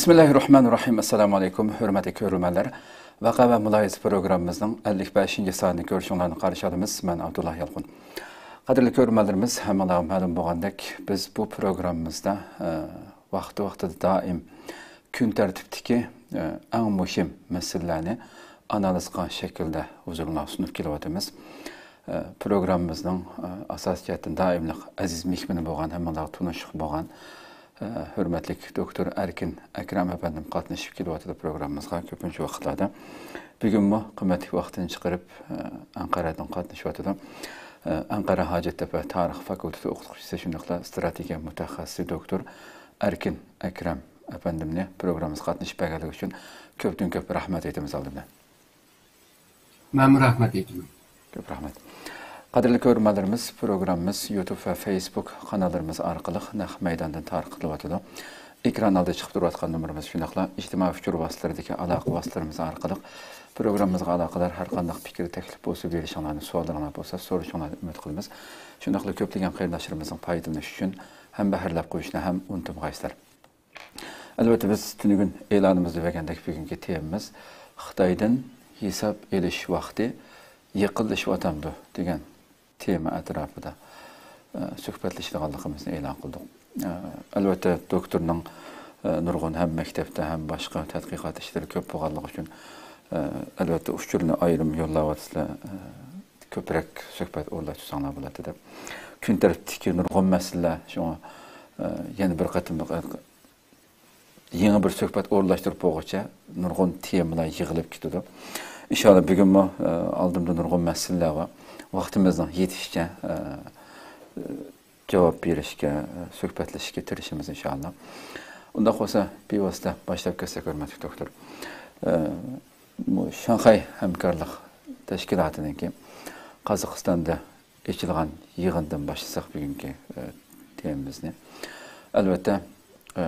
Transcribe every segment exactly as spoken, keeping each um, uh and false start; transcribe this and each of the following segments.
بىسمىللاھىررەھمانىررەھىم. ئەسسالامۇئەلەيكۇم، ھۆرمەتلىك كۆرۈرمەنلەر. ۋەقە ۋە مۇلاھىزە پروگراممىمىزنىڭ ئەللىك بەشىنچى سانىنى كۆرۈشۈڭلارنى قارشى ئالىمىز. مەن ئابدۇللا يالقۇن. قەدىرلىك كۆرۈرمەنلىرىمىز، ھەممىڭلارغا مەلۇم بولغاندەك، بىز بۇ پروگراممىمىزدا، ئە، ۋاقتى-ۋاقتىدا دائىم كۈن تەرتىپتىكى، ئە، ئەڭ مۇھىم مەسىلىلەرنى ئانالىز قىلغان شەكىلدە ھۇزۇرۇڭلارغا سۇنۇپ كېلىۋاتىمىز. ئە، پروگراممىمىزنىڭ، ئە، ئاساسىي جەھەتتىن دائىملىق ئەزىز مېھمىنى بولغان، ھەممىڭلارغا تونۇشلۇق بولغان، ئە، ھۆرمەتلىك دوكتور ئەركىن ئەكرەم ئەپەندىم قاتنىشىپ كېلىۋاتىدۇ پروگراممىمىزغا كۆپىنچە ۋاقىتلاردا. بۈگۈنمۇ قىممەتلىك ۋاقتىنى چىقىرىپ، ئە، ئەنقەرەدىن قاتنىشىۋاتىدۇ. ئە، ئەنقەرە ھاجەتتەپە تارىخ فاكۇلتېتى ئوقۇتقۇچىسى، شۇنداقلا ئىستراتېگىيە مۇتەخەسسىسى دوكتور ئەركىن ئەكرەم ئەپەندىمنى پروگراممىمىزغا قاتنىشىپ بەرگەنلىكى ئۈچۈن كۆپتىن كۆپ رەھمەت ئېيتىمىز ئالدى بىلەن. مەنمۇ رەھمەت ئېيتىمەن. كۆپ رەھمەت. قەدىرلىك كۆرۈرمەنلىرىمىز، پروگراممىمىز يۇتۇب ۋە فېيسبۇك قاناللىرىمىز ئارقىلىق نەق مەيداندىن تارقىتىلىۋاتىدۇ. ئېكران ئالدىدا چىقىپ تۇرۇۋاتقان نومۇرىمىز، شۇنداقلا ئىجتىمائىي ئۇچۇر ۋاسىتىلىرىدىكى ئالاقە ۋاسىتىلىرىمىز ئارقىلىق پروگراممىمىزغا ئالاقىدار ھەر قانداق پىكىر، تەكلىپ بولسا بېرىشىڭلارنى، سوئاللىرىڭلار بولسا سورىشىڭلارنى ئۈمىد قىلىمىز. شۇنداقلا كۆپلىگەن قېرىنداشلىرىمىزنىڭ پايدىلىنىشى ئۈچۈن ھەمبەھىرلەپ قويۇشنى ھەم ئۇنتۇمىغايسىلەر. ئەلۋەتتە، بىز تۈنۈگۈن ئېلانىمىزدا بەرگەندەك، بۈگۈنكى تېمىمىز خىتايدىن ھېساب ئېلىش ۋاقتى يېقىنلىشىۋاتامدۇ دېگەن تېما ئەتراپىدا، ئە، سۆھبەتلىشىدىغانلىقىمىزنى ئېلان قىلدۇق. ئە، ئەلۋەتتە، دوكتورنىڭ، ئە، نۇرغۇن ھەم مەكتەپتە، ھەم باشقا تەتقىقات ئىشلىرى كۆپ بولغانلىقى ئۈچۈن، ئە، ئەلۋەتتە، ئۇچۇرنى ئايرىم يوللاۋاتىسىلەر، ئە، كۆپرەك سۆھبەت ئورۇنلاشتۇرساڭلار بولاتتى دەپ. كۈن تەرتىپتىكى نۇرغۇن مەسىلىلەر، شۇڭا، ئە، يەنە بىر قېتىملىق، ئە، يېڭى بىر سۆھبەت ئورۇنلاشتۇرۇپ بولغۇچە نۇرغۇن تېمىلار يىغىلىپ كېتىدۇ. ئىنشاللا بۈگۈنمۇ، ئە، ئالدىمدا نۇرغۇن مەسىلىلەر بار. ۋاقتىمىزنىڭ يېتىشىچە، ئە، جاۋاب بېرىشكە، ئە، سۆھبەتلىشىشكە تىرىشىمىز ئىنشاللا. ئۇنداق بولسا بىۋاسىتە باشلاپ كەتسەك، ھۆرمەتلىك دوكتور. ئە، بۇ شاڭخەي ھەمكارلىق تەشكىلاتىنىڭكى قازاقىستاندا ئېچىلغان يىغىندىن باشلىساق بۈگۈنكى، ئە، تېمىمىزنى. ئەلۋەتتە، ئە،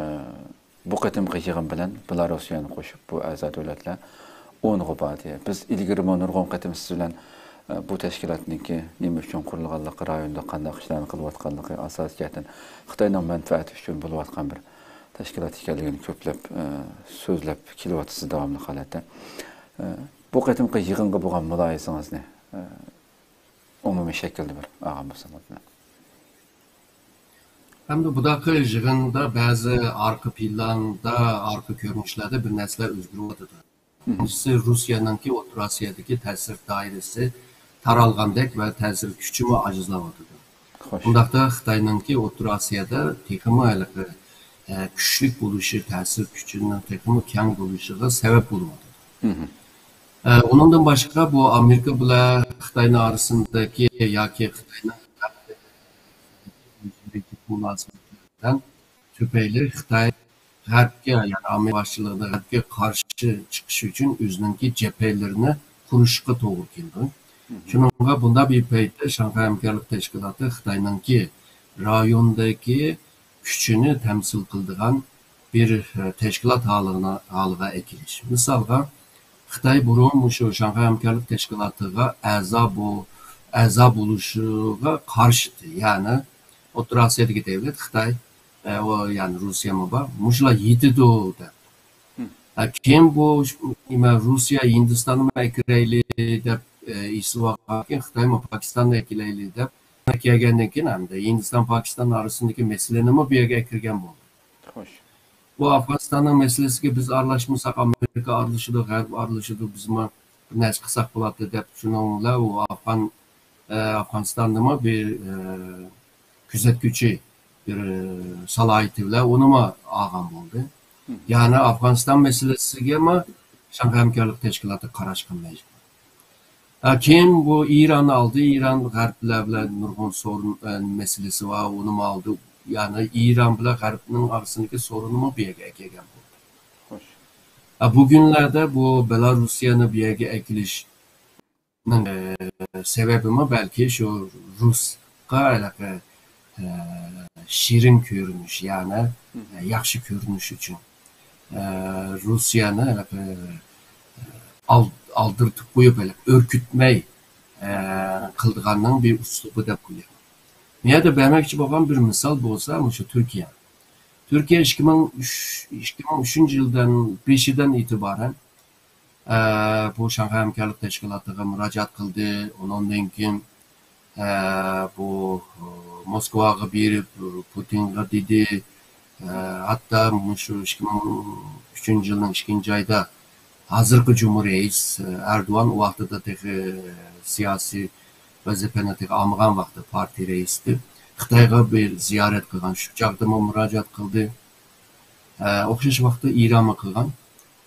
بۇ قېتىمقى يىغىن بىلەن بېلاروسىيەنى قوشۇپ، بۇ ئەزا دۆلەتلەر ئونغا باردى. بىز ئىلگىرىمۇ نۇرغۇن قېتىم سىز بىلەن، ئە، بۇ تەشكىلاتنىڭكى نېمە ئۈچۈن قۇرۇلغانلىقى، رايوندا قانداق ئىشلارنى قىلىۋاتقانلىقى، ئاساسىي جەھەتتىن خىتاينىڭ مەنپەئەتى ئۈچۈن بولۇۋاتقان بىر تەشكىلات ئىكەنلىكىنى كۆپلەپ، ئە، سۆزلەپ كېلىۋاتىسىز داۋاملىق ھالەتتە. ئە، بۇ قېتىمقى يىغىنغا بولغان مۇلاھىزىڭىزنى، ئە، ئومۇمىي شەكىلدە بىر ئالغان بولساڭىز. ئەمدى بۇداقى يىغىندا بەزى ئارقا پىلاندا، ئارقا كۆرۈنۈشلەردە بىر نەرسىلەر ئۆزگىرىۋاتىدۇ. بىرىنچىسى، روسىيەنىڭكى ئوتتۇرا ئاسىيادىكى تەسىر دائىرىسى تارالغاندەك ۋە تەسىر كۈچىمۇ ئاجىزلاۋاتىدۇ. خوش. بۇنداقتا خىتاينىڭكى ئوتتۇرا ئاسىيادا تېخىمۇ ھېلىقى، ئە، كۈچلۈك بولۇشى، تەسىر كۈچىنىڭ تېخىمۇ كەڭ بولۇشىغا سەۋەب بولۇۋاتىدۇ. ئە، ئۇنىڭدىن باشقا، بۇ ئامېرىكا بىلەن خىتاينىڭ ئارىسىندىكى ياكى خىتاينىڭ مۇناسىۋەتلىرىدىن تۈپەيلى خىتاي غەربكە، يەنى ئامېرىكا باشچىلىقىدا غەربكە قارشى چىقىش ئۈچۈن ئۆزىنىڭكى جەبھەلىرىنى قۇرۇشقا توغرا كېلىدۇ. شۇنىڭغا بۇنداق بىر پەيتتە شاڭخەي ھەمكارلىق تەشكىلاتى خىتاينىڭكى رايوندىكى كۈچىنى تەمسىل قىلىدىغان بىر، ئە، تەشكىلات ھالىغا، ھالىغا ئەكېلىش. مىسالغا، خىتاي بۇرۇن مۇشۇ شاڭخەي ھەمكارلىق تەشكىلاتىغا ئەزا بو-، ئەزا بولۇشىغا قارشى ئىدى. يەنى ئوتتۇرا ئاسىيادىكى دۆلەت خىتاي، ئە، ئۇ، يەنى روسىيەمۇ بار. مۇشۇلار يېتىدۇ دەپ. ئە، كېيىن بۇ، نېمە، روسىيە، ھىندىستاننىمۇ ئەكىرەيلى دەپ، ئە، ئېسىلىۋالغاندىن كېيىن، خىتايمۇ پاكىستاننى ئەكىرەيلى دەپ كەلگەندىن كېيىن، ئەمدى ھىندىستان، پاكىستان ئارىسىدىكى مەسىلىنىمۇ بۇ يەرگە ئەكىرگەن بولدى. خوش. بۇ ئافغانىستاننىڭ مەسىلىسىگە بىز ئارىلاشمىساق، ئامېرىكا ئارىلىشىدۇ، غەرب ئارىلىشىدۇ، بىزمۇ بىر نەرسە قىلساق بولاتتى دەپ، شۇنىڭ بىلەن ئۇ ئافغان، ئە، ئافغانىستاندىمۇ بىر، ئە، كۆزەتكۈچى بىر، ئە، سالاھىيىتى بىلەن ئۇنىمۇ ئالغان بولدى. يەنى ئافغانىستان مەسىلىسىگىمۇ شاڭخەي ھەمكارلىق تەشكىلاتى قاراشقا مەجبۇر. ھە، كېيىن بۇ ئىراننى ئالدى. ئىران غەربلەر بىلەن نۇرغۇن سورۇن، ئە، مەسىلىسى بار، ئۇنىمۇ ئالدى. يەنى ئىران بىلەن غەربنىڭ ئارىسىدىكى سورۇنىمۇ بۇ يەرگە ئەكەلگەن بولدى. خوش. ھە، بۇ كۈنلەردە بۇ بېلاروسىيەنى بۇ يەرگە ئەكېلىشنىڭ، ئە، سەۋەبىمۇ بەلكى شۇ رۇسقا ھېلىقى، ئە، شېرىن كۆرۈنۈش، يەنى، ئە، ياخشى كۆرۈنۈش ئۈچۈن. ئە، روسىيەنى ھېلىقى، ئە، ئال-، ئالدىرىتىپ قويۇپ، ھېلىقى ئۈركۈتمەي، ئە، قىلىدىغاننىڭ بىر ئۇسلۇبى دەپ ئويلايمەن. بۇ يەردە بەرمەكچى بولغان بىر مىسال بولسا، مۇشۇ تۈركىيە. تۈركىيە ئىككى مىڭ ئۈچ، ئىككى مىڭ ئۈچىنچى يىلدىن بېشىدىن ئېتىبارەن، ئە، بۇ شاڭخەي ھەمكارلىق تەشكىلاتىغا مۇراجىئەت قىلدى. ئۇنىڭدىن كېيىن، ئە، بۇ، ئە، موسكۋاغا بېرىپ، پۇتىنغا دېدى. ئە، ھەتتا مۇشۇ ئىككى مىڭ ئۈچىنچى يىلنىڭ ئىككىنچى ئايدا ھازىرقى جۇمھۇر رەئىس، ئە، ئەردوغان ئۇ ۋاقتىدا تېخى سىياسىي ۋەزىپىنى تېخى ئالمىغان ۋاقتى پارتىيە رەئىسى خىتايغا بىر زىيارەت قىلغان، شۇ چاغدىمۇ مۇراجىئەت قىلدى. ئە، ئوخشاش ۋاقىتتا ئىرانمۇ قىلغان.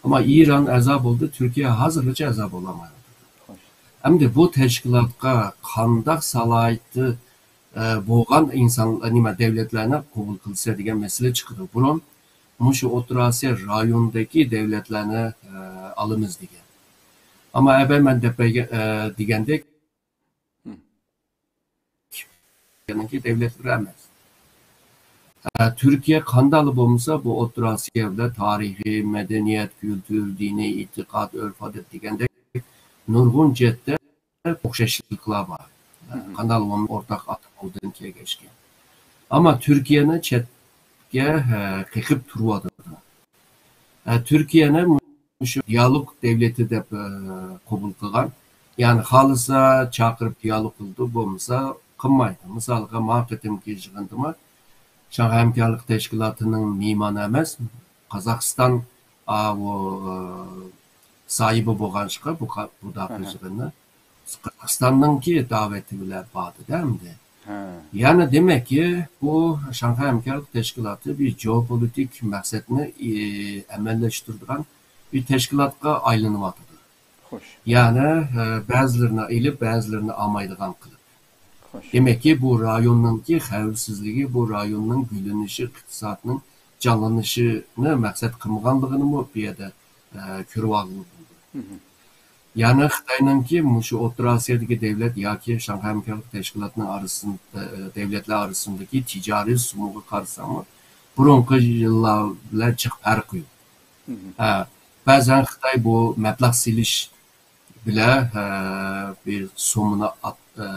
ئەمما ئىران ئەزا بولدى، تۈركىيە ھازىرغىچە ئەزا بولالمايۋاتىدۇ. خوش. ئەمدى بۇ تەشكىلاتقا قانداق سالاھىيىتى، ئە، بولغان ئىنسان، نېمە، دەۋلەتلەرنى قوبۇل قىلسا دېگەن مەسىلە چىقىدۇ. بۇرۇن مۇشۇ ئوتتۇرا ئاسىيا رايونىدىكى دەۋلەتلەرنى، ئە، ئالىمىز دېگەن. ئەمما ئەبەي مەن دەپ بەرگەن، ئە، دېگەندەك، ھە. تۈركىيەنىڭكى دەۋلەتلىرى ئەمەس. ئە، تۈركىيە قانداقلا بولمىسا، بۇ ئوتتۇرا ئاسىيا بىلەن تارىخىي، مەدەنىيەت، كۈلتۈر، دىنىي، ئېتىقاد، ئۆرپ-ئادەت دېگەندەك نۇرغۇن جەھەتتە ئوخشاشلىقلار بار. ھە، قانداقلا بولمىسا ئورتاق ئاتا بابىدىن كەلگەچكە. ئەمما تۈركىيەنى چەتكە، ھە، قېقىپ تۇرۇۋاتىدۇ. ئە، تۈركىيەنى مۇشۇ دىيالوگ دەۋلىتى دەپ، ئە، قوبۇل قىلغان. يەنى خالىسا چاقىرىپ دىيالوگ قىلىدۇ، بولمىسا قىلمايدۇ. مىسالغا، ما قېتىمقى يىغىندىمۇ شاڭخەي ھەمكارلىق تەشكىلاتىنىڭ مېھمانى ئەمەس، قازاقىستان، ئاۋۇ، ئە، ساھىبى بولغان ئىشقا بۇ قا-، بۇ داقى يىغىننى قازاقىستاننىڭكى دەۋىتى بىلەن باردى-دە ئەمدى. ھە. يەنى دېمەككى، بۇ شاڭخەي ھەمكارلىق تەشكىلاتى بىر جېئوپولىتىك مەقسەتنى، ئى، ئەمەلىيلەشتۈرىدىغان بىر تەشكىلاتقا ئايلىنىۋاتىدۇ. خوش. يەنى، ئە، بەزىلىرىنى ئېلىپ، بەزىلىرىنى ئالمايدىغان قىلىپ. خوش. دېمەككى، بۇ رايوننىڭكى خەۋپسىزلىكى، بۇ رايوننىڭ گۈللىنىشى، ئىقتىسادنىڭ جانلىنىشىنى مەقسەت قىلمىغانلىقىنىمۇ بۇ يەردە، ئە، كۆرۈۋالغىلى بولىدۇ. مھم. يەنى خىتاينىڭكى مۇشۇ ئوتتۇرا ئاسىيادىكى دەۋلەت ياكى شاڭخەي ھەمكارلىق تەشكىلاتىنىڭ ئارىسىندا، دەۋلەتلەر ئارىسىندىكى تىجارىي سۇمىغا قارىساڭمۇ، بۇرۇنقى يىللار بىلەن جىق پەرقى يوق. مھم. ھە، بەزەن خىتاي بۇ مەبلەغ سېلىش بىلەن، ھە، بىر سوممىنى ئات-، ئە،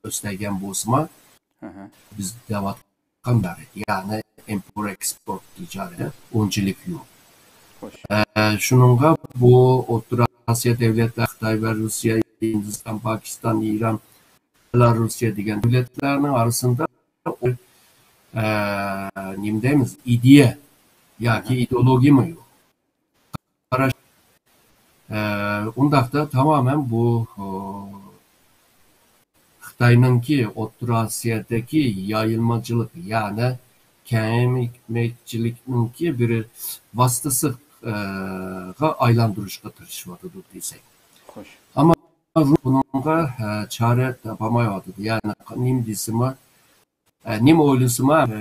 ئۆستۈرگەن بولسىمۇ، ھە ھە. بىز دەۋاتقان قانداق؟ يەنى ئىمپورت ئېكسپورت تىجارىتى ئۇنچىلىك يوق. خوش. ئە، شۇنىڭغا بۇ ئوتتۇرا ئاسىيا دۆلەتلەر، خىتاي ۋە روسىيە، ھىندىستان، پاكىستان، ئىران، بېلاروسىيە دېگەن دۆلەتلەرنىڭ ئارىسىدا، ئە، نېمە دەيمىز، ئىدىيە ياكى ئىدېئولوگىيىمۇ يوق. قاراش، ئە، ئۇنداقتا تامامەن بۇ، ئۇ، خىتاينىڭكى ئوتتۇرا ئاسىيادىكى يايىلمىچىلىق، يەنى كېڭەيمەكچىلىكنىڭكى بىر ۋاسىتىسىغا ئايلاندۇرۇشقا تىرىشىۋاتىدۇ دېسەك. خوش. ئەمما بۇنىڭغا، ئە، چارە تاپالمايۋاتىدۇ. يەنى نېمە دېسىمۇ، ئە، نېمە ئويلىسىمۇ، ئە،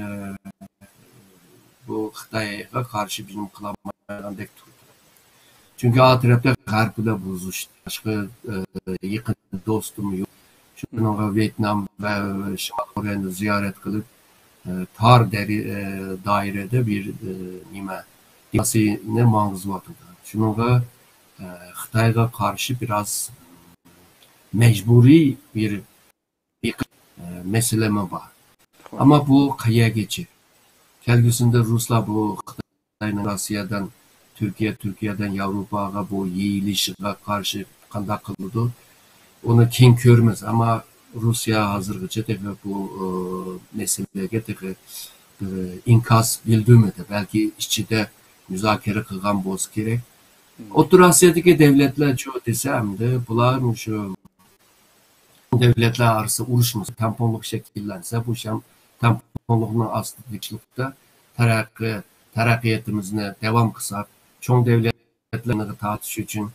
بۇ خىتايغا قارشى بىر نېمە قىلالمايدىغاندەك تۇرىدۇ. چۈنكى ئا تەرەپتە غەرب بىلەن بۇزۇشتى. باشقا، ئە، يېقىن دوستۇم يوق. شۇنىڭغا ۋيېتنام ۋە شىمالىي كورېيەنى زىيارەت قىلىپ، ئە، تار دەرى-، ئە، دائىرىدە بىر، ئە، نېمە، دىپلوماسىيىنى ماڭغۇزۇۋاتىدۇ. شۇنىڭغا، ئە، خىتايغا قارشى بىراز مەجبۇرىي بىر ئېقىم، ئە، مەسىلىمۇ بار. ئەمما بۇ قەيەرگىچە؟ كەلگۈسىدە رۇسلار بۇ خىتاينىڭ روسىيەدىن، تۈركىيە، تۈركىيەدىن ياۋروپاغا بۇ يېيىلىشىغا قارشى قانداق قىلىدۇ؟ ئۇنى كېيىن كۆرىمىز. ئەمما روسىيە ھازىرغىچە تېخى بۇ، ئە، مەسىلىگە تېخى، ئە، ئىنكاس بىلدۈرمىدى. بەلكى ئىچىدە مۇزاكىرە قىلغان بولسا كېرەك. ئوتتۇرا ئاسىيادىكى دۆلەتلەرچۇ دېسە، ئەمدى بۇلار مۇشۇ دۆلەتلەر ئارىسىدا ئۇرۇشمىسا، تەڭپۇڭلۇق شەكىللەنسە، بۇ شەم-، تەڭپۇڭلۇقنىڭ ئاستىدا تىنچلىقتا تەرەققىي-، تەرەققىياتىمىزنى داۋام قىلساق، چوڭ دۆلەتلەرنى تارتىش ئۈچۈن،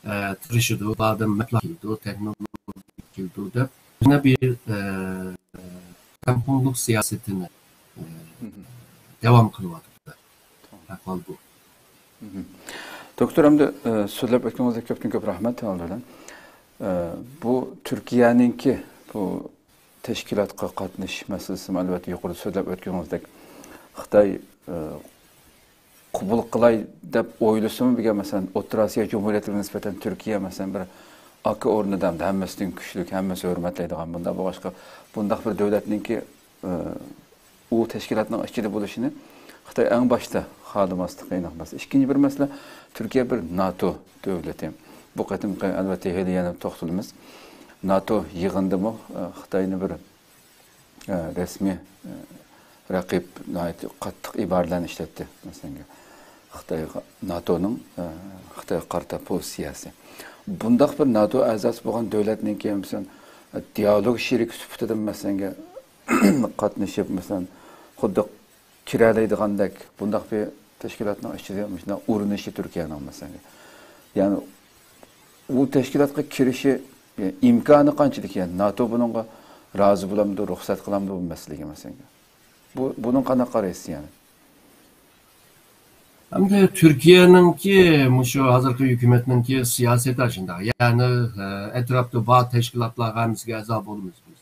ئە، تىرىشىدۇ، باردىن مەبلەغ كېلىدۇ، تېخنولوگىيە كېلىدۇ دەپ، يەنە بىر، ئە، تەڭپۇڭلۇق سىياسىتىنى، ئە، داۋام قىلىۋاتىدۇ. ئەھۋال بۇ. دوكتور، ئەمدى، ئە، سۆزلەپ ئۆتكىنىڭىزگە كۆپتىن كۆپ رەھمەت، ئالدى بىلەن. ئە، بۇ تۈركىيەنىڭكى بۇ تەشكىلاتقا قاتنىشىش مەسىلىسىمۇ، ئەلۋەتتە، يۇقىرىدا سۆزلەپ ئۆتكىنىڭىزدەك، خىتاي، ئە، قوبۇل قىلاي دەپ ئويلىسىمۇ، بىگە، مەسىلەن، ئوتتۇرا ئاسىيا جۇمھۇرىيەتلىرىگە نىسبەتەن تۈركىيە، مەسىلەن، بىر ئاكا ئورنىدا ھەممىسىدىن كۈچلۈك، ھەممىسى ھۆرمەتلەيدىغان، بۇنداق بولغاچقا، بۇنداق بىر دۆلەتنىڭكى، ئە، ئۇ تەشكىلاتنىڭ ئىچىدە بولۇشىنى خىتاي ئەڭ باشتا خالىماسلىقى ئېنىق مەسىلە. ئىككىنچى بىر مەسىلە، تۈركىيە بىر ناتو دۆلىتى. بۇ قېتىمقى، ئەلۋەتتە، ھېلى يەنە توختىلىمىز. ناتو يىغىنىدىمۇ، ئە، خىتاينى بىر، ئە، رەسمىي، ئە، رەقىب ناھايىتى قاتتىق ئىبارىلەرنى ئىشلەتتى. مەسىلەن، خىتايغا، ناتونىڭ، ئە، خىتايغا قارىتا پوزىتسىيەسى. بۇنداق بىر ناتو ئەزاسى بولغان دۆلەتنىڭكى، مەسىلەن، دىئالوگ شېرىكى سۈپىتىدە، مەسىلەن، قاتنىشىپ، مەسىلەن، خۇددى كىرەلەيدىغاندەك بۇنداق بىر تەشكىلاتنىڭ ئىچىدە مۇشۇنداق ئۇرۇنۇشى تۈركىيەنىڭ، مەسىلەن. يەنى ئۇ تەشكىلاتقا كىرىشى، ئىمكانى قانچىلىك، يەنى ناتو بۇنىڭغا رازى بولامدۇ، رۇخسەت قىلامدۇ بۇ مەسىلىگە، مەسىلەن. بۇ، بۇنىڭ قانداق قارايسىز يەنى؟ ئەمدى تۈركىيەنىڭكى، مۇشۇ ھازىرقى ھۆكۈمەتنىڭكى سىياسىتى شۇنداق. يەنى، ئە، ئەتراپتا بار تەشكىلاتلارغا ھەممىسىگە ئەزا بولىمىز بىز.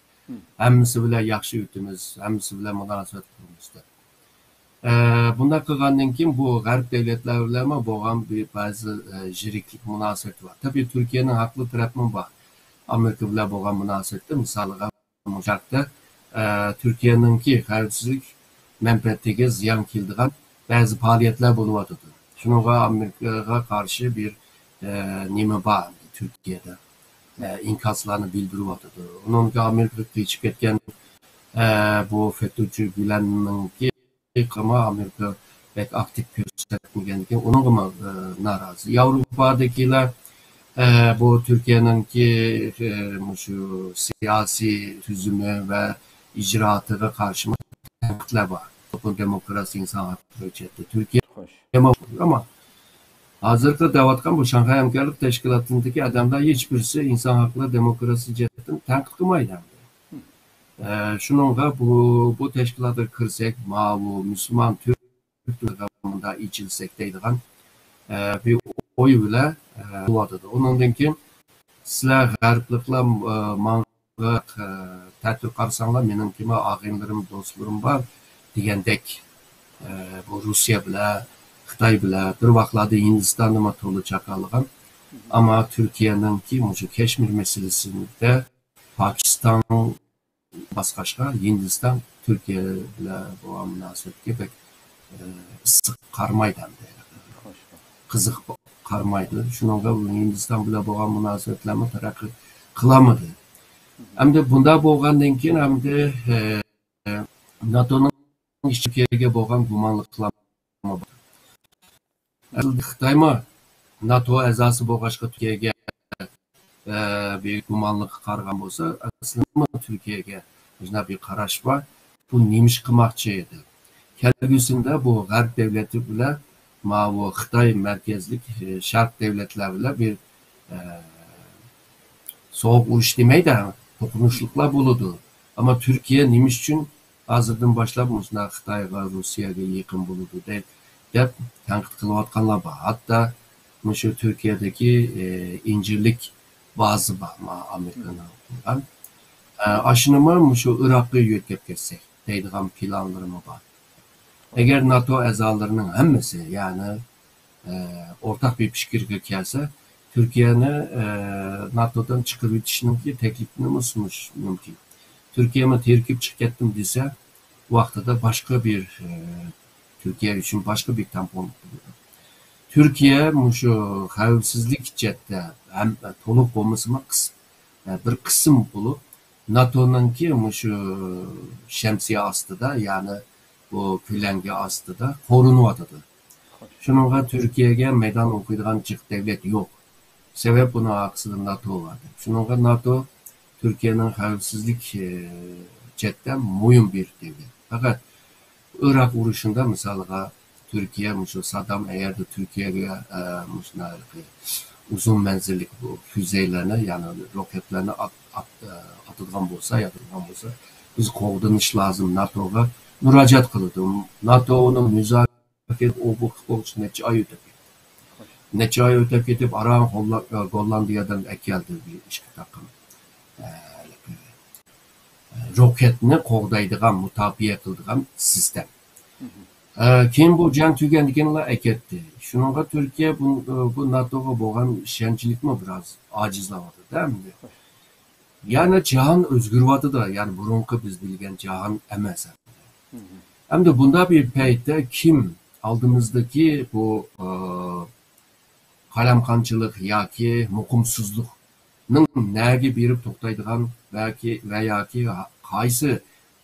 ھەممىسى بىلەن ياخشى ئۆتىمىز، ھەممىسى بىلەن مۇناسىۋەت قۇرىمىز دەپ. ئە، بۇنداق قىلغاندىن كېيىن بۇ غەرب دۆلەتلەر بىلەنمۇ بولغان بىر بەزى، ئە، يىرىكلىك مۇناسىۋىتى بار. تەبىئىي، تۈركىيەنىڭ ھەقلىق تەرەپمۇ بار. ئامېرىكا بىلەن بولغان مۇناسىۋەتتە، مىسالىغا، شەرقتە، ئە، تۈركىيەنىڭكى خەۋپسىزلىك مەنپەئەتىگە زىيان كېلىدىغان بەزى پائالىيەتلەر بولۇۋاتىدۇ. شۇنىڭغا ئامېرىكىغا قارشى بىر، ئە، نېمە بار تۈركىيەدە، ئە، ئىنكاسلارنى بىلدۈرۈۋاتىدۇ. ئۇنىڭغا ئامېرىكىغا قېچىپ كەتكەن، ئە، بۇ فەتھۇللا گۈلەننىڭكى ئامېرىكا بەك ئاكتىپ كۆرسەتمىگەندىكىن ئۇنىڭغىمۇ، ئە، نارازى. ياۋروپادىكىلەر، ئە، بۇ تۈركىيەنىڭكى، ئە، مۇشۇ سىياسىي تۈزۈمى ۋە ئىجرائاتىغا قارشىمۇ تەنقىدلەر بار. توپلۇم دېموكراتىيە، ئىنسان ھەقلىرى جەھەتتە تۈركىيە، ئەمما ھازىرقى دەۋاتقان بۇ شاڭخەي ھەمكارلىق تەشكىلاتىدىكى ئادەملەر ھېچ بىرسى ئىنسان ھەقلىرى، دېموكراتىيە جەھەتتىن تەنقىد قىلمايدۇ. ئە، شۇنىڭغا بۇ، بۇ تەشكىلاتقا كىرسەك، ماۋۇ مۇسۇلمان تۈرك مۇنداق ئېچىلسەك دەيدىغان، ئە، بىر ئوي بىلەن، ئە، بولۇۋاتىدۇ. ئۇنىڭدىن كېيىن سىلەر غەربلىكلەر، ئە، ماڭا، ئە، تەتۈر قارىساڭلار، مېنىڭكىمۇ ئاغىنىلىرىم، دوستلىرىم بار دېگەندەك، ئە، بۇ روسىيە بىلەن، خىتاي بىلەن، بىر ۋاقىتلاردا ھىندىستاننىمۇ تولا چاقالىغان. ئەمما تۈركىيەنىڭكى مۇشۇ كەشمىر مەسىلىسىدە پاكىستان باسقاچقا، ھىندىستان تۈركىيە بىلەن بولغان مۇناسىۋەتكە بەك، ئە، ئىسسىق قارىمايدۇ ئەمدى. قىزىق قارىمايدۇ. شۇنىڭغا ھىندىستان بىلەن بولغان مۇناسىۋەتلەرمۇ تەرەققىي قىلالمىدى. ئەمدى بۇنداق بولغاندىن كېيىن ئەمدى، ئە، ناتونىڭ تۈركىيەگە بولغان گۇمانلىقلارمۇ بار. ئەسلىدە خىتايمۇ ناتو ئەزاسى بولغاچقا تۈركىيەگە، ئە، بىر گۇمانلىققا قارىغان بولسا، ئەسلىدىمۇ تۈركىيەگە مۇشۇنداق بىر قاراش بار. بۇ نېمە ئىش قىلماقچى دەپ. كەلگۈسىدە بۇ غەرب دۆلەتلىرى بىلەن ماۋۇ خىتاي مەركەزلىك، ئە، شەرق دۆلەتلەر بىلەن بىر، ئە، سوغۇق ئۇرۇش دېمەيدۇ، توقۇنۇشلۇقلار بولىدۇ. ئەمما تۈركىيە نېمە ئۈچۈن ھازىردىن باشلاپ مۇشۇنداق خىتايغا، روسىيەگە يېقىن بولىدۇ دەپ، دەپ تەنقىد قىلىۋاتقانلار بار. ھەتتا مۇشۇ تۈركىيەدىكى، ئى، ئىنجىرلىك بازا بار، ما-، ئامېرىكىنىڭ قۇرغان. ئە، ئاشۇنىمۇ مۇشۇ ئىراققا يۆتكەپ كەتسەك دەيدىغان پىلانلىرىمۇ بار. ئەگەر ناتو ئەزالىرىنىڭ ھەممىسى، يەنى، ئە، ئورتاق بىر پىكىرگە كەلسە، تۈركىيەنى، ئە، ناتودىن چىقىرىۋېتىشنىڭكى تەكلىپىنىمۇ سۇنۇش مۇمكىن. تۈركىيەمۇ تېرىكىپ چىقىپ كەتتىم دېسە، ۋاقتىدا باشقا بىر، ئە، تۈركىيە ئۈچۈن باشقا بىر تامپون بولىدۇ. تۈركىيە مۇشۇ خەۋپسىزلىك جەھەتتە ھەم تولۇق بولمىسىمۇ قىس-، بىر قىسىم بولۇپ، ناتونىڭكى مۇشۇ شەمسىيە ئاستىدا، يەنى بۇ كۆلەڭگە ئاستىدا قورۇنۇۋاتىدۇ. شۇنىڭغا تۈركىيەگە مەيدان ئوقۇيدىغان جىق دۆلەت يوق. سەۋەب، بۇنىڭ ئارقىسىدا ناتو بار دەپ. شۇنىڭغا ناتو تۈركىيەنىڭ خەۋپسىزلىك، ئى، جەھەتتە مۇھىم بىر دۆلەت. پەقەت ئىراق ئۇرۇشىدا، مىسالغا، تۈركىيە مۇشۇ سادام ئەگەردە تۈركىيەگە، ئە، مۇشۇنداق ئۇزۇن مەنزىللىك بۇ فۈزەيلەرنى، يەنى روكېتلارنى ئات-، ئات-، ئە، ئاتىدىغان بولسا، ياتىدىغان بولسا، بىز قوغدىنىش لازىم، ناتوغا مۇراجىئەت قىلىدۇ. ناتو ئۇنى مۇزاكىرە ئوبۇقلۇق بولغۇچە نەچچە ئاي ئۆتۈپ كەتتى. نەچچە ئاي ئۆتۈپ كېتىپ، ئاران غوللا-، گوللاندىيەدىن ئەكەلدى بىر ئىككى تاقىم. ئە، روكېتنى قوغدايدىغان، مۇداپىئە قىلىدىغان سىستېما. ئە، كېيىن بۇ جەڭ تۈگىگەندىن كېيىنلا ئەكەتتى. شۇنىڭغا تۈركىيە بۇ، بۇ ناتوغا بولغان ئىشەنچلىكمۇ بىراز ئاجىزلاۋاتىدۇ ئەمدى. يەنى جاھان ئۆزگىرىۋاتىدۇ. يەنى بۇرۇنقى بىز بىلگەن جاھان ئەمەس ئەمدى. ئەمدى بۇنداق بىر پەيتتە كىم ئالدىمىزدىكى بۇ، ئە، قالايمىقانچىلىق ياكى مۇقىمسىزلىقنىڭ نەگە بېرىپ توختايدىغان ۋە كى-، ۋە ياكى قايسى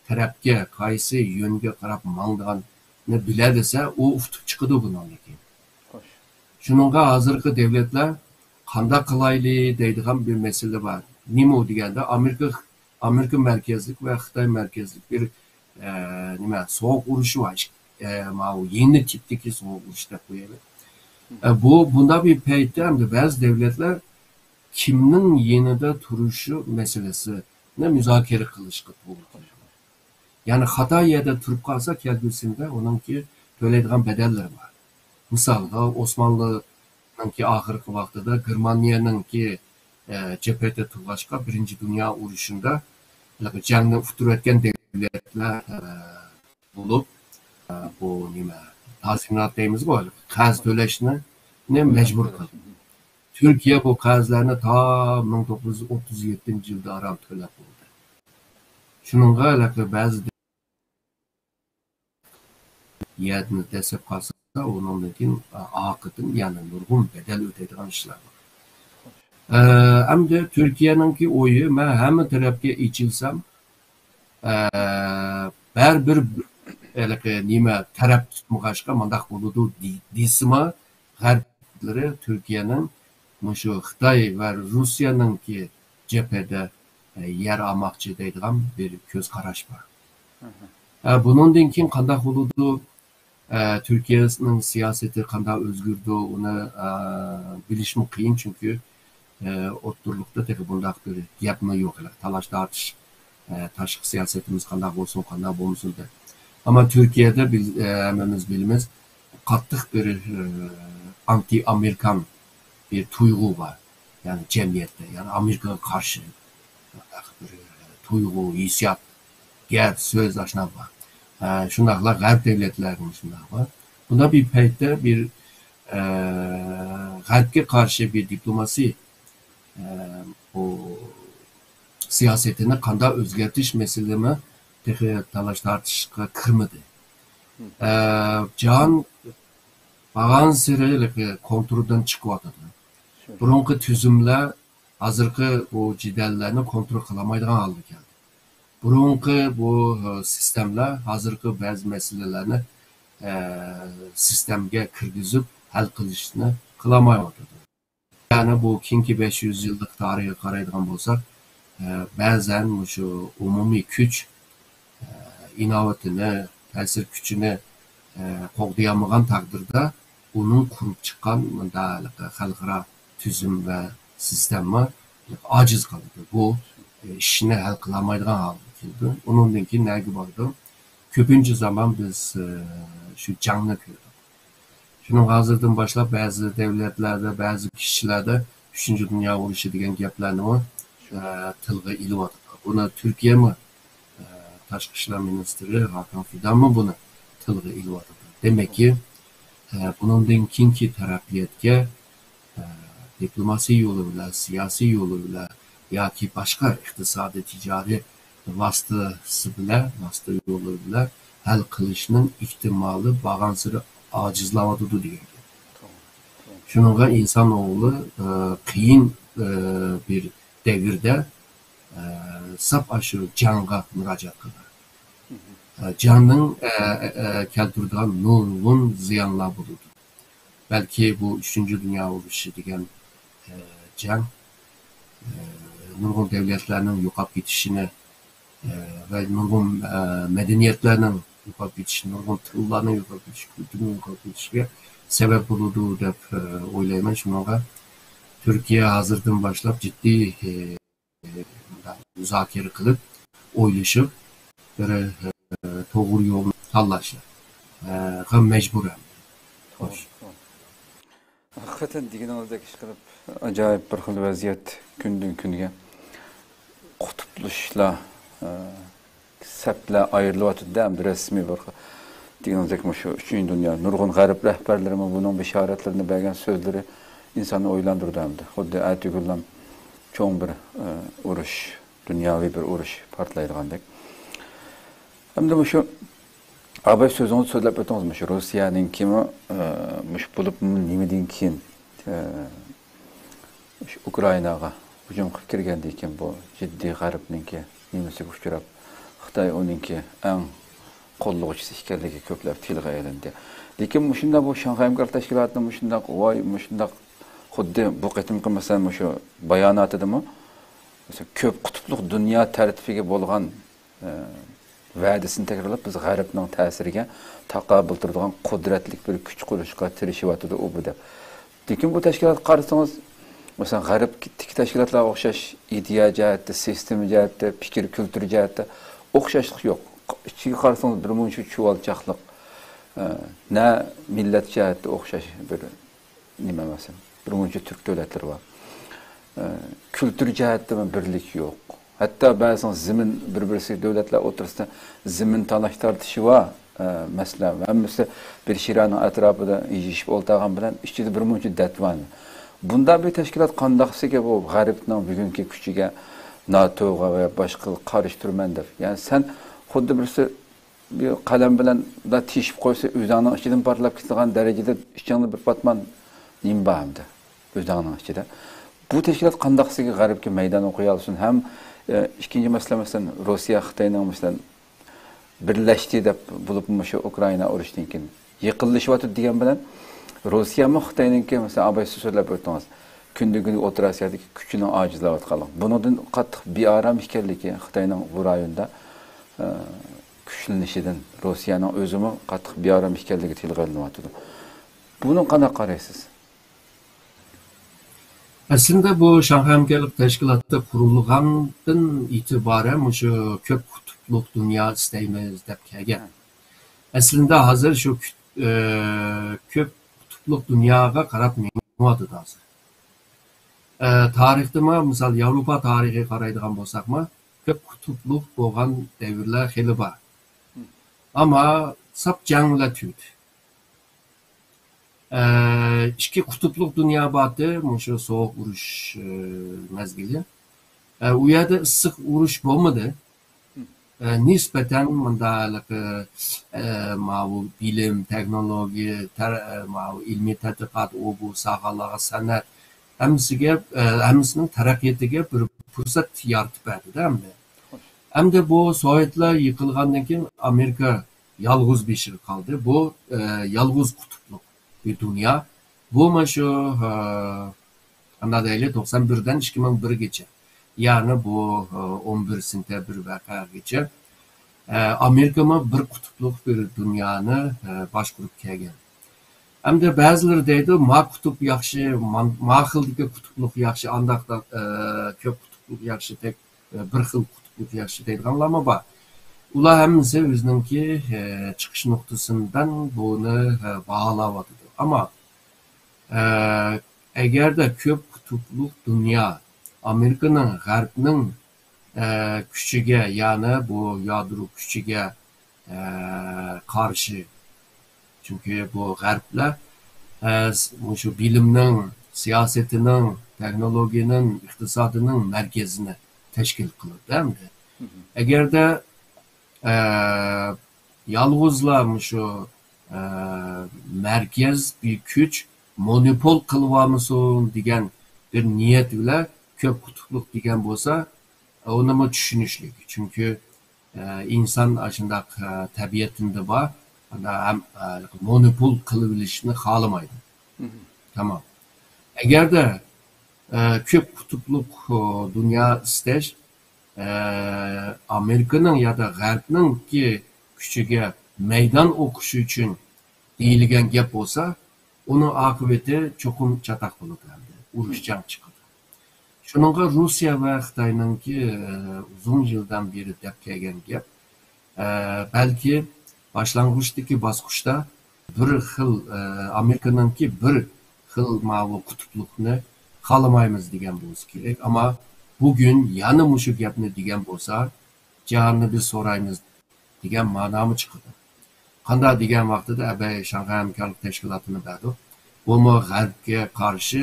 تەرەپكە، قايسى يۆنگە قاراپ ماڭىدىغاننى بىلەلىسە، ئۇ ئۇتۇپ چىقىدۇ بۇنىڭدىن كېيىن. خوش. شۇنىڭغا ھازىرقى دەۋلەتلەر قانداق قىلايلى دەيدىغان بىر مەسىلە بار. نېمە ئۇ دېگەندە، ئامېرىكا، ئامېرىكا مەركەزلىك ۋە خىتاي مەركەزلىك بىر، ئە، نېمە، سوغۇق ئۇرۇشى بار. ئە، ماۋۇ يېڭى تىپتىكى سوغۇق ئۇرۇش دەپ قويايلى. ئە، بۇ، بۇنداق بىر پەيتتە ئەمدى بەزى دەۋلەتلەر كىمنىڭ يېنىدا تۇرۇشى مەسىلىسىنى مۇزاكىرە قىلىشقا توغرا كېلىدۇ. يەنى خاتا يەردە تۇرۇپ قالسا، كەلگۈسىدە ئۇنىڭكى تۆلەيدىغان بەدەللىرى بار. مىسالغا، ئوسمانلىنىڭكى ئاخىرقى ۋاقتىدا گېرمانىيەنىڭكى، ئە، جەبھىدە تۇرغاچقا، بىرىنچى دۇنيا ئۇرۇشىدا ھېلىقى جەڭنى ئۇتتۇرۇۋەتكەن دەۋلەتلەر، ئە، بولۇپ، ئە، بۇ نېمە، تازىمىنات دەيمىزغۇ، ھېلىقى قەرز تۆلەشنى، نى مەجبۇر قىلدى. تۈركىيە بۇ قەرزلەرنى تا مىڭ توققۇز يۈز ئوتتۇز يەتتىنچى يىلدا ئاران تۆلەپ بولدى. شۇنىڭغا ھېلىقى بەزى يەردىن دەسسەپ قالسا، ئۇنىڭدىن كېيىن ئارقىدىن يەنە نۇرغۇن بەدەل ئۆتەيدىغان ئىشلار بار. ئە، ئەمدى تۈركىيەنىڭكى ئويى، مەن ھەممە تەرەپكە ئېچىلسام، ئە، بەرىبىر ھېلىقى نېمە تەرەپ تۇتمىغاچقا مۇنداق بولىدۇ دېي-، دېسىمۇ، غەربلىرى تۈركىيەنىڭ مۇشۇ خىتاي ۋە روسىيەنىڭكى جەبھىدە، ئە، يەر ئالماقچى دەيدىغان بىر كۆز قاراش بار. ئە، بۇنىڭدىن كېيىن قانداق بولىدۇ؟ ئە، تۈركىيەنىڭ سىياسىتى قانداق ئۆزگىرىدۇ؟ ئۇنى، ئە، بىلىشمۇ قىيىن، چۈنكى، ئە، ئوتتۇرىلىقتا تېخى بۇنداق بىر گەپمۇ يوق، تالاش تارتىش، ئە، تاشقى سىياسىتىمىز قانداق بولسۇن، قانداق بولمىسۇن دەپ. ئەمما تۈركىيەدە بىز، ئە، ھەممىمىز بىلىمىز، قاتتىق بىر، ئە، ئانتى ئامېرىكان بىر تۇيغۇ بار. يەنى جەمئىيەتتە، يەنى ئامېرىكىغا قارشى بىر تۇيغۇ، ھېسسىيات، گەپ، سۆز ئاشۇنداق بار. ئە، شۇنداقلا غەرب دۆلەتلەردىمۇ شۇنداق بار. بۇنداق بىر پەيتتە بىر، ئە، غەربكە قارشى بىر دىپلوماسىي، ئە، بۇ سىياسىتىنى قانداق ئۆزگەرتىش مەسىلىمۇ تېخى تالاش تارتىشقا كىرمىدى. ئە، جاھان بارغانسېرى كونترولدىن چىقىۋاتىدۇ. بۇرۇنقى تۈزۈملەر ھازىرقى بۇ جېدەللەرنى كونترول قىلالمايدىغان ھالغا كەلدى. بۇرۇنقى بۇ، ئە، سىستېمىلەر ھازىرقى بەزى مەسىلىلەرنى، ئە، سىستېمىگە كىرگۈزۈپ ھەل قىلىشنى قىلالمايۋاتىدۇ. يەنى بۇ كېيىنكى بەش يۈز يىللىق تارىخقا قارايدىغان بولساق، ئە، بەزەن مۇشۇ ئومۇمىي كۈچ، ئە، ئىناۋىتىنى، تەسىر كۈچىنى، ئە، قوغدىيالمىغان تەقدىردە، ئۇنىڭ قۇرۇپ چىققان مۇنداق خەلقئارا تۈزۈم ۋە سىستېما ئاجىز قالىدۇ. بۇ، ئە، ئىشنى ھەل قىلالمايدىغان ھالغا كېلىدۇ. ئۇنىڭدىن كېيىن نەگە بارىدۇ؟ كۆپىنچە زامان بىز، ئە، شۇ جەڭنى كۆردۇق. شۇنىڭغا ھازىردىن باشلاپ بەزى دۆلەتلەردە، بەزى كىشىلەردە ئۈچىنچى دۇنيا ئۇرۇشى دېگەن گەپلەرنىمۇ، ئە، تىلغا ئېلىۋاتىدۇ. بۇنى تۈركىيەمۇ، ئە، تاشقى ئىشلار مىنىستىرى ھاكان فىدانمۇ بۇنى تىلغا ئېلىۋاتىدۇ. دېمەككى، ئە، بۇنىڭدىن كېيىنكى تەرەققىياتقا ئە، دىپلوماسىيە يولى بىلەن، سىياسىي يولى بىلەن ياكى باشقا ئىقتىسادىي، تىجارىي ۋاسىتىسى بىلەن، ۋاسىتە يولى بىلەن ھەل قىلىشنىڭ ئېھتىمالى بارغانسېرى ئاجىزلاۋاتىدۇ دېگەن گەپ. شۇنىڭغا ئىنسان ئوغلى، ئە، قىيىن، ئە، بىر دەۋردە، ئە، ساپ ئاشۇ جەڭگە مۇراجىئەت قىلدى. ئە، جەڭنىڭ، ئە، ئە، ئە، كەلتۈرىدىغان نۇرغۇن زىيانلار بولىدۇ. بەلكى بۇ ئۈچىنچى دۇنيا ئۇرۇشى دېگەن، ئە، جەڭ، ئە، نۇرغۇن دەۋلەتلەرنىڭ يوقاپ كېتىشىنى، ئە، ۋە نۇرغۇن، ئە، مەدەنىيەتلەرنىڭ يوقاپ كېتىشى، نۇرغۇن تىللارنىڭ يوقاپ كېتىشى، كۈلتۈرنىڭ يوقاپ كېتىشىگە سەۋەب بولىدۇ دەپ، ئە، ئويلايمەن. شۇنىڭغا تۈركىيە ھازىردىن باشلاپ جىددىي، ئە، مۇنداق مۇزاكىرە قىلىپ، ئويلىشىپ، بىر، ئە، توغرا يولنى تاللاشقا مەجبۇر ئەمدى. خوش. ھەقىقەتەن دېگىنىڭىزدەك ئىشقىلىپ، ئاجايىپ بىر خىل ۋەزىيەت كۈندىن كۈنگە قۇتۇپلىشىشلار، ئە، سەپلەر ئايرىلىۋاتىدۇ-دە، ئەمدى رەسمىي بىر خىل. دېگىنىڭىزدەك مۇشۇ ئۈچىنچى دۇنيا، نۇرغۇن غەرب رەھبەرلىرىمۇ بۇنىڭ بېشارەتلىرىنى بەرگەن، سۆزلىرى ئىنساننى ئويلاندۇرىدۇ ئەمدى. خۇددى ئەتىگۈنلەم چوڭ بىر، ئە، ئۇرۇش، دۇنياۋى بىر ئۇرۇش پارتلايدىغاندەك. ئەمدى مۇشۇ ئاباي، سۆزىڭىزدە سۆزلەپ ئۆتتىڭىز، مۇشۇ روسىيەنىڭكىمۇ، ئە، مۇشۇ بولۇپمۇ نېمىدىن كېيىن، ئە، مۇشۇ ئۇكرائىناغا ھۇجۇم قىلىپ كىرگەندىن كېيىن بۇ جىددىي غەربنىڭكى نېمىسىگە ئۇچراپ، خىتاي ئۇنىڭكى ئەڭ قوللىغۇچىسى ئىكەنلىكى كۆپلەپ تىلغا ئېلىندى. لېكىن مۇشۇنداق بۇ شاڭخەي ھەمكارلىق تەشكىلاتىنىڭ مۇشۇنداق، ۋاي، مۇشۇنداق، خۇددى بۇ قېتىمقى، مەسىلەن، مۇشۇ باياناتىدىمۇ، مەسىلەن، كۆپ قۇتۇپلۇق دۇنيا تەرتىپىگە بولغان ئە، ۋەدىسىنى تەكرارلاپ، بىز غەربنىڭ تەسىرىگە تاقابىل تۇرىدىغان قۇدرەتلىك بىر كۈچ قۇرۇشقا تىرىشىۋاتىدۇ، ئۇ بۇ دەپ. لېكىن بۇ تەشكىلاتقا قارىسىڭىز، مەسىلەن، غەربتىكى تەشكىلاتلارغا ئوخشاش ئىدىيە جەھەتتە، سىستېما جەھەتتە، پىكىر كۈلتۈرى جەھەتتە ئوخشاشلىق يوق. ئىچىگە قارىسىڭىز، بىر مۇنچە چۇۋالچاقلىق، ئە، نە مىللەت جەھەتتە ئوخشاش بىر نېمە مەسىلەن، بىر مۇنچە تۈرك دۆلەتلىرى بار. ئە، كۈلتۈر جەھەتتىمۇ بىرلىك يوق. ھەتتا بەزىسىڭ زېمىن، بىر-بىرسى دۆلەتلەر ئوتتۇرىسىدا زېمىن تالاش تارتىشى بار. ئە، مەسىلەن، ھەممىسى بىر شىرانىڭ ئەتراپىدا يېيىشىپ ئولتۇرغان بىلەن ئىچىدە بىر مۇنچە دەرد بار. بۇنداق بىر تەشكىلات قانداقسىكى بۇ غەربنىڭ بۈگۈنكى كۈچىگە، ناتوغا ۋە باشقىلارغا قارشى تۇرىمەن دەپ. يەنى سەن خۇددى بىرسى بىر قەلەم بىلەن دا تېشىپ قويسا، ئۆزۈڭنىڭ ئىچىدىن پارتلاپ كېتىدىغان دەرىجىدە ئىچىڭدە بىر پاتمان نېمە بار ئەمدى ئۆزۈڭنىڭ ئىچىدە؟ بۇ تەشكىلات قانداقسىكى غەربكە مەيدان ئوقۇيالىسۇن؟ ھەم، ئە، ئىككىنچى مەسىلە، مەسىلەن، روسىيە خىتاينىڭ، مەسىلەن، بىرلەشتى دەپ، بولۇپمۇ مۇشۇ ئۇكرائىنا ئۇرۇشىدىن كېيىن يېقىنلىشىۋاتىدۇ دېگەن بىلەن، روسىيەمۇ خىتاينىڭكى، مەسىلەن، ئاباي، سىز سۆزلەپ ئۆتتىڭىز، كۈندىن كۈنگە ئوتتۇرا ئاسىيادىكى كۈچىنىڭ ئاجىزلاۋاتقانلىقى. بۇنىڭدىن قاتتىق بىئارام ئىكەنلىكى، خىتاينىڭ بۇ رايوندا، ئە، كۈچلىنىشىدىن روسىيەنىڭ ئۆزىمۇ قاتتىق بىئارام ئىكەنلىكى تىلغا ئېلىنىۋاتىدۇ. بۇنىڭغا قانداق قارايسىز؟ ئەسلىندە بۇ شاڭخەي ھەمكارلىق تەشكىلاتى قۇرۇلغاندىن ئېتىبارەن مۇشۇ كۆپ قۇتۇپلۇق دۇنيا ئىستەيمىز دەپ كەلگەن. ئەسلىندە ھازىر شۇ كۈ-، ئە، كۆپ قۇتۇپلۇق دۇنياغا قاراپ مېڭىۋاتىدۇ ھازىر. ئە، تارىختىمۇ، مىسال، ياۋروپا تارىخىغا قارايدىغان بولساقمۇ، كۆپ قۇتۇپلۇق بولغان دەۋرلەر خېلى بار. ئەمما ساپ جەڭ بىلەن تۈگىدى. ئە، ئىككى قۇتۇپلۇق دۇنيا بارتى، مۇشۇ سوغۇق ئۇرۇش، ئە، مەزگىلى. ئە، ئۇ يەردە ئىسسىق ئۇرۇش بولمىدى. ئە، نىسبەتەن مۇنداق ھېلىقى، ئە، ماۋۇ بىلىم، تېخنولوگىيە، تەر-، ئە، ماۋۇ ئىلمىي تەتقىقات، ئۇ بۇ ساھەلەرگە سەنئەت، ھەممىسىگە، ئە، ھەممىسىنىڭ تەرەققىياتىغا بىر پۇرسەت يارىتىپ بەردى-دە ئەمدى. ئەمدى بۇ سوۋېتلار يىقىلغاندىن كېيىن ئامېرىكا يالغۇز بېشىغا قالدى. بۇ، ئە، يالغۇز قۇتۇپلۇق بىر دۇنيا. بۇ مانا شۇ، ئە، قانداق دەيلى، توقسان بىردىن ئىككى مىڭ بىرگىچە، يەنى بۇ، ئون بىر سېنتەبىر ۋەقەگىچە، ئامېرىكىمۇ بىر قۇتۇپلۇق بىر دۇنيانى باشقۇرۇپ كەلگەن. ئەمدى بەزىلىرى دەيدۇ، ما قۇتۇپ ياخشى، ما، ما خىلدىكى قۇتۇپلۇق ياخشى، ئانداق، كۆپ قۇتۇپلۇق ياخشى، تەك بىر خىل قۇتۇپلۇق ياخشى دەيدىغانلارمۇ بار. ئۇلار ھەممىسى ئۆزىنىڭكى، ئە، چىقىش نۇقتىسىدىن بۇنى، ئە، باھالاۋاتىدۇ. ئەمما، ئە، ئەگەردە كۆپ قۇتۇپلۇق دۇنيا ئامېرىكىنىڭ، غەربنىڭ، ئە، كۈچىگە، يەنى بۇ يادرو كۈچىگە، ئە، قارشى. چۈنكى بۇ غەربلەر، ئە، مۇشۇ بىلىمنىڭ، سىياسىتىنىڭ، تېخنولوگىيەنىڭ، ئىقتىسادىنىڭ مەركىزىنى تەشكىل قىلىدۇ ئەمدى. ئەگەردە، ئە، يالغۇزلا مۇشۇ، ئە، مەركەز بىر كۈچ مونوپول قىلىۋالمىسۇن دېگەن بىر نىيەت بىلەن كۆپ قۇتۇپلۇق دېگەن بولسا، ئۇنىمۇ چۈشىنىشلىك. چۈنكى ئە، ئىنسان ئاشۇنداق، ئە، تەبىئەتىندە بار، ئانا ھەم، ئە، مونوپول قىلىۋېلىشنى خالىمايدۇ. تامام. ئەگەردە، ئە، كۆپ قۇتۇپلۇق، ئۇ، دۇنيا ئىستەش، ئە، ئامېرىكىنىڭ يادا غەربنىڭكى كۈچىگە مەيدان ئوقۇشى ئۈچۈن دېيىلگەن گەپ بولسا، ئۇنىڭ ئاقىۋىتى چوقۇم چاتاق بولىدۇ ئەمدى. ئۇرۇش جەڭ چىقىدۇ. شۇنىڭغا روسىيە ۋە خىتاينىڭكى، ئە، ئۇزۇن يىلدىن بېرى دەپ كەلگەن گەپ، ئە، بەلكى باشلانغۇچتىكى باسقۇچتا بىر خىل، ئە، ئامېرىكىنىڭكى بىر خىل ماۋۇ قۇتۇپلۇقنى خالىمايمىز دېگەن بولسا كېرەك. ئەمما بۈگۈن يەنە مۇشۇ گەپنى دېگەن بولسا، جاھاننى بىز سورايمىز دېگەن مانامۇ چىقىدۇ. قانداق دېگەن ۋاقتىدا ئەبەي شاڭخەي ھەمكارلىق تەشكىلاتىنى بەردۇق. بۇمۇ غەربكە قارشى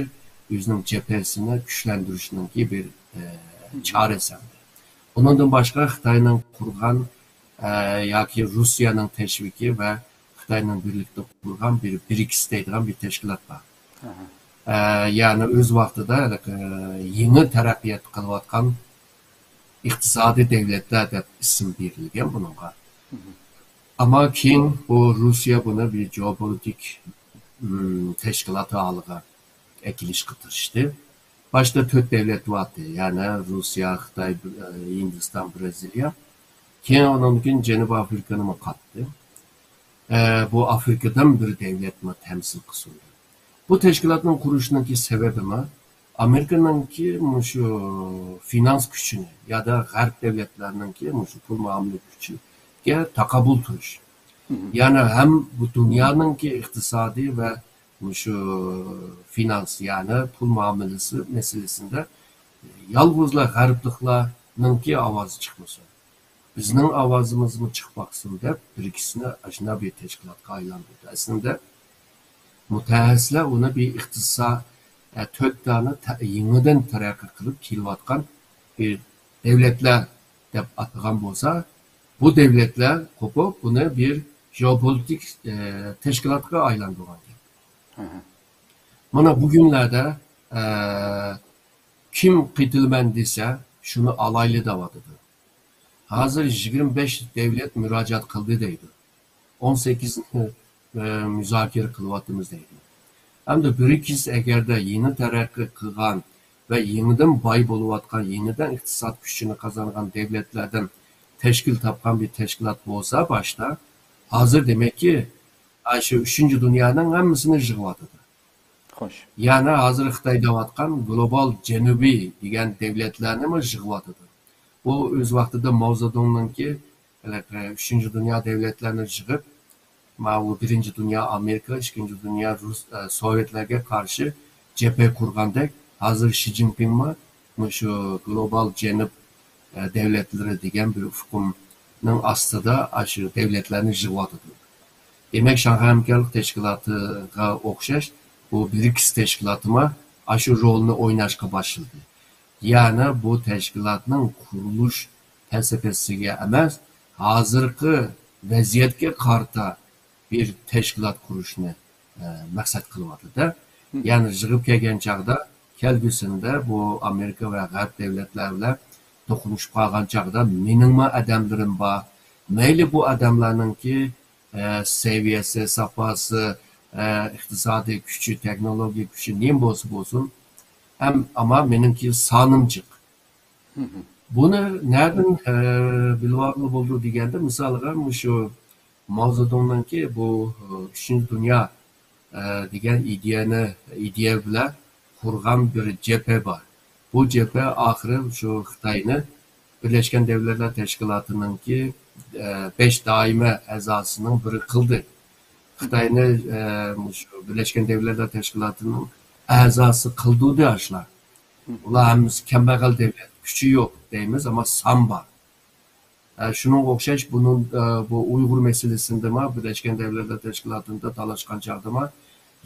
ئۆزىنىڭ جەبھىسىنى كۈچلەندۈرۈشنىڭكى بىر، ئە، چارىسى ئەمدى. ئۇنىڭدىن باشقا خىتاينىڭ قۇرغان، ئە، ياكى روسىيەنىڭ تەشۋىقى ۋە خىتاينىڭ بىرلىكتە قۇرغان بىر برىكس دەيدىغان بىر تەشكىلات بار. ئە، يەنى ئۆز ۋاقتىدا ھېلىقى يېڭى تەرەققىيات قىلىۋاتقان ئىقتىسادىي دەۋلەتلەر دەپ ئىسىم بېرىلگەن بۇنىڭغا. ئەمما كېيىن بۇ روسىيە بۇنى بىر جېئوپولىتىك، ئىم، تەشكىلات ھالىغا ئەكېلىشكە تىرىشتى. باشتا تۆت دەۋلەت بارتى، يەنى روسىيە، خىتاي، ئە، ھىندىستان، بىرازىلىيە. كېيىن ئۇنىڭدىن كېيىن جەنۇبىي ئافرىقىنىمۇ قاتتى. ئە، بۇ ئافرىقىدىن بىر دەۋلەتمۇ تەمسىل قىلسۇن. بۇ تەشكىلاتنىڭ قۇرۇشىنىڭكى سەۋەبىمۇ ئامېرىكىنىڭكى مۇشۇ فىنانس كۈچىنى يادا غەرب دەۋلەتلەرنىڭكى مۇشۇ پۇل مۇئامىلە كۈچىگە تاقابىل تۇرۇش. يەنى ھەم بۇ دۇنيانىڭكى ئىقتىسادىي ۋە مۇشۇ فىنانس، يەنى پۇل مۇئامىلىسى مەسىلىسىندە يالغۇزلا غەربلىكلارنىڭكى ئاۋازى چىقمىسۇن. بىزنىڭ ئاۋازىمىزمۇ چىقىپ باقسۇن دەپ، بىرىكىسنى ئاشۇنداق بىر تەشكىلاتقا ئايلاندۇردى. ئەسلىدە مۇتەخەسسىسلەر ئۇنى بىر ئىقتىساد، ئە، تۆت دانە تە-، يېڭىدىن تەرەققىي قىلىپ كېلىۋاتقان بىر دەۋلەتلەر دەپ ئاتىغان بولسا، بۇ دەۋلەتلەر قوپۇپ، بۇنى بىر ژېئوپولىتىك، ئە، تەشكىلاتقا ئايلاندۇرغان گەپ. مانا بۈگۈنلەردە، ئە، كىم قېتىلىمەن دېسە، شۇنى ئالايلى دەۋاتىدۇ. ھازىر يىگىرمە بەش دەۋلەت مۇراجىئەت قىلدى دەيدۇ. ئون سەككىزنى، ئە، مۇزاكىرە قىلىۋاتىمىز دەيدۇ. ئەمدى بىرىكس ئەگەردە يېڭى تەرەققىي قىلغان ۋە يېڭىدىن باي بولۇۋاتقان، يېڭىدىن ئىقتىساد كۈچىنى قازانغان دەۋلەتلەردىن تەشكىل تاپقان بىر تەشكىلات بولسا باشتا، ھازىر دېمەككى، ئاشۇ ئۈچىنچى دۇنيانىڭ ھەممىسىنى يىغىۋاتىدۇ. خوش. يەنى ھازىر خىتاي دەۋاتقان گلوبال جەنۇبىي دېگەن دەۋلەتلەرنىمۇ يىغىۋاتىدۇ. بۇ ئۆز ۋاقتىدا ماۋزېدۇڭنىڭكى، ھېلىقى ئۈچىنچى دۇنيا دەۋلەتلەرنى يىغىپ، ماۋۇ بىرىنچى دۇنيا ئامېرىكا، ئىككىنچى دۇنيا رۇس، ئە، سوۋېتلەرگە قارشى جەبھە قۇرغاندەك، ھازىر شى جىنپىڭمۇ مۇشۇ گلوبال جەنۇب، ئە، دەۋلەتلىرى دېگەن بىر ئۇقۇمنىڭ ئاستىدا ئاشۇ دەۋلەتلەرنى يىغىۋاتىدۇ. دېمەك، شاڭخەي ھەمكارلىق تەشكىلاتىغا ئوخشاش بۇ برىكس تەشكىلاتىمۇ ئاشۇ رولنى ئويناشقا باشلىدى. يەنى بۇ تەشكىلاتنىڭ قۇرۇلۇش پەلسەپىسىگە ئەمەس، ھازىرقى ۋەزىيەتكە قارىتا بىر تەشكىلات قۇرۇشنى، ئە، مەقسەت قىلىۋاتىدۇ. يەنى يىغىپ كەلگەن چاغدا، كەلگۈسىدە بۇ ئامېرىكا ۋە غەرب دەۋلەتلەر بىلەن توقۇنۇشۇپ قالغان چاغدا مېنىڭمۇ ئادەملىرىم بار. مەيلى بۇ ئادەملەرنىڭكى، ئە، سەۋىيەسى، ساپاسى، ئە، ئىقتىسادىي كۈچى، تېخنولوگىيە كۈچى نېمە بولسا بولسۇن، ئەم-، ئەمما مېنىڭكى سانىم جىق. بۇنى نەدىن، ئە، بىلىۋالغىلى بولىدۇ دېگەندە، مىسالغا، مۇشۇ ماۋزېدۇڭنىڭكى بۇ، ئە، ئۈچىنچى دۇنيا، ئە، دېگەن ئىدىيەنى، ئىدىيە بىلەن قۇرغان بىر جەبھە بار. بۇ جەبھە ئاخىرى شۇ خىتاينى بىرلەشكەن دەۋلەتلەر تەشكىلاتىنىڭكى، ئە، بەش دائىمىي ئەزاسىنىڭ بىرى قىلدى. خىتاينى، ئە، مۇشۇ بىرلەشكەن دەۋلەتلەر تەشكىلاتىنىڭ ئەزاسى قىلدۇردى ئاشۇلار. ئۇلار ھەممىسى كەمبەغەل دەۋلەت، كۈچى يوق دەيمىز، ئەمما سان بار. ئە، شۇنىڭغا ئوخشاش بۇنىڭ، ئە، بۇ ئۇيغۇر مەسىلىسىندىمۇ، بىرلەشكەن دەۋلەتلەر تەشكىلاتىدا تالاشقان چاغدىمۇ،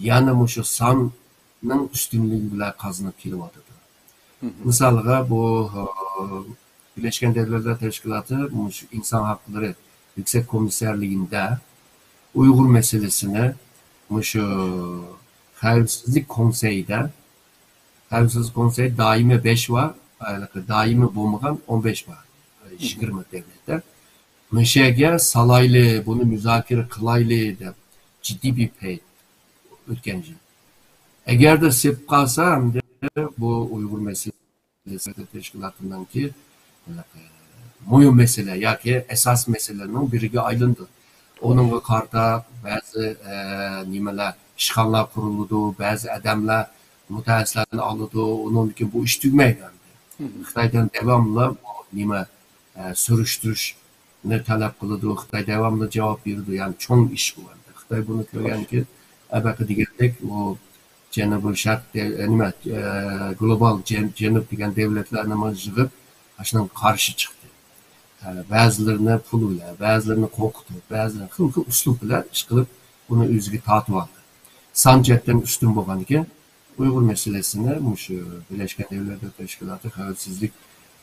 يەنە مۇشۇ ساننىڭ ئۈستۈنلۈكى بىلەن قازىنىپ كېلىۋاتىدۇ. مىسالغا، بۇ، ئە، بىرلەشكەن دەۋلەتلەر تەشكىلاتى مۇشۇ ئىنسان ھەقلىرى يۈكسەك كومىسسارلىقىنىڭ ئۇيغۇر مەسىلىسىنى مۇشۇ خەۋپسىزلىك كونسېيىدا، خەۋپسىزلىك كونسېيى دائىمىي بەش بار، ھېلىقى دائىمىي بولمىغان ئون بەش بار، يىگىرمە دەۋلەتتە. مۇشۇ يەرگە سالايلى، بۇنى مۇزاكىرە قىلايلى دەپ جىددىي بىر پەيت ئۆتكەن يىل. ئەگەردە سېلىپ قالسا، ئەمدى بۇ ئۇيغۇر مەسىلىسى تەشكىلاتىنىڭكى مۇھىم مەسىلە ياكى ئاساسىي مەسىلىنىڭ بىرىگە ئايلىنىدۇ. ئۇنىڭغا قارىتا بەزى، ئە، نېمىلەر، ئىشخانىلار قۇرۇلىدۇ، بەزى ئادەملەر مۇتەخەسسىسلەرنى ئالىدۇ، ئۇنىڭدىن كېيىن بۇ ئىش تۈگىمەيدۇ ئەمدى. خىتايدىن داۋاملىق نېمە، ئە، سۈرۈشتۈرۈش نى تەلەپ قىلىدۇ، خىتاي داۋاملىق جاۋاب بېرىدۇ، يەنى چوڭ ئىش بۇ ئەمدى. خىتاي بۇنى كۆرگەنكى، ئەبەقە دېگەندەك، ئۇ جەنۇبىي شەرق دە-، نېمە، ئە، گلوبال جەن-، جەنۇب دېگەن دەۋلەتلەرنىمۇ يىغىپ، ئاشۇنىڭغا قارشى چىقتى. ئە، بەزىلىرىنى پۇل بىلەن، بەزىلىرىنى قورقۇتۇپ، بەزىلىرىنى خىل خىل ئۇسلۇب بىلەن ئىش قىلىپ، ئۇنى ئۆزىگە تارتىۋالدى. سان جەھەتتىن ئۈستۈن بولغاندىكىن، ئۇيغۇر مەسىلىسىنى مۇشۇ بىرلەشكەن دۆلەتلەر تەشكىلاتى خەۋپسىزلىك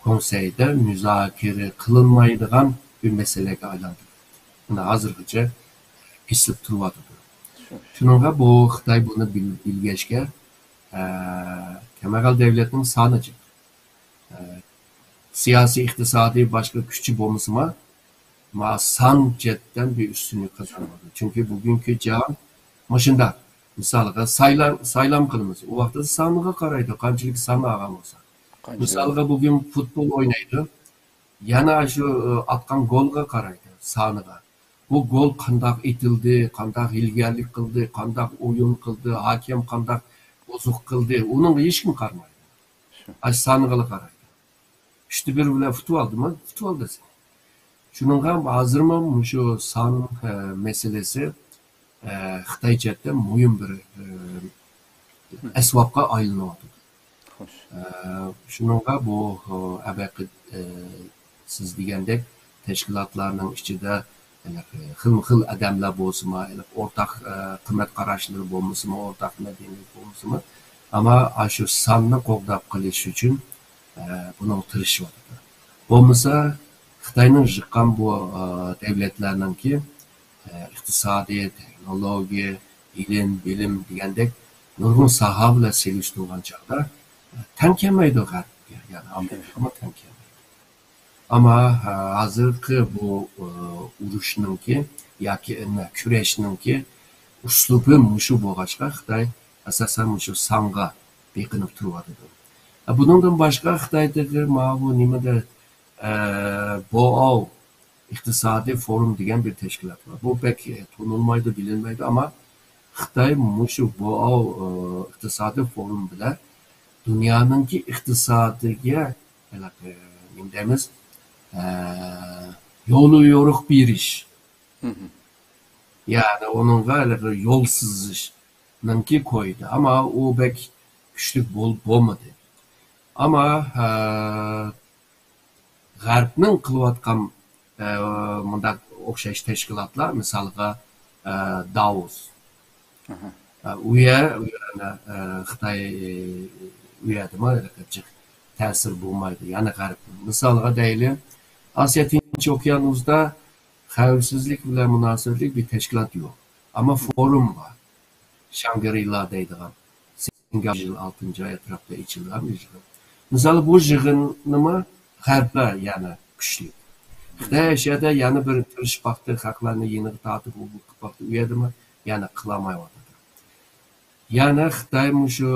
كونسېيىدا مۇزاكىرە قىلىنمايدىغان بىر مەسىلىگە ئايلاندى. مانا ھازىرغىچە پىسىپ تۇرۇۋاتىدۇ. شۇنىڭغا بۇ خىتاي بۇنى بىل-، بىلگەچكە، ئە، كەمبەغەل دەۋلەتنىڭ سانى جىق. ئە، سىياسىي، ئىقتىسادىي، باشقا كۈچى بولمىسىمۇ، ما سان جەھەتتىن بىر ئۈستۈنلۈك قازانمىدى. چۈنكى بۈگۈنكى جاھان مۇشۇنداق. مىسالغا سايلام، سايلام قىلىمىز. ئۇ ۋاقىتتا سانغا قارايدۇ، قانچىلىك سان ئالغان بولسا. قانچە مىسالغا بۈگۈن فۇتبول ئوينايدۇ. يەنە شۇ، ئە، ئاتقان گولغا قارايدۇ، سانىغا. بۇ گول قانداق ئېتىلدى، قانداق ھىيلىگەرلىك قىلدى، قانداق ئويۇن قىلدى، ھاكەم قانداق بۇزۇق قىلدى، ئۇنىڭغا ھېچكىم قارىمايدۇ. شۇ. ئاشۇ سانىغىلا قارايدۇ. ئۈچتە بىر بىلەن ئۇتۇۋالدىمۇ؟ ئۇتۇۋالدى. شۇنىڭغا ھازىرمۇ مۇشۇ سان، ئە، مەسىلىسى، ئە، خىتاي جەھەتتە مۇھىم بىر، ئە، ئەسۋابقا ئايلىنىۋاتىدۇ. خوش. ئە، شۇنىڭغا بۇ، ئە، ئەبەقى، ئە، سىز دېگەندەك تەشكىلاتلارنىڭ ئىچىدە، ئە، خىلمۇ خىل ئادەملەر بولسىمۇ، ئورتاق، ئە، قىممەت قاراشلىرى بولمىسىمۇ، ئورتاق مەدەنىيەت بولمىسىمۇ، ئەمما ئاشۇ ساننى قوغداپ قېلىش ئۈچۈن، ئە، بۇنىڭغا تىرىشىۋاتىدۇ. بولمىسا، خىتاينىڭ يىغقان بۇ، ئە، دەۋلەتلەرنىڭكى، ئە، ئىقتىسادىي، تېخنولوگىيە، ئىلىم، بىلىم دېگەندەك نۇرغۇن ساھە بىلەن سېلىشتۇرغان چاغدا، ئە، تەڭ كەلمەيدۇ غەربكە، يەنى ئامېرىكىغىمۇ تەڭ كەلمەيدۇ. ئەمما، ئە، ھازىرقى بۇ، ئە، ئۇرۇشنىڭكى ياكى، ئە، كۈرەشنىڭكى ئۇسلۇبى مۇشۇ بولغاچقا، خىتاي ئاساسەن مۇشۇ سانغا بېقىنىپ تۇرۇۋاتىدۇ. ئە، بۇنىڭدىن باشقا خىتايدىكى ماۋۇ نېمىدە، ئە، بوئاۋ ئىقتىسادىي فورۇم دېگەن بىر تەشكىلات بار. بۇ بەك، ئە، تونۇلمايدۇ، بىلىنمەيدۇ، ئەمما خىتاي مۇشۇ بوئاۋ، ئە، ئىقتىسادىي فورۇم بىلەن دۇنيانىڭكى ئىقتىسادىغا، ھېلىقى، نېمە دەيمىز، ئە، يوليورۇق بېرىش. مم. يەنى ئۇنىڭغا ھېلىقى يول سىزىشنىڭكى كويىدى. ئەمما ئۇ بەك كۈچلۈك بول-، بولمىدى. ئەمما، ئە، غەربنىڭ قىلىۋاتقان، ئە، مۇنداق ئوخشاش تەشكىلاتلار، مىسالغا، ئە، داۋوس. ئاھا. ئە، ئۇ يەر، ئۇ يەر، ئە، خىتاي، ئۇ يەردىمۇ جىق تەسىر بولمايدۇ. يەنى غەرب. مىسالغا دەيلى، ئاسىيا تىنچ ئوكيانۇسىدا خەۋپسىزلىك بىلەن مۇناسىۋەتلىك بىر تەشكىلات يوق. ئەمما فورۇم بار. شاڭگرىلا دەيدىغان. سىنگاپور يىل ئالتىنچى ئاي ئەتراپىدا ئېچىلغان بىر يىغىن. مىسالى، بۇ يىغىننىمۇ غەربلەر يەنە كۈچلۈك. خىتاي ئەشيادا يەنە بىر تىرىشىپ باقتى، خەقلەرنى يېنىغا تارتىپ، بۇ، بۇ قىلىپ باقتى. ئۇ يەردىمۇ يەنە قىلالمايۋاتىدۇ. يەنە خىتاي مۇشۇ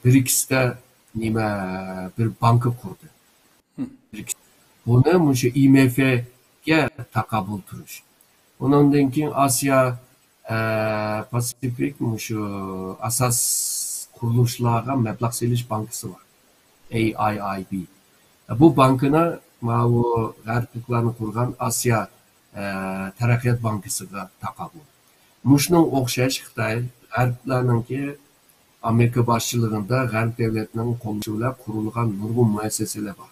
برىكستا نېمە، بىر بانكا قۇردى. بۇنى مۇشۇ ئىمېفگە تاقابىل تۇرۇش. ئۇنىڭدىن كېيىن ئاسىيا، ئە، پاسىفىك مۇشۇ ئاساس قۇرۇلۇشلارغا مەبلەغ سېلىش بانكىسى بار. ئەي ئاي ئاي بى. بۇ بانكىنى ماۋۇ غەربلىكلارنى قۇرغان ئاسىيا، ئە، تەرەققىيات بانكىسىغا تاقابىل. مۇشۇنىڭ ئوخشاش خىتاي غەربلەرنىڭكى ئامېرىكا باشچىلىقىدا غەرب دۆلەتنىڭ قوللىشى بىلەن قۇرۇلغان نۇرغۇن مۇئەسسەسىلەر بار.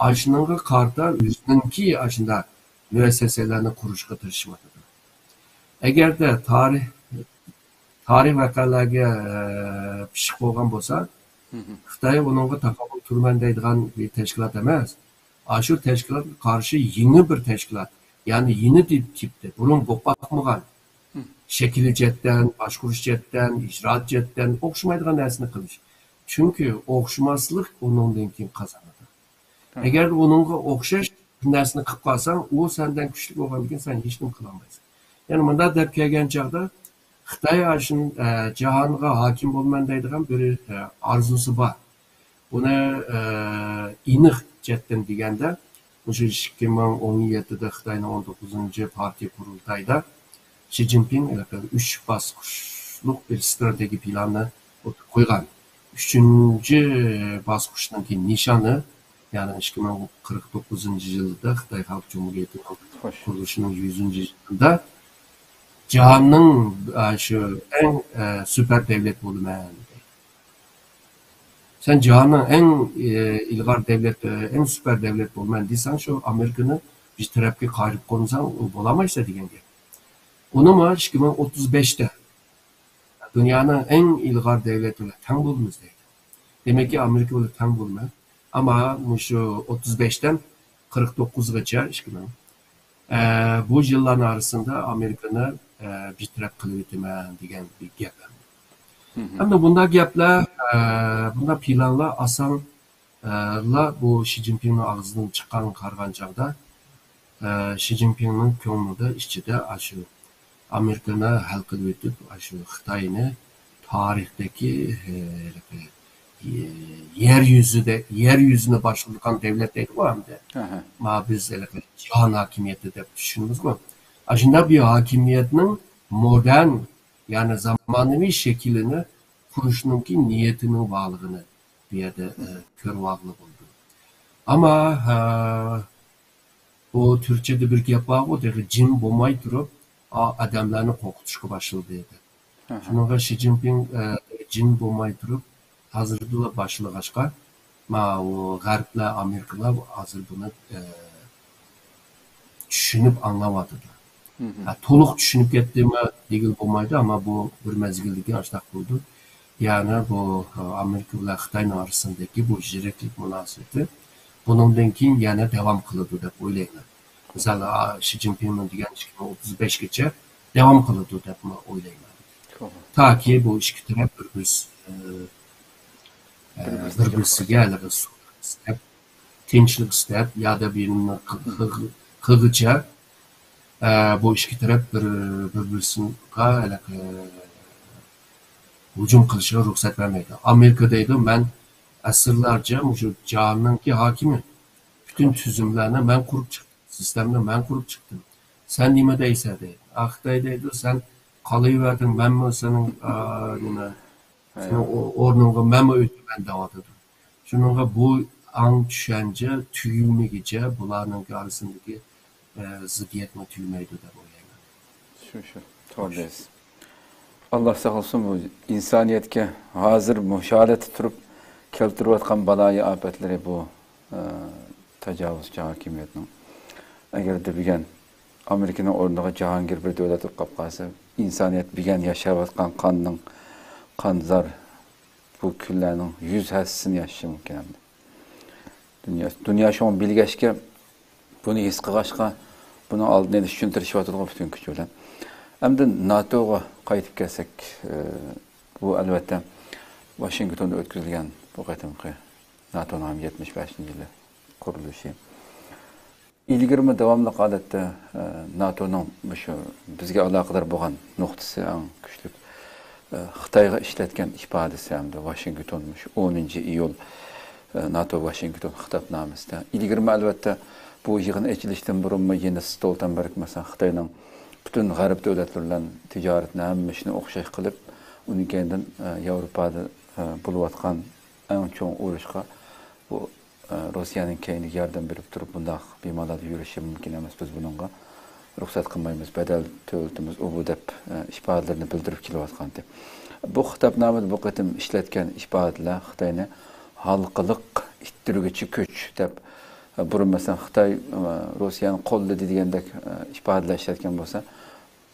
ئاشۇنىڭغا قارىتا ئۆزىنىڭكى ئاشۇنداق مۇئەسسەسەلەرنى قۇرۇشقا تىرىشىۋاتىدۇ. ئەگەردە تارىخ، تارىخ ۋەقەلەرگە، ئە، پىششىق بولغان بولسا، خىتاي ئۇنىڭغا تاقابىل تۇرىمەن دەيدىغان بىر تەشكىلات ئەمەس. ئاشۇ تەشكىلاتقا قارشى يېڭى بىر تەشكىلات، يەنى يېڭى تىپ-، تىپتە، بۇرۇن بولۇپ باقمىغان، شەكلى جەھەتتىن، باشقۇرۇش جەھەتتىن، ئىجرائات جەھەتتىن ئوخشىمايدىغان نەرسىنى قىلىش. چۈنكى ئوخشىماسلىق ئۇنىڭدىن كېيىن قازىنىدۇ. ئەگەر ئۇنىڭغا ئوخشاش بىر نەرسىنى قىلىپ قالساڭ، ئۇ سەندىن كۈچلۈك بولغاندىن كېيىن سەن ھېچنېمە قىلالمايسەن. يەنى مۇنداق دەپ كەلگەن چاغدا خىتاي ئاشۇ، ئە، جاھانغا ھاكىم بولىمەن دەيدىغان بىر، ئە، ئارزۇسى بار. بۇنى، ئە، ئېنىق جەھەتتىن دېگەندە، مۇشۇ ئىككى مىڭ ئون يەتتىدە خىتاينىڭ ئون توققۇزىنچى پارتىيە قۇرۇلتايىدا شى جىنپىڭ ھېلىقى ئۈچ باسقۇچلۇق بىر ئىستراتېگىيە پىلانىنى ئوتتۇرىغا قويغان. ئۈچىنچى باسقۇچنىڭكى نىشانى، يەنى ئىككى مىڭ قىرىق توققۇزىنچى يىلدا خىتاي خەلق جۇمھۇرىيىتىنىڭ قۇرۇلۇشىنىڭ يۈزىنچى يىلىدا جاھاننىڭ، ئە، شۇ ئەڭ، ئە، سۈپەر دەۋلەت بولىمەن دەيدۇ. سەن جاھاننىڭ ئەڭ، ئى، ئىلغار دەۋلەت، ئى، ئەڭ سۈپەر دەۋلەت بولىمەن دېسەڭ، شۇ ئامېرىكىنى بىر تەرەپكە قايرىپ قويمىساڭ، ئۇ بولالمايسەن دېگەن گەپ. ئۇنىمۇ ئىككى مىڭ ئوتتۇز بەشتە دۇنيانىڭ ئەڭ ئىلغار دەۋلىتى بىلەن تەڭ بولىمىز دەيدۇ. دېمەككى، ئامېرىكا بىلەن تەڭ بولىمەن. ئەمما مۇشۇ ئوتتۇز بەشتىن قىرىق توققۇزغىچە ئىككى مىڭ ئە، بۇ يىللارنىڭ ئارىسىدا ئامېرىكىنى، ئە، بىتەرەپ قىلىۋېتىمەن دېگەن بىر گەپ. مم. ئەمدى بۇنداق گەپلەر، ئە، بۇنداق پىلانلار ئاسان، ئە، لا بۇ شى جىنپىڭنىڭ ئاغزىدىن چىققانغا قارىغان چاغدا، ئە، شى جىنپىڭنىڭ كۆڭلىدە، ئىچىدە ئاشۇ ئامېرىكىنى ھەل قىلىۋېتىپ، ئاشۇ خىتاينى تارىختىكى، ئە، ھېلىقى، ئە، يەر يۈزىدە، يەر يۈزىنى باشقۇرغان دۆلەت دەيدىغۇ ئەمدى. ئەھە. ما بىز ھېلىقى جاھان ھاكىمىيىتى دەپ چۈشىنىمىزغۇ. ئاشۇنداق بىر ھاكىمىيەتنىڭ مودېرن، يەنى زامانىۋى شەكلىنى قۇرۇشنىڭكى نىيىتىنىڭ بارلىقىنى بۇ يەردە، ئە، كۆرۈۋالغىلى بولىدۇ. ئەمما، ئە، بۇ تۈركچىدە بىر گەپ بارغۇ، تېخى جىن بولماي تۇرۇپ، ئا-، ئادەملەرنى قورقۇتۇشقا باشلىدى دەپ. ئەھە. شۇنىڭغا شى جىنپىڭ، ئە، جىن بولماي تۇرۇپ، ھازىردىلا باشلىغاچقا، ماۋۇ غەربلەر، ئامېرىكىلار ھازىر بۇنى، ئە، چۈشىنىپ ئاڭلاۋاتىدۇ. مم. ھە، تولۇق چۈشىنىپ كەتتىمۇ دېگىلى بولمايدۇ، ئەمما بۇ بىر مەزگىلدىن كېيىن ئاشۇنداق بولىدۇ. يەنى بۇ، ئە، ئامېرىكا بىلەن خىتاينىڭ ئارىسىندىكى بۇ يۈرەكلىك مۇناسىۋىتى بۇنىڭدىن كېيىن يەنە داۋام قىلىدۇ دەپ ئويلايمەن. مىسال، ئا، شى جىنپىڭنىڭ دېگەن ئىككى مىڭ ئوتتۇز بەشكىچە داۋام قىلىدۇ دەپمۇ ئويلايمەن. توغرا. تاكى بۇ ئىككى تەرەپ بىر-بىرسى، ئە، بىر-بىرسىگە بىر-بىرسىگە ھېلىقى سۇ ئىستەپ، تىنچلىق ئىستەپ، يا دە بىرىنى قىل-، قىل-، قىلغىچە، ئە، بۇ ئىككى تەرەپ بىر-، بىر-بىرسىگە ھېلىقى ھۇجۇم قىلىشىغا رۇخسەت بەرمەيدۇ. ئامېرىكا دەيدۇ، مەن ئەسىرلەرچە مۇشۇ جاھاننىڭكى ھاكىمى، پۈتۈن تۈزۈملەرنى مەن قۇرۇپ چىقتىم، سىستېمىنى مەن قۇرۇپ چىقتىم. سەن نېمە دەيسەن دەيدۇ. ئا، خىتاي دەيدۇ، سەن قالايىۋەردىڭ، مەنمۇ سېنىڭ، ئا، نېمە، سېنىڭ ئو-، ئورنۇڭغا مەنمۇ ئۆتىمەن دەۋاتىدۇ. شۇنىڭغا بۇ ئاڭ چۈشەنچە تۈگىمىگىچە بۇلارنىڭكى ئارىسىندىكى، ئە، زىددىيەتمۇ تۈگىمەيدۇ دەپ ئويلايمەن. شۇ، شۇ. توغرا دەيسىز. ئاللا ساقلىسۇن، بۇ ئىنسانىيەتكە ھازىر مۇشۇ ھالەتتە تۇرۇپ كەلتۈرۈۋاتقان بالايىئاپەتلىرى بۇ، ئە، تاجاۋۇزچى ھاكىمىيەتنىڭ. ئەگەر دېگەن ئامېرىكىنىڭ ئورنىغا جاھانگىر بىر دۆلەت بولۇپ قالىپ قالسا، ئىنسانىيەت بۈگۈن ياشاۋاتقان قاننىڭ، قانزار بۇ كۈنلەرنىڭ يۈز ھەسسىسىنى ياشىشى مۇمكىن ئەمدى. دۇنيا، دۇنيا شۇڭا بىلگەچكە، بۇنى ھېس قىلغاچقا، بۇنىڭ ئالدىنى ئېلىش ئۈچۈن تىرىشىۋاتىدىغۇ پۈتۈن كۈچى بىلەن. ئەمدى ناتوغا قايتىپ كەلسەك، ئە، بۇ ئەلۋەتتە ۋاشىنگتوندا ئۆتكۈزۈلگەن بۇ قېتىمقى ناتونىڭ يەتمىش بەشىنچى يىلى قۇرۇلۇشى. ئىلگىرىمۇ داۋاملىق ھالەتتە، ئە، ناتونىڭ مۇشۇ بىزگە ئالاقىدار بولغان نۇقتىسى ئەڭ كۈچلۈك، ئە، خىتايغا ئىشلەتكەن ئىپادىسى ھەمدە ۋاشىنگتون مۇشۇ ئونىنچى ئىيۇل، ئە، ناتو ۋاشىنگتون خىتابنامىسىدە. ئىلگىرىمۇ ئەلۋەتتە بۇ يىغىن ئېچىلىشتىن بۇرۇنمۇ يېنس ستولتېنبېرگ، مەسىلەن، خىتاينىڭ پۈتۈن غەرب دۆلەتلىرى بىلەن تىجارەتنى ھەممە ئىشنى ئوخشاش قىلىپ، ئۇنىڭ كەينىدىن، ئە، ياۋروپادا، ئە، بولۇۋاتقان ئەڭ چوڭ ئۇرۇشقا بۇ، ئە، روسىيەنىڭ كەينىگە ياردەم بېرىپ تۇرۇپ، بۇنداق بىمالال يۈرۈشى مۇمكىن ئەمەس، بىز بۇنىڭغا رۇخسەت قىلمايمىز، بەدەل تۆلىتىمىز، ئۇ بۇ دەپ، ئە، ئىپادىلىرىنى بىلدۈرۈپ كېلىۋاتقانىدى. بۇ خىتابنامىدا بۇ قېتىم ئىشلەتكەن ئىپادىلەر خىتاينى ھالقىلىق ئىتتىرگۈچى كۈچ دەپ، ئە، بۇرۇن مەسىلەن خىتاي، ئە، روسىيەنى قوللىدى دېگەندەك، ئە، ئىپادىلەر ئىشلەتكەن بولسا،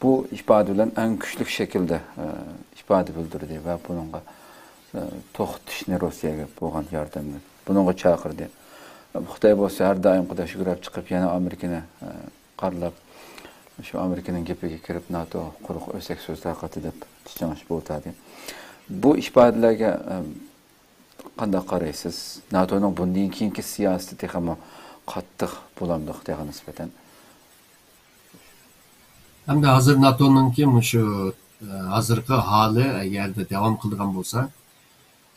بۇ ئىپادە بىلەن ئەڭ كۈچلۈك شەكىلدە، ئە، ئىپادە بىلدۈردى ۋە بۇنىڭغا، ئە، توختىتىشنى، روسىيەگە بولغان ياردەمنى، بۇنىڭغا چاقىردى. خىتاي بولسا ھەر دائىمقىدەك شۈگرەپ چىقىپ، يەنە ئامېرىكىنى، ئە، قارىلاپ، شۇ ئامېرىكىنىڭ گېپىگە كىرىپ، ناتو قۇرۇق ئۆسەك سۆز تارقاتتى دەپ چىچاڭ ئىش بولتادى. بۇ ئىپادىلەرگە، ئە، قانداق قارايسىز؟ ناتونىڭ بۇندىن كېيىنكى سىياسىتى تېخىمۇ قاتتىق بولامدۇ خىتايغا نىسبەتەن؟ ئەمدى ھازىر ناتونىڭكى مۇشۇ، ئە، ھازىرقى ھالى ئەگەردە داۋام قىلىدىغان بولسا،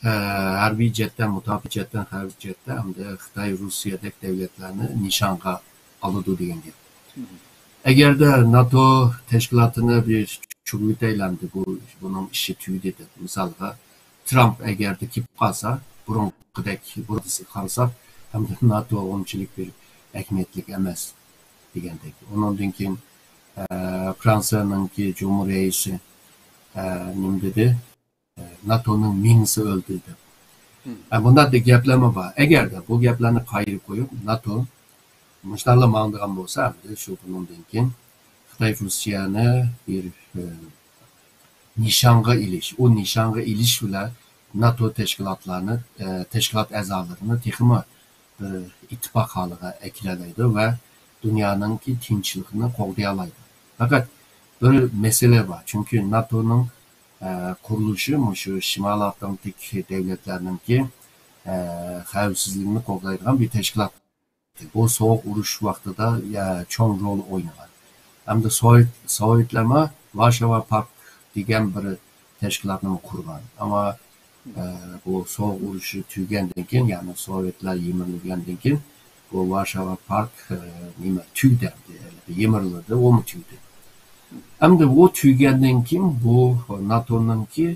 ئە، ھەربىي جەھەتتىن، مۇداپىئە جەھەتتىن، ھەربىي جەھەتتە ئەمدى خىتاي، روسىيەدەك دۆلەتلەرنى نىشانغا ئالىدۇ دېگەن گەپ. ئەگەردە ناتو تەشكىلاتىنى بىر چۆكۈۋېتەيلى ئەمدى، بۇ، بۇنىڭ ئىشى تۈگىدى دەپ، مىسالغا، ترامپ ئەگەردە كېلىپ قالسا، بۇرۇنقىدەك، بۇرۇنقىسىغا قارىساق، ئەمدى ناتو ئۇنچىلىك بىر ئەھمىيەتلىك ئەمەس دېگەندەك. ئۇنىڭدىن كېيىن، ئە، فرانسىيەنىڭكى جۇمھۇر رەئىسى، ئە، نېمە دېدى؟ ئە، ناتونىڭ مېڭىسى ئۆلدى دەپ. ئە، بۇنداق دە-، گەپلەرمۇ بار. ئەگەردە بۇ گەپلەرنى قايرىپ قويۇپ، ناتو مۇشۇنداقلا ماڭىدىغان بولسا، ئەمدى شۇ بۇنىڭدىن كېيىن خىتاي روسىيەنى بىر، ئە، نىشانغا ئېلىش، ئۇ نىشانغا ئېلىش بىلەن ناتو تەشكىلاتلارنى، ئە، تەشكىلات ئەزالىرىنى تېخىمۇ بىر ئىتتىپاق ھالىغا ئەكىرەلەيدۇ ۋە دۇنيانىڭكى تىنچلىقىنى قوغدىيالايدۇ. پەقەت بىر مەسىلە بار، چۈنكى ناتونىڭ، ئە، قۇرۇلۇشى مۇشۇ شىمالىي ئاتلانتىك دۆلەتلەرنىڭكى، ئە، خەۋپسىزلىكىنى قوغدايدىغان بىر تەشكىلات. بۇ سوغۇق ئۇرۇش ۋاقتىدا، يە، چوڭ رول ئوينىغان. ھەمدە سوۋېت، سوۋېتلارمۇ ۋارشاۋا پاكت دېگەن بىر تەشكىلاتنىمۇ قۇرغان. ئەمما، ئە، بۇ سوغۇق ئۇرۇشى تۈگىگەندىن كېيىن، يەنى سوۋېتلار يىمىرىلگەندىن كېيىن، بۇ ۋارشاۋا پاكت، ئە، نېمە، تۈگىدى، يىمىرىلدى، ئۇمۇ تۈگىدى. ئەمدى ئۇ تۈگىگەندىن كېيىن بۇ ناتونىڭكى،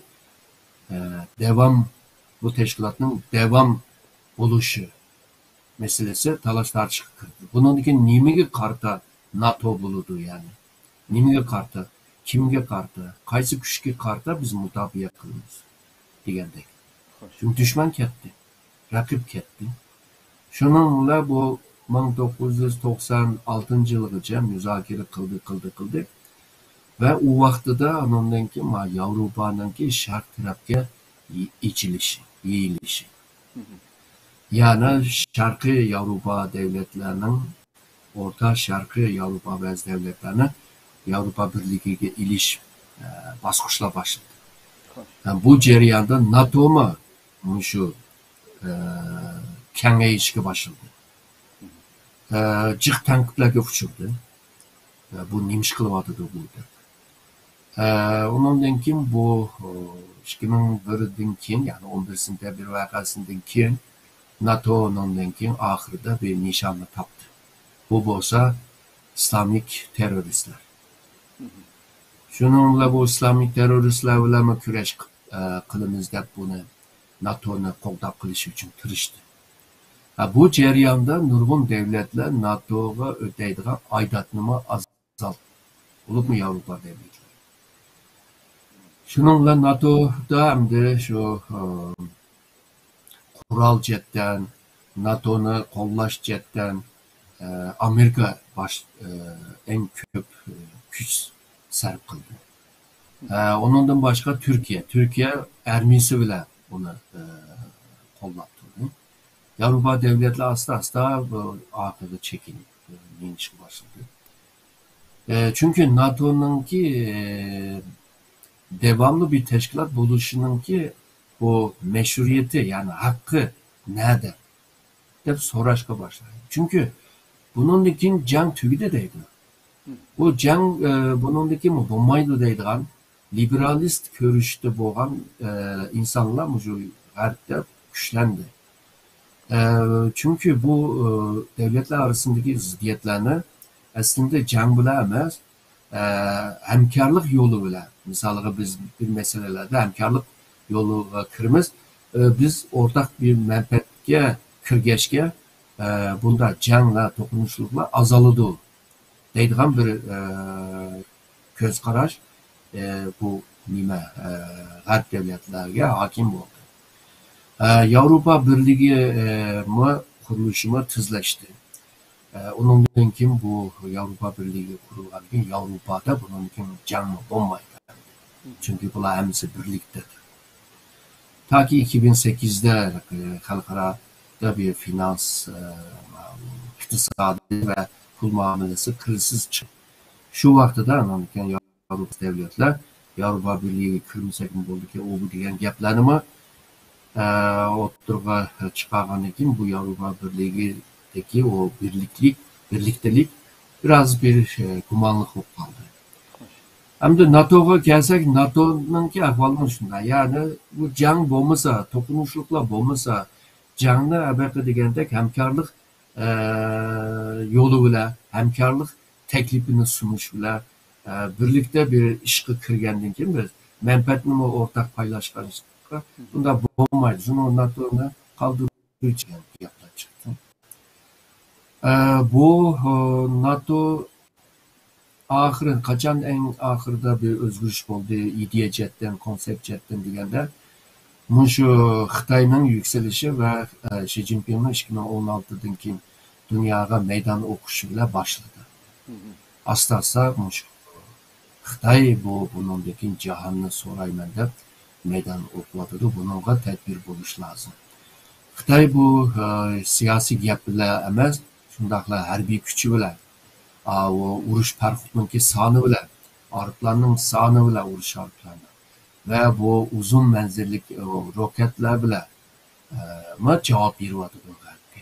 ئە، داۋام، بۇ تەشكىلاتنىڭ داۋام بولۇشى مەسىلىسى تالاش-تارتىشقا كىردى. بۇنىڭدىن كېيىن نېمىگە قارىتا ناتو بولىدۇ، يەنى؟ نېمىگە قارىتا؟ كىمگە قارىتا؟ قايسى كۈچكە قارىتا بىز مۇداپىئە قىلىمىز؟ دېگەندەك. خوش. چۈنكى دۈشمەن كەتتى، رەقىب كەتتى. شۇنىڭ بىلەن بۇ مىڭ توققۇز يۈز توقسان ئالتىنچى يىلغىچە مۇزاكىرە قىلدى، قىلدى، قىلدى. ۋە ئۇ ۋاقتىدا ئۇنىڭدىن كېيىن ما ياۋروپانىڭكى شەرق تەرەپكە يېيىلىشى، يېيىلىشى. يەنى شەرقىي ياۋروپا دۆلەتلەرنىڭ، ئورتا شەرقىي ياۋروپا بەزى دۆلەتلەرنى ياۋروپا بىرلىكىگە ئېلىش، ئە، باسقۇچلار باشلىدى. ھەم بۇ جەرياندا ناتومۇ مۇشۇ، ئە، كېڭەيىشكە باشلىدى. ئە، جىق تەنقىدلەرگە ئۇچرىدى. ئە، بۇ نېمە ئىش قىلىۋاتىدۇ بۇ دەپ. ئە، ئۇنىڭدىن كېيىن بۇ، ئىككى مىڭ بىردىن كېيىن، يەنى ئون بىر سېنتەبىر ۋەقەسىدىن كېيىن ناتو ئۇنىڭدىن كېيىن ئاخىرىدا بىر نىشاننى تاپتى. بۇ بولسا ئىسلامىك تېررورىستلار. شۇنىڭ بىلەن بۇ ئىسلامىي تېررورىستلار بىلەنمۇ كۈرەش، ئە، قىلىمىز دەپ بۇنى ناتونى قوغداپ قېلىش ئۈچۈن تىرىشتى. ھە، بۇ جەرياندا نۇرغۇن دۆلەتلەر ناتوغا ئۆتەيدىغان ئايداتنىمۇ ئازالتتى. بولۇپمۇ ياۋروپا دۆلەتلىرى. شۇنىڭ بىلەن ناتودا ئەمدى شۇ، ئە، قورال جەھەتتىن، ناتونى قوللاش جەھەتتىن، ئە، ئامېرىكا باش، ئە، ئەڭ كۆپ، ئە، كۈچ سەرپ قىلدى. ئە، ئۇنىڭدىن باشقا تۈركىيە، تۈركىيە ئارمىيىسى بىلەن ئۇنى، ئە، قوللاپ تۇردى. ياۋروپا دۆلەتلىرى ئاستا-ئاستا بۇ ئارقىغا چېكىنىپ، ئە، مېڭىشقا باشلىدى. ئە، چۈنكى ناتونىڭكى، ئە، داۋاملىق بىر تەشكىلات بولۇشىنىڭكى بۇ مەشرۇئىيىتى، يەنى ھەققى نەدە؟ دەپ سوراشقا باشلايدۇ. چۈنكى بۇنىڭدىن كېيىن جەڭ تۈگىدى دەيدۇ. بۇ جەڭ، ئە، بۇنىڭدىن كېيىن بولمايدۇ دەيدىغان لىبېرالىست كۆرۈشتە بولغان، ئە، ئىنسانلار مۇشۇ غەربتە كۈچلەندى. ئە، چۈنكى بۇ، ئە، دۆلەتلەر ئارىسىندىكى زىددىيەتلەرنى ئەسلىدە جەڭ بىلەن ئەمەس، ئە، ھەمكارلىق يولى بىلەن، مىسالىغا، بىز بىر مەسىلىلەردە ھەمكارلىق يولىغا كىرىمىز. ئە، بىز ئورتاق بىر مەنپەئەتكە كىرگەچكە، ئە، بۇنداق جەڭلەر، توقۇنۇشلۇقلار ئازالىدۇ دەيدىغان بىر، ئە، كۆز قاراش، ئە، بۇ نېمە، ئە، غەرب دۆلەتلەرگە ھاكىم بولدى. ئە، ياۋروپا بىرلىكى، ئە، مۇ-، قۇرۇلۇشىمۇ تېزلەشتى. ئە، ئۇنىڭدىن كېيىن بۇ ياۋروپا بىرلىكى قۇرۇلغاندىن كېيىن ياۋروپادا بۇنىڭدىن كېيىن جەڭمۇ بولمايدۇ. چۈنكى بۇلار ھەممىسى بىرلىكتە. تاكى ئىككى مىڭ سەككىزدە، ئە، خەلقئارادا بىر فىنانس، ئە، ئىقتىسادىي ۋە پۇل مۇئامىلىسى كىرىزىس چىقتى. شۇ ۋاقتىدا ئاندىن كېيىن ياۋروپا دۆلەتلەر ياۋروپا بىرلىكىگە كىرمىسەكمۇ بولىدىكەن، ئۇ بۇ دېگەن گەپلەرنىمۇ، ئە، ئوتتۇرىغا چىقارغاندىن كېيىن بۇ ياۋروپا بىرلىكىدىكى ئۇ بىرلىكلىك، بىرلىكتىلىك بىراز بىر، ئە، گۇمانلىق بولۇپ قالدى. ئەمدى ناتوغا كەلسەك، ناتونىڭكى ئەھۋالىمۇ شۇنداق. يەنى بۇ جەڭ بولمىسا، توقۇنۇشلۇقلار بولمىسا، جەڭنى ئەبەقە دېگەندەك ھەمكارلىق ئە، يولى بىلەن، ھەمكارلىق تەكلىپىنى سۇنۇش بىلەن، ئە، بىرلىكتە بىر ئىشقا كىرگەندىن كېيىن بىز مەنپەئەتنىمۇ ئورتاق پايلاشقان ئىشقا بۇنداق بولمايدۇ. شۇنىڭ ناتونى قالدۇرۇش دېگەن گەپلەر چىقتى. ئە، بۇ، ئە، ناتو ئاخىرى، قاچان ئەڭ ئاخىرىدا بىر ئۆزگىرىش بولدى، ئىدىيە جەھەتتىن، كونسېپت جەھەتتىن دېگەندە، مۇشۇ خىتاينىڭ يۈكسىلىشى ۋە، ئە، شى جىنپىڭنىڭ ئىككى مىڭ ئون ئالتىدىن كېيىن دۇنياغا مەيدان ئوقۇشى بىلەن باشلىدى. ئاستا-ئاستا مۇشۇ خىتاي بۇ، بۇنىڭدىن كېيىن جاھاننى سورايمەن دەپ مەيدان ئوقۇۋاتىدۇ. بۇنىڭغا تەدبىر بولۇش لازىم. خىتاي بۇ، ئە، سىياسىي گەپ بىلەن ئەمەس، شۇنداقلا ھەربىي كۈچى بىلەن، ئاۋۇ ئۇرۇش پارىخوتنىڭكى سانى بىلەن، ئارپىلارنىڭ سانى بىلەن، ئۇرۇش ئارپىلارنىڭ ۋە بۇ ئۇزۇن مەنزىللىك، ئۇ، روكەتلەر بىلەن، ئە، ما جاۋاب بېرىۋاتىدۇ غەربكە.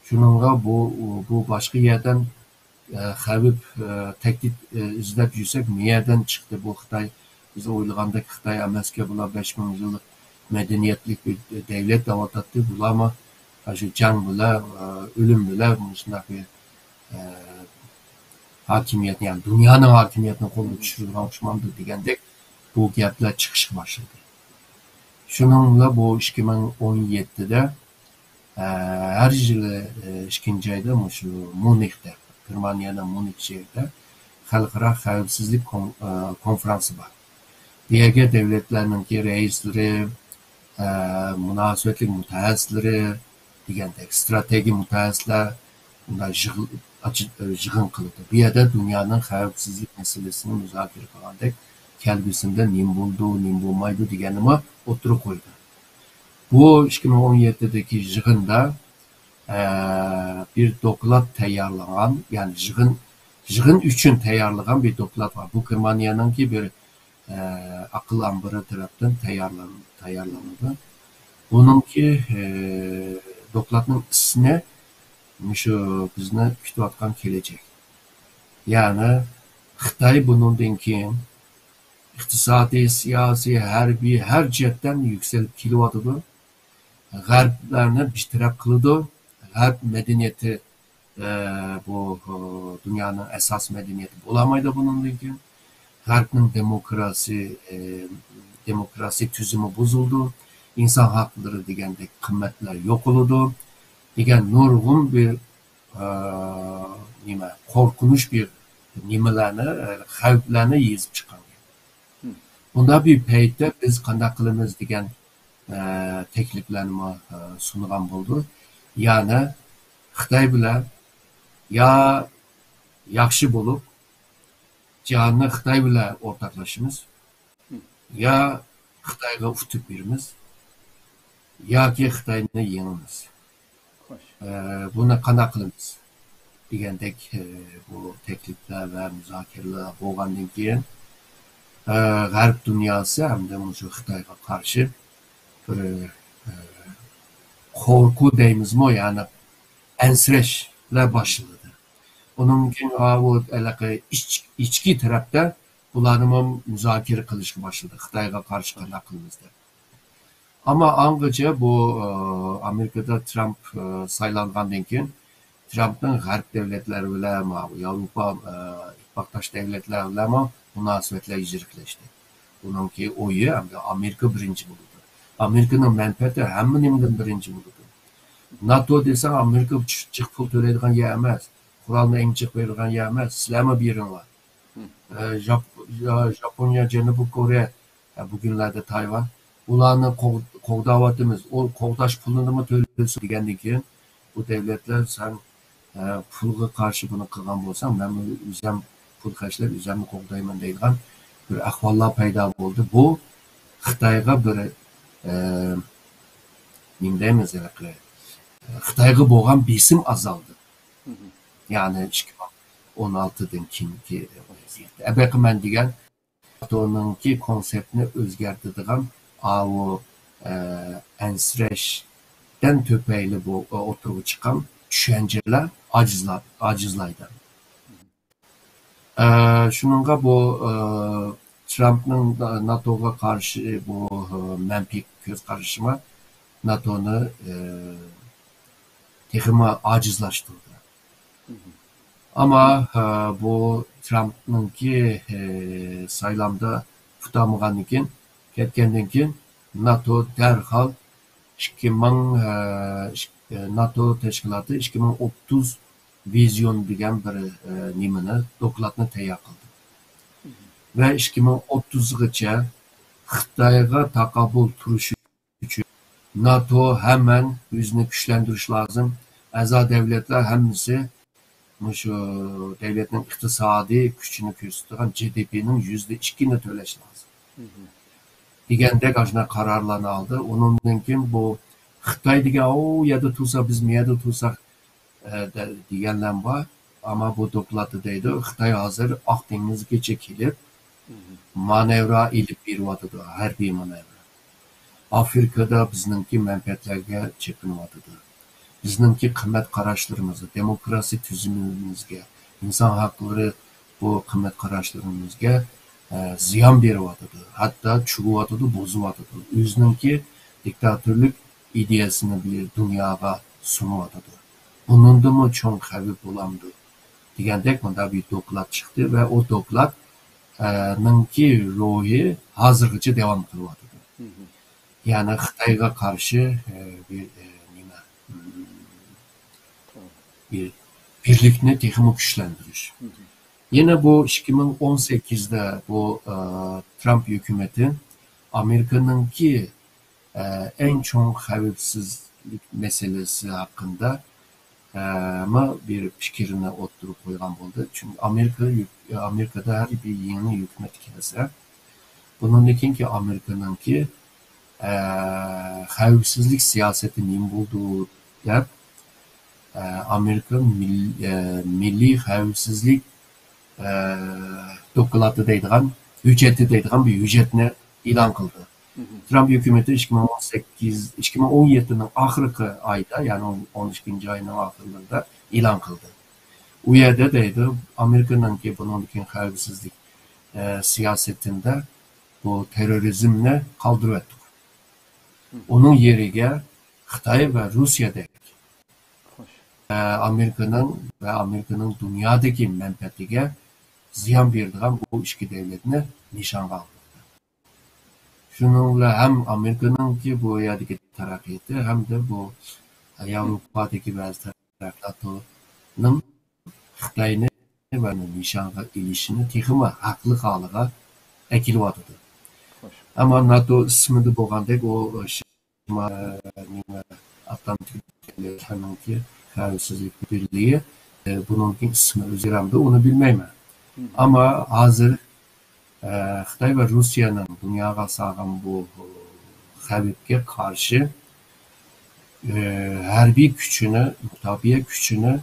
شۇنىڭغا بۇ، بۇ باشقا يەردىن، ئە، خەۋپ، ئە، تەھدىت، ئە، ئىزدەپ يۈرسەك، نېيەدىن چىقتى بۇ خىتاي؟ بىز ئويلىغاندەك خىتاي ئەمەسكەن، بۇلار بەش مىڭ يىللىق مەدەنىيەتلىك بىر دەۋلەت دەۋاتاتتى. بۇلارمۇ شۇ جەڭ بىلەن، ئە، ئۆلۈم بىلەن مۇشۇنداق بىر، ئە، ھاكىمىيەتنى، يەنى دۇنيانىڭ ھاكىمىيىتىنى قولغا چۈشۈرىدىغان ئوخشىمامدۇ دېگەندەك بۇ گەپلەر چىقىشقا باشلىدى. شۇنىڭ بىلەن بۇ ئىككى مىڭ ئون يەتتىدە، ئە، ھەر يىلى، ئە، ئىككىنچى ئايدا مۇشۇ مۇنىختا، گېرمانىيەنىڭ مۇنىخ شەھىرىدە خەلقئارا خەۋپسىزلىك كون-، ئە، كونفرانسى بار. بۇ يەرگە دۆلەتلەرنىڭكى رەئىسلىرى، ئە، مۇناسىۋەتلىك مۇتەخەسسىسلىرى دېگەندەك، ئىستراتېگىيە مۇتەخەسسىسلەر بۇنداق يىغىل-، ئاچ-، يىغىن قىلىدۇ. بۇ يەردە دۇنيانىڭ خەۋپسىزلىك مەسىلىسىنى مۇزاكىرە قىلغاندەك، كەلگۈسىدە نېمە بولىدۇ، نېمە بولمايدۇ دېگەننىمۇ ئوتتۇرىغا قويىدۇ. بۇ ئىككى مىڭ ئون يەتتىدىكى يىغىندا، ئە، بىر دوكلات تەييارلىغان، يەنى يىغىن، يىغىن ئۈچۈن تەييارلىغان بىر دوكلات بار. بۇ گېرمانىيەنىڭكى بىر، ئە، ئەقىل ئامبىرى تەرەپتىن تەييارلان-، تەييارلىنىدۇ. بۇنىڭكى، ئە، دوكلاتنىڭ ئىسمى مۇشۇ بىزنى كۈتۈۋاتقان كېلەچەك. يەنى خىتاي بۇنىڭدىن كېيىن ئىقتىسادىي، سىياسىي، ھەربىي، ھەر جەھەتتىن يۈكسىلىپ كېلىۋاتىدۇ. غەربلەرنى بىتەرەپ قىلىدۇ. غەرب مەدەنىيىتى، ئە، بۇ، ئە، دۇنيانىڭ ئاساسىي مەدەنىيىتى بولالمايدۇ بۇنىڭدىن كېيىن. غەربنىڭ دېموكراسىي، ئە، دېموكراسىي تۈزۈمى بۇزۇلىدۇ. ئىنسان ھەقلىرى دېگەندەك قىممەتلەر يوقىلىدۇ دېگەن نۇرغۇن بىر، ئە، نېمە، قورقۇنچ بىر نېمىلەرنى، ئە، خەۋپلەرنى يېزىپ چىققان. بۇنداق بىر پەيتتە بىز قانداق قىلىمىز دېگەن، ئە، تەكلىپلەرنىمۇ، ئە، سۇنغان بولدى. يەنى خىتاي بىلەن يا ياخشى بولۇپ، جاھاننى خىتاي بىلەن ئورتاقلىشىمىز، يا خىتايغا ئۇتۇپ بېرىمىز، ياكى خىتاينى يېڭىمىز. خوش. ئە، بۇنى قانداق قىلىمىز دېگەندەك، ئە، بۇ تەكلىپلەر ۋە مۇزاكىرىلەر بولغاندىن كېيىن، ئە، غەرب دۇنياسى ھەمدە مۇشۇ خىتايغا قارشى بىر، ئە، قورقۇ دەيمىزمۇ، يەنى ئەنسىرەشلەر باشلىدى. ئۇنىڭدىن كېيىن، ئا، بۇ ھېلىقى ئىچ-، ئىچكى تەرەپتە بۇلارنىمۇ مۇزاكىرە قىلىشقا باشلىدى، خىتايغا قارشى قانداق قىلىمىز دەپ. ئەمما ئاڭغىچە بۇ، ئە، ئامېرىكىدا ترامپ، ئە، سايلانغاندىن كېيىن، ترامپنىڭ غەرب دۆلەتلىرى بىلەن، ماۋۇ ياۋروپا، ئە، ئىتتىپاقداش دۆلەتلەر بىلەنمۇ مۇناسىۋەتلەر يىرىكلەشتى. ئۇنىڭكى ئويى ئەمدى ئامېرىكا بىرىنچى بولىدۇ. ئامېرىكىنىڭ مەنپەئەتى ھەممە نېمىدىن بىرىنچى بولىدۇ. ناتو دېسەڭ، ئامېرىكا جىق پۇل تۆلەيدىغان يەر ئەمەس. قورالنى ئەڭ جىق بېرىدىغان يەر ئەمەس. سىلەرمۇ بېرىڭلار. ئە، ژاپ-، ژا-، ژاپونىيە، جەنۇبىي كورېيە، ئە، بۈگۈنلەردە تايۋان. ئۇلارنى قوغ-، قوغداۋاتىمىز. ئۇ قوغداش پۇلىنىمۇ تۆلىسۇن دېگەندىن كېيىن، بۇ دۆلەتلەر سەن، ئە، پۇلغا قارشى بۇنى قىلغان بولساڭ، مەنمۇ ئۆزۈم پۇل خەجلەپ، ئۆزۈمنى قوغدايمەن دەيدىغان بىر ئەھۋاللار پەيدا بولدى. بۇ خىتايغا بىر، ئە، نېمە دەيمىز، ھېلىقى، خىتايغا بولغان بېسىم ئازالدى. يەنى ئىككى مىڭ ئون ئالتىدىن كېيىنكى ۋەزىيەتتە. ئەبەقى مەن دېگەن ناتونىڭكى كونسېپتنى ئۆزگەرتىدىغان ئاۋۇ، ئە، ئەنسىرەشتىن تۈپەيلى بۇ، ئوتتۇرىغا چىققان چۈشەنچىلەر ئاجىزلا-، ئاجىزلايدۇ. ئە، شۇنىڭغا بۇ، ئە، ترامپنىڭ ناتوغا قارشى بۇ، ئە، مەنپىي كۆز قارىشىمۇ ناتونى، ئە، تېخىمۇ ئاجىزلاشتۇردى. ئەمما، ئە، بۇ ترامپنىڭكى، ئە، سايلامدا پۇتالمىغاندىن كېيىن، كەتكەندىن كېيىن، ناتو دەرھال ئىككى مىڭ، ئە، ئىك-، ئە، ناتو تەشكىلاتى ئىككى مىڭ ئوتتۇز ۋىزىيون دېگەن بىر، ئە، نېمىنى، دوكلاتنى تەييار قىلدى. ۋە ئىككى مىڭ ئوتتۇزغىچە خىتايغا تاقابىل تۇرۇش ئۈچۈن ناتو ھەمەن ئۆزىنى كۈچلەندۈرۈش لازىم. ئەزا دەۋلەتلەر ھەممىسى مۇشۇ دەۋلەتنىڭ ئىقتىسادىي كۈچىنى كۆرسىتىدىغان جى دى پىنىڭ يۈزدە ئىككىنى تۆلەش لازىم. دېگەندەك ئاشۇنداق قارارلارنى ئالدى. ئۇنىڭدىن كېيىن بۇ خىتاي دېگەن، ئۇ يەردە تۇرسا، بىز مۇ يەردە تۇرساق، ئە، دە-، دېگەنلەر بار. ئەمما بۇ دوكلاتتا دەيدۇ، خىتاي ھازىر ئاق دېڭىزغىچە كېلىپ، مانېۋرا ئېلىپ بېرىۋاتىدۇ، ھەربىي مانېۋرا. ئافرىكىدا بىزنىڭكى مەنپەئەتلەرگە چېقىنىۋاتىدۇ. بىزنىڭكى قىممەت قاراشلىرىمىزغا، دېموكراتىيە تۈزۈمىمىزگە، ئىنسان ھەقلىرى بۇ قىممەت قاراشلىرىمىزگە، ئە، زىيان بېرىۋاتىدۇ. ھەتتا چۇۋۇۋاتىدۇ، بۇزۇۋاتىدۇ. ئۆزىنىڭكى دىكتاتورلۇق ئىدىيەسىنى بىر دۇنياغا سۇنۇۋاتىدۇ. بۇنىڭدىنمۇ چوڭ خەۋپ بولامدۇ؟ دېگەندەك مۇنداق بىر دوكلات چىقتى ۋە ئۇ دوكلات، ئە، نىڭكى روھى ھازىرغىچە داۋام قىلىۋاتىدۇ. يەنى خىتايغا قارشى، ئە، بىر، ئە، نېمە، بىر بىرلىكنى تېخىمۇ كۈچلەندۈرۈش. يەنە بۇ ئىككى مىڭ ئون سەككىزدە بۇ، ئە، ترامپ ھۆكۈمىتى ئامېرىكىنىڭكى ئە، ئەڭ چوڭ خەۋپسىزلىك مەسىلىسى ھەققىدە، ئە، مۇ بىر پىكرىنى ئوتتۇرىغا قويغان بولدى. چۈنكى ئامېرىكا، ئامېرىكىدا ھەر بىر يېڭى ھۆكۈمەت كەلسە، بۇنىڭدىن كېيىنكى ئامېرىكىنىڭكى، ئە، خەۋپسىزلىك سىياسىتى نېمە بولىدۇ دەپ، ئە، ئامېرىكا مىل-، ئە، مىللىي خەۋپسىزلىك، ئە، دوكلاتى دەيدىغان، ھۆججىتى دەيدىغان بىر ھۆججەتنى ئېلان قىلدى. ترامپ ھۆكۈمىتى ئىككى مىڭ ئون سەككىز، ئىككى مىڭ ئون يەتتىنىڭ ئاخىرقى ئايدا، يەنى ئون ئىككىنچى ئاينىڭ ئاخىرلىرىدا ئېلان قىلدى. ئۇ يەردە دەيدۇ، ئامېرىكىنىڭكى بۇنىڭدىن كېيىن خەۋپسىزلىك، ئە، سىياسىتىدە بۇ تېررورىزمنى قالدۇرۇۋەتتۇق. ئۇنىڭ يېرىگە خىتاي ۋە روسىيەدەك، ئە، ئامېرىكىنىڭ ۋە ئامېرىكىنىڭ دۇنيادىكى مەنپەئەتىگە زىيان بېرىدىغان بۇ ئىككى دۆلەتنى نىشانغا ئالماقتا. شۇنىڭ بىلەن ھەم ئامېرىكىنىڭكى بۇ يەردىكى تەرەققىياتى، ھەمدە بۇ ياۋروپادىكى بەزى تەرەققىياتنىڭ خىتاينى ۋە نىشانغا ئېلىشىنى تېخىمۇ ھەقلىق ھالىغا ئەكېلىۋاتىدۇ. ئەمما ناتو ئىسمىدا بولغاندەك، ئۇ شىما-، نېمە، ئاتلانتىك دۆلەتلەرنىڭكى خەۋپسىزلىك بىرلىكى، ئە، بۇنىڭكى ئىسمى ئۆزگەرمىدى، ئۇنى بىلمەيمەن. ئەمما ھازىر، ئە، خىتاي ۋە روسىيەنىڭ دۇنياغا سالغان بۇ خەۋپكە قارشى، ئە، ھەربىي كۈچىنى، مۇداپىئە كۈچىنى،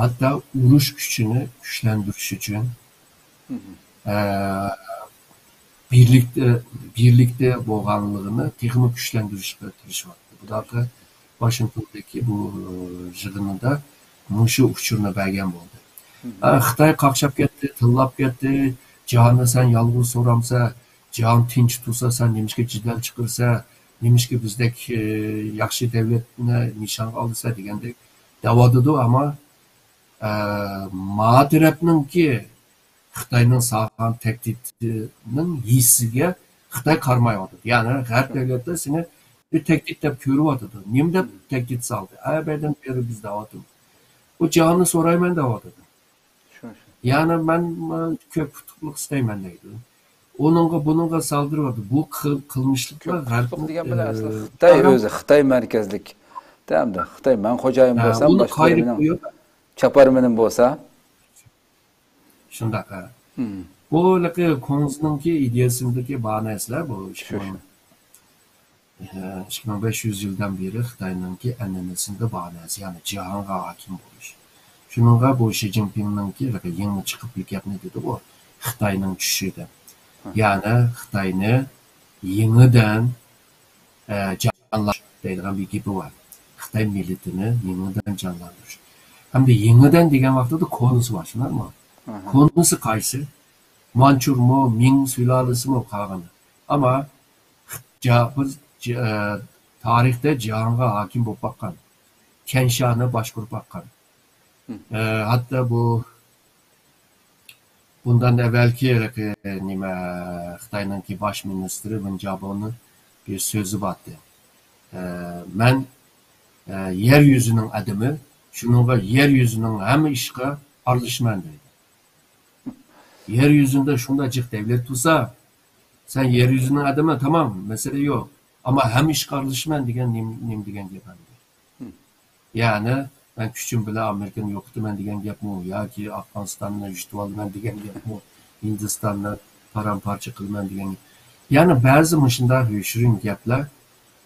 ھەتتا ئۇرۇش كۈچىنى كۈچلەندۈرۈش ئۈچۈن، ئە، بىرلىكتە، بىرلىكتە بولغانلىقىنى تېخىمۇ كۈچلەندۈرۈشكە تىرىشىۋاتىدۇ. بۇداقى ۋاشىنگتوندىكى بۇ يىغىنىدا مۇشۇ ئۇچۇرنى بەرگەن بولدى. ئە، خىتاي قاقشاپ كەتتى، تىللاپ كەتتى. جاھاندا سەن يالغۇز سورامسەن، جاھان تىنچ تۇرسا، سەن نېمىشقا جېدەل چىقىرىسەن، نېمىشقا بىزدەك، ئە، ياخشى دۆلەتنى نىشانغا ئالىسەن دېگەندەك دەۋاتىدۇ. ئەمما، ئە، ما تەرەپنىڭكى خىتاينىڭ سالغان تەھدىتىنىڭ ھېسسىگە خىتاي قارىمايۋاتىدۇ. يەنى غەرب دۆلەتلەر سېنى بىر تەھدىت دەپ كۆرۈۋاتىدۇ. نېمە دەپ تەھدىت سالدى؟ ئەبەدەن بېرى بىز دەۋاتىمىز. بۇ جاھاننى سورايمەن دەۋاتىدۇ. شۇ، شۇ. يەنى مەن، مەن كۆپ ئۇتۇقلۇق ئىستەيمەن دەيدۇ. ئۇنىڭغا، بۇنىڭغا سالدۇرۇۋاتىدۇ. بۇ قىل-، قىلمىشلىقلار غەربنىڭ، دېگەن بىلەن ئەسلى ئە، خىتاي ئەمما ئۆزى، خىتاي مەركەزلىك. تەمدە خىتاي مەن خوجايىن ھە، بولسام، ئۇنى باشقا قايرىپ قويۇپ، چاپارمىنىم بولسا. شۇنداق، ھە. بۇ ھېلىقى كۇڭزىنىڭكى ئىدىيەسىدىكى بار نەرسىلەر بۇ. شۇ، ئىككى مىڭ، شۇ. ئىككى مىڭ بەش يۈز يىلدىن بېرى خىتاينىڭكى ئەنئەنىسىدە بار نەرسە، يەنى جاھانغا ھاكىم بولۇش. شۇنىڭغا بۇ شى جىنپىڭنىڭكى ھېلىقى يېڭى چىقىپ بىر گەپنى دېدىغۇ، خىتاينىڭ چۈشى دەپ. يەنى خىتاينى يېڭىدىن ئە، جانلاندۇرۇش دەيدىغان بىر گېپى بار. خىتاي مىللىتىنى يېڭىدىن جانلاندۇرۇش. ھەمدە يېڭىدىن دېگەن ۋاقتىدا كونىسى بار، شۇنداقمۇ؟ كونىسى قايسى؟ مانچۇرمۇ، مىڭ سۇلالىسىمۇ قالغىنى. ئەمما خىت-، جا-، بىز جا-، ئە، تارىختا جاھانغا ھاكىم بولۇپ باققان، تيەنشانى باشقۇرۇپ باققان. ئە، ھەتتا بۇ بۇندىن ئەۋۋەلكى، نېمە، خىتاينىڭكى باش مىنىستىرى ۋېن جياباۋنىڭ بىر سۆزى بارتى. ئە، مەن، ئە، يەر يۈزىنىڭ ئادىمى، شۇنىڭغا يەر يۈزىنىڭ ھەممە ئىشقا ئارىلىشىمەن دەيدۇ. يەر يۈزىدە شۇنداق جىق دەۋلەت تۇرسا، سەن يەر يۈزىنىڭ ئادىمى، تامام، مەسىلە يوق. ئەمما ھەممە ئىشقا ئارىلىشىمەن دېگەن نېمە، نېمە دېگەن گەپ ئەمدى؟ يەنى مەن كۈچۈم بىلەن ئامېرىكىنى يوقىتىمەن دېگەن گەپمۇ ياكى ئافغانىستاننى يۇتۇۋالىمەن دېگەن گەپمۇ، ھىندىستاننى پارام-پارچە قىلىمەن دېگەن گەپ. يەنى بەزى مۇشۇنداق يوشۇرۇن گەپلەر،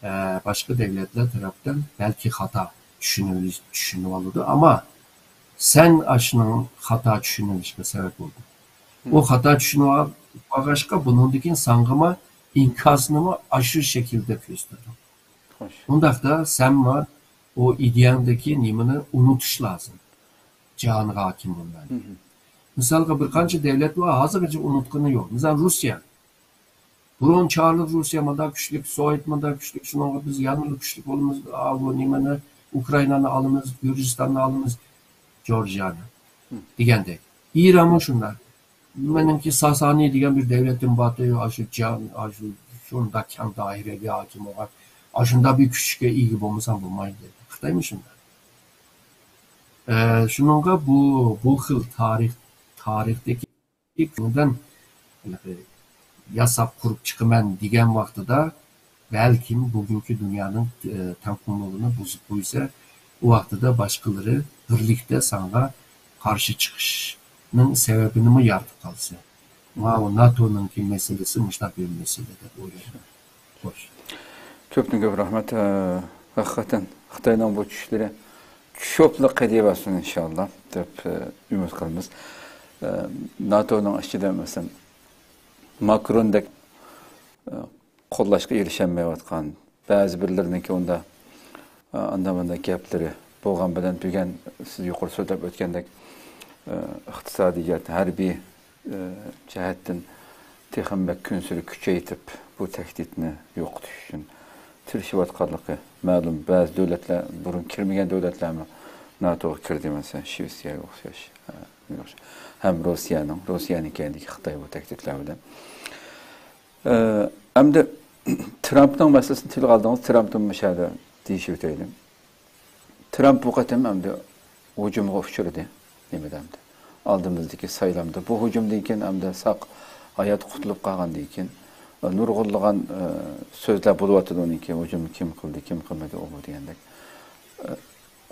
ئە، باشقا دۆلەتلەر تەرەپتىن بەلكى خاتا چۈشىنىۋېلىش-، چۈشىنىۋالىدۇ. ئەمما سەن ئاشۇنىڭ خاتا چۈشىنىۋېلىشىغا سەۋەب بولدۇڭ. ئۇ خاتا چۈشىنىۋالغاچقا، بۇنىڭدىن كېيىن ساڭىمۇ ئىنكاسنىمۇ ئاشۇ شەكىلدە كۆرسىتىدۇ. خوش. ئۇنداقتا سەنمۇ ئۇ ئىدىيەڭدىكى نېمىنى ئۇنتۇش لازىم. جاھانغا ھاكىم بولمايدۇ. مىسالغا، بىر قانچە دۆلەت بار، ھازىرغىچە ئۇنتقىنى يوق. مىسال، روسىيە. بۇرۇن چارلىق روسىيە مۇنداق كۈچلۈك، سوۋېت مۇنداق كۈچلۈك، شۇنىڭغا بىز يەنىلا كۈچلۈك بولىمىز، ئاۋۇ نېمىنى، ئۇكرائىنانى ئالىمىز، گۈرجىستاننى ئالىمىز، جورجىيانى دېگەندەك. ئىرانمۇ شۇنداق. مېنىڭكى ساسانى دېگەن بىر دۆلىتىم بارتى، ئاشۇ جان، ئاشۇ شۇنداق كەڭ دائىرىگە ھاكىم بولغان، ئاشۇنداق بىر كۈچكە ئىگە بولمىسام بولمايدۇ دېدى. خىتايمۇ شۇنداق. ئە، شۇنىڭغا بۇ، بۇ خىل تارىخ، تارىختىكى كۆڭلىدىن ياساپ قۇرۇپ چىقىمەن دېگەن ۋاقتىدا، بەلكىم بۈگۈنكى دۇنيانىڭ، ئە، تەڭپۇڭلۇقىنى بۇزۇپ قويسا، ئۇ ۋاقتىدا باشقىلىرى بىرلىكتە ساڭا قارشى چىقىشنىڭ سەۋەبىنىمۇ يارىتىپ قالسا. ماۋۇ ناتونىڭكى مەسىلىسى مۇشۇنداق بىر مەسىلە دەپ ئويلايمەن. خوش. كۆپتىن كۆپ رەھمەت. ئە، ھەقىقەتەن خىتاينىڭ بۇ چۈشلىرى چۈشۈپلا قېلىۋەرسۇن ئىنشاللا دەپ، ئە، ئۈمىد قىلىمىز. ئە، ناتونىڭ ئىچىدە مەسىلەن ماكروندەك، ئە، قوللاشقا ئېرىشەلمەيۋاتقان، بەزى بىرلىرىنىڭكى ئۇندا، ئە، ئاندا مۇندا گەپلىرى بولغان بىلەن بۈگۈن سىز يۇقىرى سۆزلەپ ئۆتكەندەك، ئە، ئىقتىسادىيەت، ھەربىي ئى، جەھەتتىن تېخىمۇ بەك كۈنسېرى كۈچەيتىپ، بۇ تەھدىتنى يوقىتىش ئۈچۈن تىرىشىۋاتقانلىقى مەلۇم. بەزى دۆلەتلەر، بۇرۇن كىرمىگەن دۆلەتلەرمۇ ناتوغا كىردى، مەسىلەن، شىۋېتسىيەگە ئوخشاش. ھە، ئوخشاش. ھەم روسىيەنىڭ، روسىيەنىڭ كەينىدىكى خىتاي بۇ تەھدىتلەر بىلەن. ئى، ئەمدى ترامپنىڭ مەسىلىسىنى تىلغا ئالدىڭىز، ترامپتىن مۇشۇ يەردە دېيىشىۋېتەيلى. ترامپ بۇ قېتىم ئەمدى ھۇجۇمغا ئۇچرىدى. نېمىدە ئەمدى؟ ئالدىمىزدىكى سايلامدا. بۇ ھۇجۇمدىن كېيىن ئەمدى ساق ھايات قۇتۇلۇپ قالغاندىن كېيىن، نۇرغۇنلىغان، ئە، سۆزلەر بولۇۋاتىدۇ ئۇنىڭكى، ھۇجۇمنى كىم قىلدى، كىم قىلمىدى، ئۇ بۇ دېگەندەك. ئە،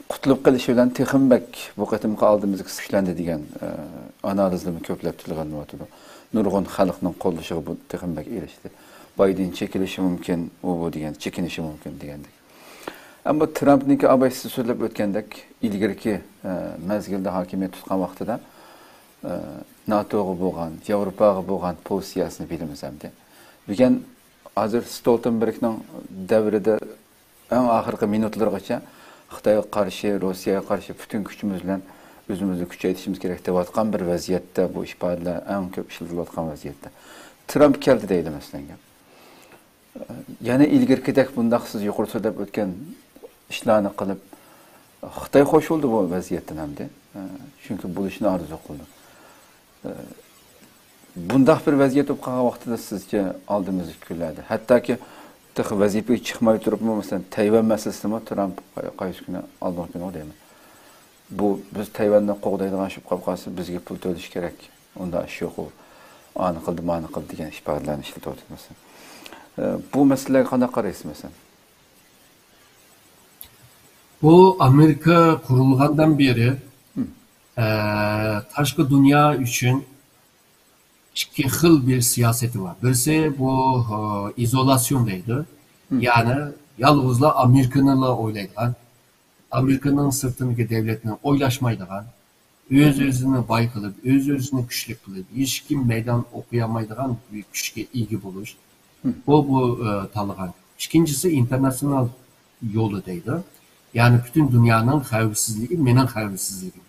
قۇتۇلۇپ قېلىشى بىلەن تېخىمۇ بەك بۇ قېتىمقى ئالدىمىزدىكى كۈچلەندى دېگەن، ئە، ئانالىزلىرىمۇ كۆپلەپ تىلغا ئېلىنىۋاتىدۇ. نۇرغۇن خەلقنىڭ قوللىشىغا بۇ تېخىمۇ بەك ئېرىشتى. بايدېن چېكىنىشى مۇمكىن، ئۇ بۇ دېگەن، چېكىنىشى مۇمكىن دېگەندەك. ئەمما ترامپنىڭكى ئاباي سىز سۆزلەپ ئۆتكەندەك، ئىلگىرىكى، ئە، مەزگىلدە ھاكىمىيەت تۇتقان ۋاقتىدا، ئە، ناتوغا بولغان، ياۋروپاغا بولغان پوزىتسىيەسىنى بىلىمىز ئەمدى. بۈگۈن ھازىر ستولتېنبېرگنىڭ دەۋرىدە ئەڭ ئاخىرقى مىنۇتلىرىغىچە خىتايغا قارشى، روسىيەگە قارشى پۈتۈن كۈچىمىز بىلەن ئۆزىمىزنى كۈچەيتىشىمىز كېرەك دەۋاتقان بىر ۋەزىيەتتە، بۇ ئىپادىلەر ئەڭ كۆپ ئىشلىتىلىۋاتقان ۋەزىيەتتە. ترامپ كەلدى دەيلى، مەسىلەن. يەنە ئىلگىرىكىدەك بۇنداق سىز يۇقىرىدا سۆزلەپ ئۆتكەن ئىشلارنى قىلىپ، خىتاي خوش بولدى بۇ ۋەزىيەتتىن ئەمدى. چۈنكى بولۇشىنى ئارزۇ قىلدى. بۇنداق بىر ۋەزىيەت بولۇپ قالغان ۋاقتىدا سىزچە ئالدىمىزدىكى كۈنلەردە، ھەتتاكى تېخى ۋەزىپىگە چىقماي تۇرۇپمۇ، مەسىلەن، تەيۋەن مەسىلىسىمۇ ترامپ قايسى كۈنى، ئالدىنقى كۈنى دەيمەن. بۇ بىز تەيۋەننى قوغدايدىغان ئىش بولۇپ قالسا، بىزگە پۇل تۆلىشى كېرەك. ئۇنداق ئىش يوق ئۇ. ئانى قىلدى، مانى قىلدى دېگەن ئىپادىلەرنى ئىشلىتىۋاتىدۇ مەسىلەن. ئە، بۇ مەسىلىلەرگە قانداق قارايسىز مەسىلەن؟ بۇ ئامېرىكا قۇرۇلغاندىن بېرى، ئە، تاشقى دۇنيا ئۈچۈن ئىككى خىل بىر سىياسىتى بار. بىرسى بۇ، ئە، ئىزولاتسىيون دەيدۇ. يەنى يالغۇزلا ئامېرىكىنىلا ئويلايدىغان، ئامېرىكىنىڭ سىرتىدىكى دۆلەتنى ئويلاشمايدىغان، ئۆز-ئۆزىنى باي قىلىپ، ئۆز-ئۆزىنى كۈچلۈك قىلىپ، ھېچكىم مەيدان ئوقۇيالمايدىغان بىر كۈچكە ئىگە بولۇش. بۇ، بۇ، ئە، تاللىغان. ئىككىنچىسى ئىنتېرناتسىونال يولى دەيدۇ. يەنى پۈتۈن دۇنيانىڭ خەۋپسىزلىكى، مېنىڭ خەۋپسىزلىكىم.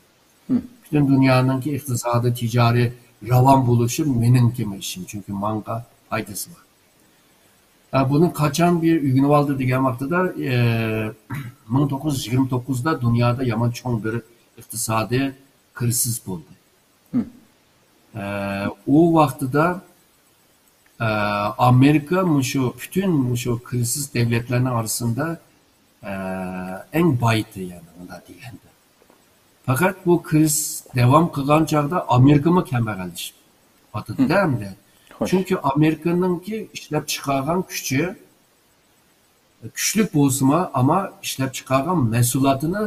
پۈتۈن دۇنيانىڭكى ئىقتىسادىي، تىجارىي راۋان بولۇشى مېنىڭكىمۇ ئىشىم، چۈنكى ماڭا پايدىسى بار. ئە، بۇنى قاچان بىر ئۆگىنىۋالدى دېگەن ۋاقتىدا، ئە، مىڭ توققۇز يۈز يىگىرمە توققۇزدا دۇنيادا يامان چوڭ بىر ئىقتىسادىي كرىزىس بولدى. ئە، ئۇ ۋاقتىدا، ئە، ئامېرىكا مۇشۇ پۈتۈن مۇشۇ كرىزىس دۆلەتلەرنىڭ ئارىسىدا، ئە، ئەڭ بايىتى، يەنى مۇنداق دېگەندە. پەقەت بۇ كرىزىس داۋام قىلغان چاغدا ئامېرىكىمۇ كەمبەغەللىشىپ ئاتىدۇ-دە ئەمدى. خوش. چۈنكى ئامېرىكىنىڭكى ئىشلەپچىقارغان كۈچى كۈچلۈك بولسىمۇ، ئەمما ئىشلەپچىقارغان مەھسۇلاتىنى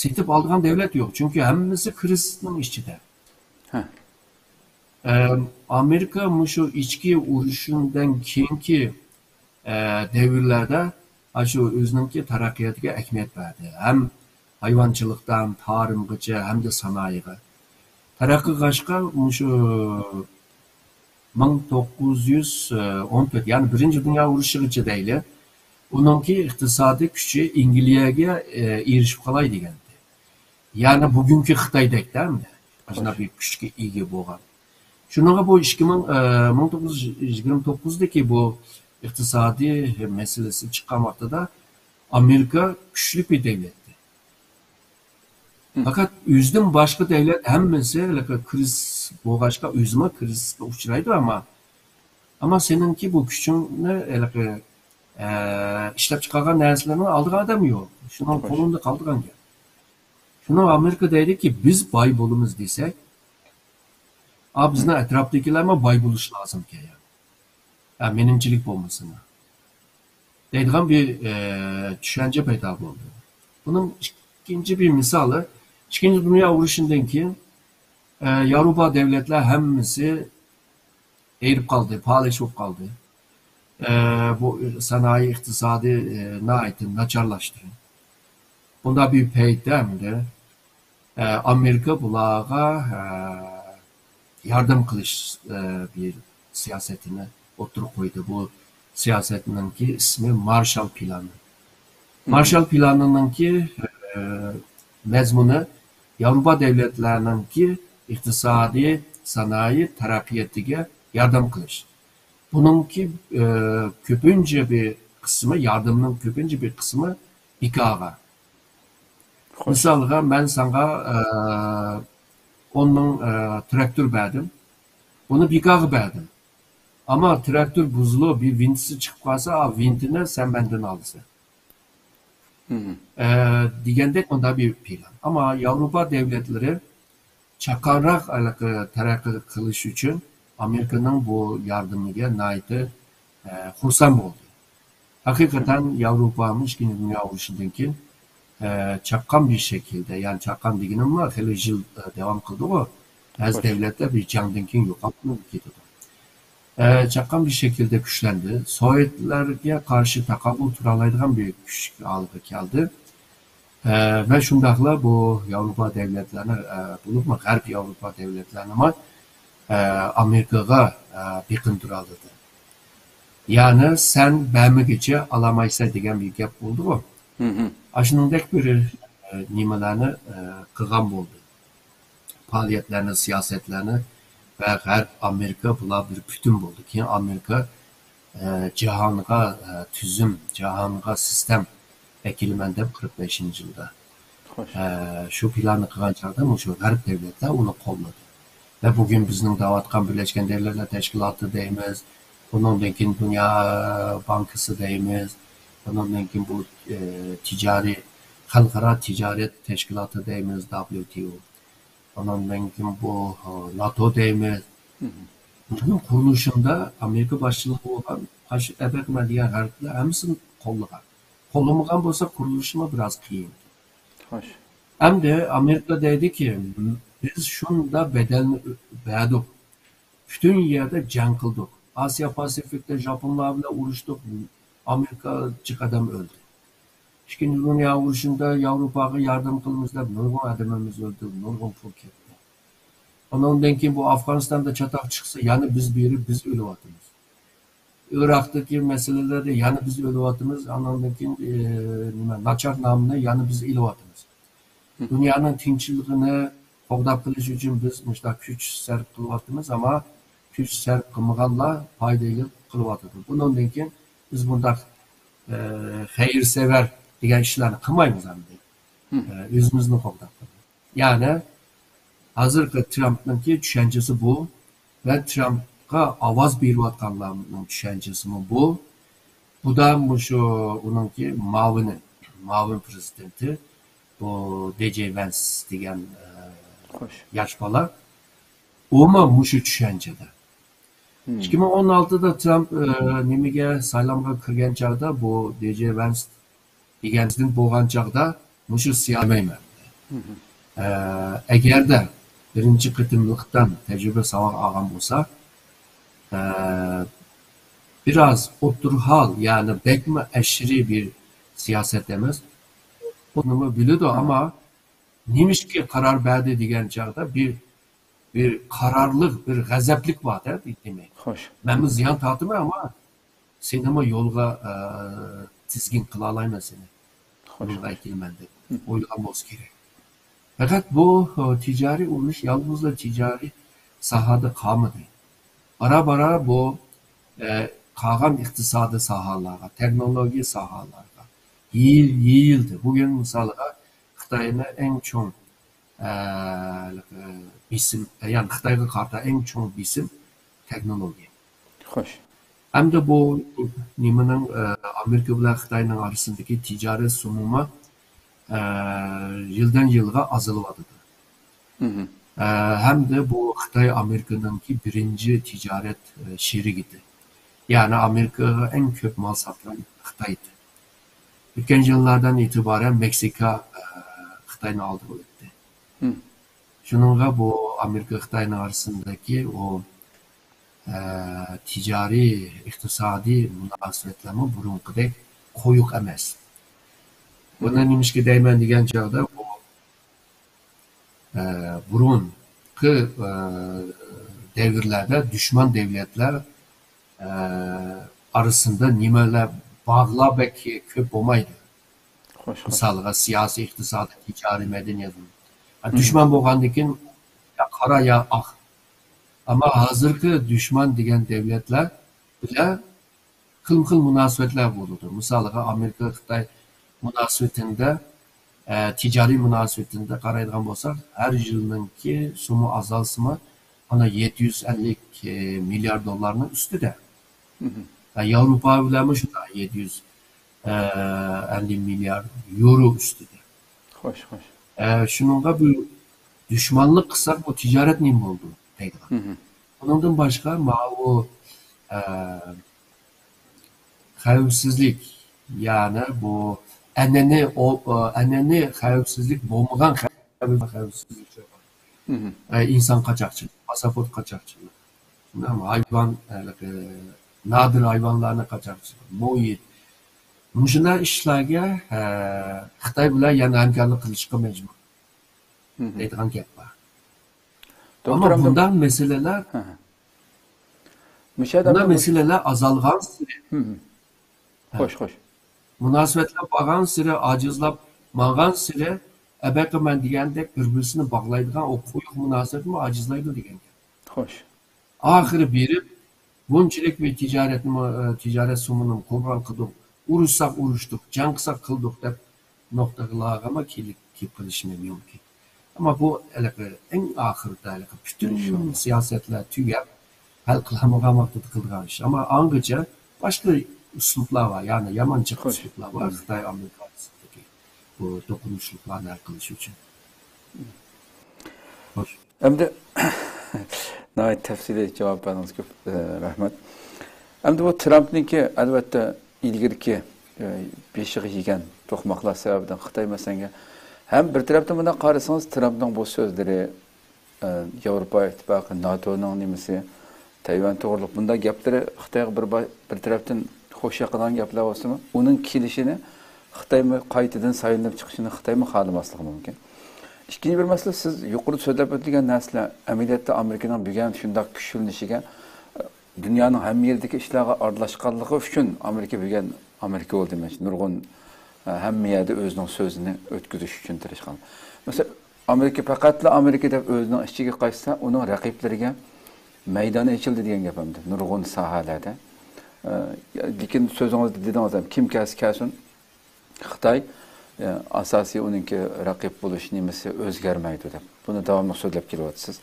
سېتىپ ئالىدىغان دۆلەت يوق. چۈنكى ھەممىسى كرىزىسنىڭ ئىچىدە. ھە. ئەم، ئامېرىكا مۇشۇ ئىچكى ئۇرۇشىدىن كېيىنكى، ئە، دەۋرلەردە ئاشۇ ئۆزىنىڭكى تەرەققىياتىغا ئەھمىيەت بەردى. ھەم ھايۋانچىلىقتىن تارىمغىچە ھەمدە سانائىيغا. تەرەققىي قىلغاچقا، مۇشۇ مىڭ توققۇز يۈز ئون تۆت، يەنى بىرىنچى دۇنيا ئۇرۇشىغىچە دەيلى، ئۇنىڭكى ئىقتىسادىي كۈچى ئىنگلىيەگە، ئە، ئېرىشىپ قالاي دېگەنىدى. يەنى بۈگۈنكى خىتايدەك ئەمدى. ئاشۇنداق بىر كۈچكە ئىگە بولغان. شۇنىڭغا بۇ ئىككى مىڭ، ئە، مىڭ توققۇز يۈز يىگىرمە توققۇزدىكى بۇ ئىقتىسادىي مەسىلىسى چىققان ۋاقتىدا ئامېرىكا كۈچلۈك بىر دۆلەتتى. پەقەت ئۆزىدىن باشقا دۆلەت ھەممىسى ھېلىقى كىرىزىس بولغاچقا، ئۆزىمۇ كىرىزىسقا ئۇچرايدۇ، ئەمما، ئەمما سېنىڭكى بۇ كۈچۈڭنى ھېلىقى، ئە، ئىشلەپ چىقارغان نەرسىلەرنى ئالىدىغان ئادەم يوق. شۇنىڭ قولۇڭدا قالىدىغان گەپ. شۇنىڭ ئامېرىكا دەيدىكى، بىز باي بولىمىز دېسەك، ئا، بىزنىڭ ئەتراپتىكىلەرمۇ باي بولۇشى لازىمكەن، يا. ئا، مېنىڭچىلىك بولمىسىمۇ. دەيدىغان بىر، ئە، چۈشەنچە پەيدا بولدى. بۇنىڭ ئىككىنچى بىر مىسالى، ئىككىنچى دۇنيا ئۇرۇشىدىن كېيىن، ئە، ياۋروپا دۆلەتلەر ھەممىسى ئېرىپ قالدى، پالەچ بولۇپ قالدى. ئە، بۇ سانائىي ئىقتىسادى، ئە، ناھايىتى ناچارلاشتى. بۇنداق بىر پەيتتە ئەمدى، ئە، ئامېرىكا بۇلارغا، ئە، ياردەم قىلىش، ئە، بىر سىياسەتىنى ئوتتۇرىغا قويدى. بۇ سىياسەتنىڭكى ئىسمى مارشال پىلانى. مارشال پىلانىنىڭكى، ئە، مەزمۇنى ياۋروپا دۆلەتلەرنىڭكى ئىقتىسادىي، سانائىي تەرەققىياتىگە ياردەم قىلىش. بۇنىڭكى، ئە، كۆپىنچە بىر قىسمى، ياردەمنىڭ كۆپىنچە بىر قىسمى بىكارغا. مىسالغا، مەن ساڭا، ئە، ئون مىڭ، ئە، تىراكتور بەردىم. ئۇنى بىكارغا بەردىم. ئەمما تىراكتور بۇزۇلۇپ، بىر ۋىنتىسى چىقىپ قالسا، ئا، ۋىنتىنى سەن مەندىن ئالىسەن. ئە، دېگەندەك مۇنداق بىر پىلان. ئەمما ياۋروپا دۆلەتلىرى چاققانراق ھېلىقى تەرەققىي قىلىش ئۈچۈن ئامېرىكىنىڭ بۇ ياردىمىگە ناھايىتى، ئە، خۇرسەن بولدى. ھەقىقەتەن ياۋروپامۇ ئىككىنچى دۇنيا ئۇرۇشىدىن كېيىن، ئە، چاققان بىر شەكىلدە، يەنى چاققان دېگىنىممۇ خېلى يىل، ئە، داۋام قىلدىغۇ. بەزى دۆلەتلەر بىر جەڭدىن كېيىن يوقاپمۇ كېتىدۇ. ئە، چاققان بىر شەكىلدە كۈچلەندى. سوۋېتلەرگە قارشى تاقابىل تۇرالايدىغان بىر كۈچ ھالغا كەلدى. ئە، ۋە شۇنداقلا بۇ ياۋروپا دۆلەتلەرنى، ئە، بولۇپمۇ غەرب ياۋروپا دۆلەتلەرنىمۇ، ئە، ئامېرىكىغا، ئە، بېقىندۇرالىدى. يەنى سەن بەرمىگۈچە ئالالمايسەن دېگەن بىر گەپ بولدىغۇ. ئاشۇنىڭدەك بىر، ئە، نېمىلەرنى، ئە، قىلغان بولدى. پائالىيەتلەرنى، سىياسەتلەرنى ۋە غەرب ئامېرىكا بۇلار بىر پۈتۈن بولدى. كېيىن ئامېرىكا، ئە، جاھانغا، ئە، تۈزۈم، جاھانغا سىستېم ئەكېلىمەن دەپ قىرىق بەشىنچى يىلدا. ئە، شۇ پىلاننى قىلغان چاغدا مۇشۇ غەرب دۆلەتلەر ئۇنى قوللىدى. ۋە بۈگۈن بىزنىڭ دەۋاتقان بىرلەشكەن دۆلەتلەر تەشكىلاتى دەيمىز، ئۇنىڭدىن كېيىن دۇنيا بانكىسى دەيمىز، ئۇنىڭدىن كېيىن بۇ، ئە، تىجارىي، خەلقئارا تىجارەت تەشكىلاتى دەيمىز، دابليۇ تى ئو. ئاناندىن كېيىن بۇ، ھە، ناتو دەيمىز. بۈگۈن قۇرۇلۇشىندا ئامېرىكا باشچىلىقى بولغان ئاشۇ ئەبەقمە دېگەن غەربلەر ھەممىسىنى قوللىغان. قوللىمىغان بولسا قۇرۇلۇشىمۇ بىراز قىيىن. ئەمدى ئامېرىكا دەيدىكى، بىز شۇنداق بەدەلنى بەردۇق. پۈتۈن يەردە جەڭ قىلدۇق. ئاسىيا پاسىفىكتا ژاپونلار بىلەن ئۇرۇشتۇق. ئامېرىكا جىق ئادەم ئۆلدى. ئىككىنچى دۇنيا ئۇرۇشىدا ياۋروپاغا ياردەم قىلىمىز دەپ نۇرغۇن ئادىمىمىز ئۆلدى، نۇرغۇن پۇل كەتتى. ئۇنىڭدىن كېيىن بۇ ئافغانىستاندا چاتاق چىقسا، يەنە بىز بېرىپ بىز ئۆلۈۋاتىمىز. ئىراقتىكى مەسىلىلەردە يەنە بىز ئۆلۈۋاتىمىز، ئانىڭدىن كېيىن، ئى، نېمە، ناچار نامنى يەنە بىز ئېلىۋاتىمىز. دۇنيانىڭ تىنچلىقىنى قوغداپ قېلىش ئۈچۈن بىز مۇشۇنداق كۈچ سەرپ قىلىۋاتىمىز، ئەمما كۈچ سەرپ قىلمىغانلار پايدا ئېلىپ قىلىۋاتىدۇ. بۇنىڭدىن كېيىن بىز بۇنداق، ئە، خەيرسېۋەر دېگەن ئىشلارنى قىلمايمىز ئەمدى. ئە، ئۆزىمىزنى قوغداپ قېلىمىز. يەنى ھازىرقى ترامپنىڭكى چۈشەنچىسى بۇ ۋە ترامپقا ئاۋاز بېرىۋاتقانلارنىڭ چۈشەنچىسىمۇ بۇ. بۇ دا مۇشۇ ئۇنىڭكى مۇئاۋىنى، مۇئاۋىن پرېزىدېنتى، بۇ دې جې ۋەنس دېگەن، ئە، ياش بالا. ئۇمۇ مۇشۇ چۈشەنچىدە. ئىككى مىڭ ئون ئالتىدا ترامپ، ئە، نېمىگە، سايلامغا كىرگەن چاغدا بۇ دې جې ۋەنس دېگەن پرېزىدېنت بولغان چاغدا مۇشۇ سىياسەتنى دېمەيمەن. ئە، ئەگەردە بىرىنچى قېتىملىقتىن تەجرىبە ساۋاق ئالغان بولسا، ئە، بىراز ئوتتۇرا ھال، يەنى بەكمۇ ئەشىرىي بىر سىياسەت ئەمەس. بۇنىمۇ بىلىدۇ، ئەمما نېمىشقا قارار بەردى دېگەن چاغدا بىر، بىر قارارلىق، بىر غەزەپلىك بار-دە، دېمەك. خوش. مەنمۇ زىيان تارتىمەن، ئەمما سېنىمۇ يولغا، ئە، تىزگىن قىلالايمەن سېنى. خوش. يولغا ئەكېلىمەن دەپ ئويلىغان بولسا كېرەك. پەقەت بۇ، ئە، تىجارىي ئۇرۇش يالغۇزلا تىجارىي ساھەدە قالمىدى. بارا-بارا بۇ، ئە، قالغان ئىقتىسادىي ساھەلەرگە، تېخنولوگىيە ساھەلەرگە يېيىل-، يېيىلدى. بۈگۈن مىسالغا خىتاينى ئەڭ چوڭ، ئە، بېسىم، يەنى خىتايغا قارىتا ئەڭ چوڭ بېسىم تېخنولوگىيە. خوش. ھەمدە بۇ نېمىنىڭ، ئە، ئامېرىكا بىلەن خىتاينىڭ ئارىسىدىكى تىجارەت سومىمۇ، ئە، يىلدىن يىلغا ئازىلىۋاتىدۇ. مھم. ئە، ھەمدە بۇ خىتاي ئامېرىكىنىڭكى بىرىنچى تىجارەت، ئە، شېرىكىدى. يەنى ئامېرىكىغا ئەڭ كۆپ مال ساتقان خىتايدى. ئۆتكەن يىللاردىن ئېتىبارەن مېكسىكا، ئە، خىتاينىڭ ئالدىغا ئۆتتى. مم. شۇنىڭغا بۇ ئامېرىكا خىتاينىڭ ئارىسىندىكى ئۇ، ئە، تىجارىي، ئىقتىسادىي مۇناسىۋەتلەرمۇ بۇرۇنقىدەك قويۇق ئەمەس. بۇنى نېمىشقا دەيمەن دېگەن چاغدا، بۇ، ئە، بۇرۇنقى، ئە، دەۋرلەردە دۈشمەن دەۋلەتلەر، ئە، ئارىسىدا نېمىلەر، باغلار بەك كۆپ بولمايدۇ. خوش، خوش. مىسالغا، سىياسىي، ئىقتىسادىي، تىجارىي، مەدەنىيەت. ھە، مم. دۈشمەن بولغاندىن كېيىن يا قارا، يا ئاق. ئەمما ھازىرقى دۈشمەن دېگەن دەۋلەتلەر بىلەن خىلمۇ خىل مۇناسىۋەتلەر بولىدۇ. مىسالغا، ئامېرىكا خىتاي مۇناسىۋىتىندە، ئە، تىجارىي مۇناسىۋىتىندە قارايدىغان بولساق، ھەر يىلنىڭكى سوممۇ ئازالسىمۇ، مانا، يەتتە يۈز ئەللىك مىليارد دوللارنىڭ ئۈستىدە. مم. ھە، ياۋروپا بىلەنمۇ شۇنداق، يەتتە يۈز ئەللىك مىليارد يورو ئۈستىدە. خوش، خوش. ئە، شۇنىڭغا بۇ دۈشمەنلىك قىلساق، بۇ تىجارەت نېمە بولىدۇ دەيدىغان. مم. ئۇنىڭدىن باشقا، ماۋۇ، ئە، خەۋپسىزلىك، يەنى بۇ ئەنئەنە، ئو-، ئەنئەنە خەۋپسىزلىك بولمىغان خەۋپ-، خەۋپسىزلىك. مم. ئە، ئىنسان قاچاقچىلىق، پاسپورت قاچاقچىلىق، ھايۋان، ھېلىقى نادىر ھايۋانلارنى قاچاقچىلىق، مۇھىت. مۇشۇنداق ئىشلارغا، ئە، خىتاي بىلەن يەنە ھەمكارلىق قىلىشقا مەجبۇر. مم. دەيدىغان گەپ بار. ئەمما دوكتور ئابدۇ-، بۇنداق مەسىلىلەر، ھە، ھە. مۇشۇ بۇنداق ئادەمنىڭ مۇش- مەسىلىلەر ئازالغانسېرى، مم. ھە، خوش، خوش. مۇناسىۋەتلەر بارغانسېرى، ئاجىزلاپ ماڭغانسېرى، ئەبەقە مەن دېگەندەك بىر-بىرسىنى باغلايدىغان ئۇ قويۇق مۇناسىۋەتمۇ ئاجىزلايدۇ دېگەن گەپ. خوش. ئاخىرى بېرىپ، بۇنچىلىك بىر تىجارەتنىمۇ، ئە، تىجارەت سومىنىمۇ قۇربان قىلدۇق، ئۇرۇشساق ئۇرۇشتۇق، جەڭ قىلساق قىلدۇق دەپ نۇقتىلارغىمۇ كېلىپ، كېلىپ قېلىشى مۇمكىن. ئەمما بۇ ھېلىقى ئەڭ ئاخىرىدا ھېلىقى پۈتۈن ئىنشاللا. سىياسەتلەر تۈگەپ، ھەل قىلالمىغان ۋاقتىدا قىلىدىغان ئىش. ئەمما ئاڭغىچە باشقا ئۇسلۇبلار بار، يەنى يامان جىق خوش. ئۇسلۇبلار بار، مم. خىتاي ئامېرىكا ئارىسىدىكى بۇ توقۇنۇشلۇقلارنى ھەل قىلىش ئۈچۈن. خوش. ئەمدى ناھايىتى تەپسىلىي جاۋاب بەردىڭىز، كۆپ، ئە، رەھمەت. ئەمدى بۇ ترامپنىڭكى، ئەلۋەتتە، ئىلگىرىكى، ئە، بېشىغا يېگەن توقماقلار سەۋەبىدىن خىتاي مەسىلىگە ھەم بىر تەرەپتىن مۇنداق قارىسىڭىز، ترامپنىڭ بۇ سۆزلىرى، ئە، ياۋروپا ئىتتىپاقى، ناتونىڭ نېمىسى، تەيۋەن توغرۇلۇق بۇنداق گەپلىرى خىتايغا بىر با-، بىر تەرەپتىن خوش ياقىدىغان گەپلەر بولسىمۇ، ئۇنىڭ كېلىشىنى خىتايمۇ قايتىدىن سايلىنىپ چىقىشىنى خىتايمۇ خالىماسلىقى مۇمكىن. ئىككىنچى بىر مەسىلە، سىز يۇقىرىدا سۆزلەپ ئۆتۈلگەن نەرسىلەر ئەمەلىيەتتە ئامېرىكىنىڭ بۈگۈن شۇنداق كۈچلىنىشىگە، دۇنيانىڭ ھەممە يېرىدىكى ئىشلارغا ئارىلاشقانلىقى ئۈچۈن ئامېرىكا بۈگۈن ئامېرىكا بولدى، مەن نۇرغۇن، ھەممە يەردە ئۆزىنىڭ سۆزىنى ئۆتكۈزۈش ئۈچۈن تىرىشقان. مەسىلەن، ئامېرىكا پەقەتلا ئامېرىكا دەپ ئۆزىنىڭ ئىچىگە قاچسا، ئۇنىڭ رەقىبلىرىگە مەيدان ئېچىلدى دېگەن گەپ ئەمدى نۇرغۇن ساھەلەردە. ئە، لېكىن سۆزىڭىزدە دېدىڭىز ھەم، كىم كەلسە كەلسۇن، خىتاي، ئە، ئاساسىي ئۇنىڭكى رەقىب بولۇش نېمىسى ئۆزگەرمەيدۇ دەپ. بۇنى داۋاملىق سۆزلەپ كېلىۋاتىسىز.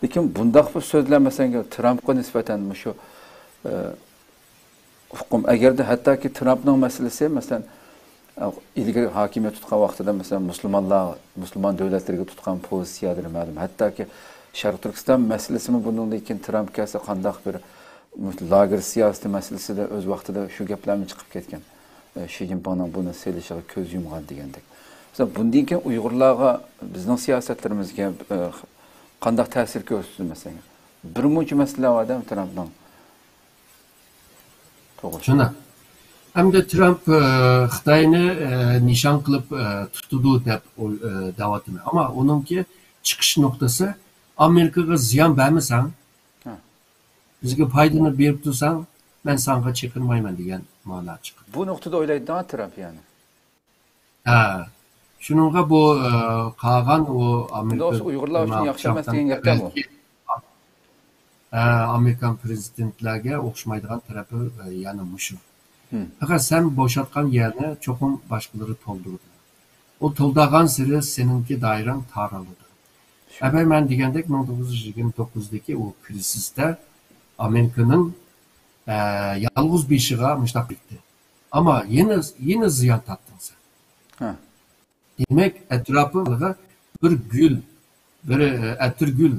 لېكىن بۇنداق بىر سۆزلەر، مەسىلەن، ترامپقا نىسبەتەن مۇشۇ، ئە، ئۇقۇم، ئەگەردە ھەتتاكى ترامپنىڭ مەسىلىسى، مەسىلەن، ئىلگىرى ھاكىمىيەت تۇتقان ۋاقتىدا، مەسىلەن، مۇسۇلمانلار، مۇسۇلمان دۆلەتلىرىگە تۇتقان پوزىتسىيەلىرى مەلۇم. ھەتتاكى شەرقىي تۈركىستان مەسىلىسىمۇ بۇنىڭدىن كېيىن ترامپ كەلسە قانداق بىر لاگېر سىياسىتى مەسىلىسىدە ئۆز ۋاقتىدا شۇ گەپلەرمۇ چىقىپ كەتكەن. ئە، شى جىنپىڭنىڭ بۇنى سېلىشىغا كۆز يۇمغان دېگەندەك. مەسىلەن، بۇندىن كېيىن ئۇيغۇرلارغا بىزنىڭ سىياسەتلىرىمىزگە، ئە، قانداق تەسىر كۆرسىتىدۇ، مەسىلەن؟ بىر مۇنچە مەسىلە بار-دە، ترامپنىڭ توغرىسىدا. شۇنداق. ئەمدى ترامپ، ئە، خىتاينى، ئە، نىشان قىلىپ، ئە، تۇتىدۇ دەپ ئوي-، ئە، دەۋاتىمەن. ئەمما ئۇنىڭكى چىقىش نۇقتىسى، ئامېرىكىغا زىيان بەرمىسەڭ، ھە. بىزگە پايدىنى بېرىپ تۇرساڭ، مەن ساڭا چېقىنمايمەن دېگەن مانا چىقىدۇ. بۇ نۇقتىدا ئويلايدىغان ترامپ يەنى. ھە. شۇنىڭغا بۇ، ئە، قالغان ئۇ ئامېرىكا ئۇيغۇرلار ئۈچۈن ياخشى ئەمەس دېگەن گەپكەن بۇ. ئە، ئامېرىكان پرېزىدېنتلەرگە ئوخشىمايدىغان تەرىپى، ئە، يەنە مۇشۇ. ھىم. پەقەت سەن بوشاتقان يەرنى چوقۇم باشقىلىرى تولدۇرىدۇ. ئۇ تولدۇرغانسېرى سېنىڭكى دائىرەڭ تارىلىدۇ. شۇ. ئەبەي مەن دېگەندەك، مىڭ توققۇز يۈز يىگىرمە توققۇزدىكى ئۇ كرىزىستا ئامېرىكىنىڭ، ئە، يالغۇز بېشىغا مۇشۇنداق كەتتى. ئەمما يەنە، يەنە زىيان تارتتىڭ سەن. ھە. دېمەك، ئەتراپىمغا بىر گۈل، بىر، ئە، ئەتىرگۈل،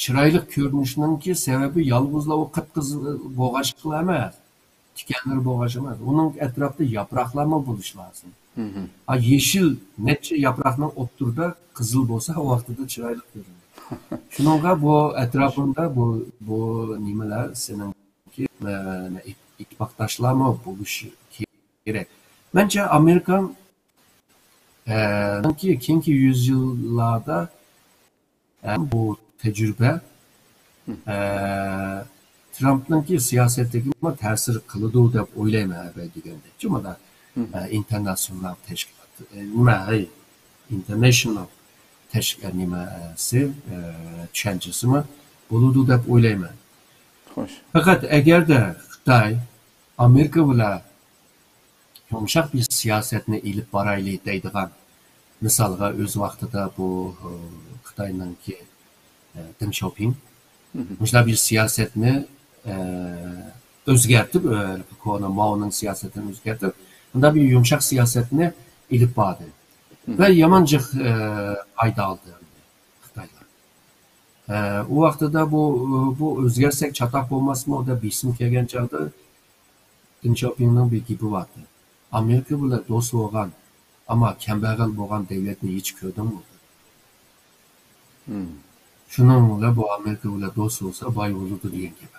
چىرايلىق كۆرۈنۈشنىڭكى سەۋەبى يالغۇزلا ئۇ قىپقىزىل بولغاچقىلا ئەمەس، تىكەنلىرى بولغاچ ئەمەس، ئۇنىڭ ئەتراپىدا ياپراقلارمۇ بولۇشى لازىم. ھىم. ئا، يېشىل نەچچە ياپراقنىڭ ئوتتۇرىدا قىزىل بولسا، ۋاقتىدا چىرايلىق كۆرۈنىدۇ. شۇنىڭغا بۇ ئەتراپىڭدا بۇ، بۇ نېمىلەر سېنىڭكى، ئە، ئىتتىپاقداشلارمۇ بولۇشى كېرەك. مەنچە ئامېرىكا، ئە، نىڭكى كېيىنكى يۈز يىللاردا، ئە، بۇ تەجرىبە، ئە، ترامپنىڭكى سىياسىتىگىمۇ تەسىر قىلىدۇ دەپ ئويلايمەن، ئەبەي دېگەندەك. چۈنكى ئە، ئىنتېرناتسىونال تەشكىلات، ئە، نېمە، ئەي، ئىنتېرنېشنال تەشكىلات نېمەسى، ئە، چۈشەنچىسىمۇ بولىدۇ دەپ ئويلايمەن. خوش. پەقەت ئەگەردە خىتاي ئامېرىكا بىلەن يۇمشاق بىر سىياسەتنى ئېلىپ بارايلى دەيدىغان، مىسالغا، ئۆز ۋاقتىدا بۇ، ئە، خىتاينىڭكى، ئە، دېڭ شياۋپىڭ مۇشۇنداق بىر سىياسەتنى، ئە، ئۆزگەرتىپ، ئە، كونا ماۋنىڭ سىياسىتىنى ئۆزگەرتىپ، مۇنداق بىر يۇمشاق سىياسەتنى ئېلىپ باردى. ۋە يامان جىق، ئە، پايدا ئالدى خىتايلار. ئە، ئۇ ۋاقتىدا بۇ، بۇ ئۆزگەرسەك چاتاق بولماسمۇ دەپ بېسىم كەلگەن چاغدا دېڭ شياۋپىڭنىڭ بىر گېپى بارتى. ئامېرىكا بىلەن دوست بولغان، ئەمما كەمبەغەل بولغان دەۋلەتنى ھېچ كۆردۈڭمۇ؟ شۇنىڭ بىلەن بۇ ئامېرىكا بىلەن دوست بولسا باي بولىدۇ دېگەن گەپ.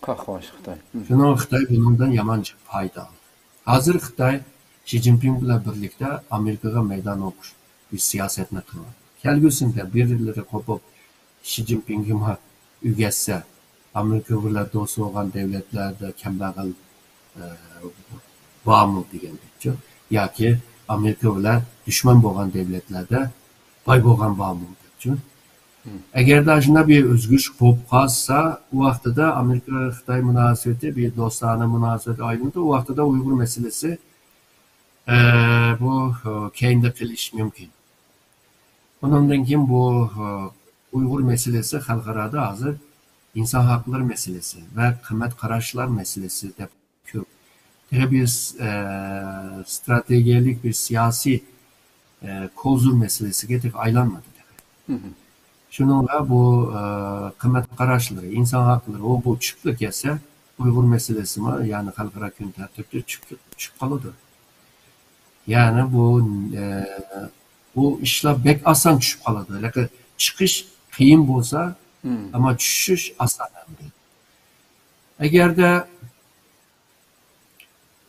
قاقباش خىتاي. شۇنىڭ خىتاي بۇنىڭدىن يامان جىق پايدا ئالدى. ھازىر خىتاي شى جىنپىڭ بىلەن بىرلىكتە ئامېرىكىغا مەيدان ئوقۇش بىر سىياسەتنى قىلىۋاتىدۇ. كەلگۈسىدە بىرلىرى قوپۇپ، شى جىنپىڭگىمۇ ئۆگەتسە، ئامېرىكا بىلەن دوست بولغان دەۋلەتلەردە كەمبەغەل، ئە، بارمۇ دېگەندەكچۇ؟ ياكى ئامېرىكا بىلەن دۈشمەن بولغان دەۋلەتلەردە باي بولغان بارمۇ دەپچۇ؟ ئەگەردە ئاشۇنداق بىر ئۆزگىرىش بولۇپ قالسا، ئۇ ۋاقتىدا ئامېرىكا-خىتاي مۇناسىۋىتى بىر دوستانە مۇناسىۋەتكە ئايلىنىدۇ. ئۇ ۋاقتىدا ئۇيغۇر مەسىلىسى، ئە، بۇ، ئە، كەينىدە قېلىشى مۇمكىن. ئۇنىڭدىن كېيىن بۇ، ئۇيغۇر مەسىلىسى خەلقئارادا ھازىر ئىنسان ھەقلىرى مەسىلىسى ۋە قىممەت قاراشلار مەسىلىسى دەپ كۆرۈپ، تېخى بىر، ئە، ستراتېگىيەلىك بىر سىياسىي، ئە، كوزۇر مەسىلىسىگە تېخى ئايلانمىدى تېخى. شۇنىڭغا بۇ، ئە، قىممەت قاراشلىرى، ئىنسان ھەقلىرى، ئۇ بۇ چۈشۈپلا كەتسە، ئۇيغۇر مەسىلىسىمۇ، يەنى خەلقئارا كۈن تەرتىپىگە چۈشۈپ، چۈشۈپ قالىدۇ. يەنى بۇ، ئە، بۇ ئىشلار بەك ئاسان چۈشۈپ قالىدۇ. لېكىن چىقىش قىيىن بولسا، ئەمما چۈشۈش ئاسان ئەمدى. ئەگەردە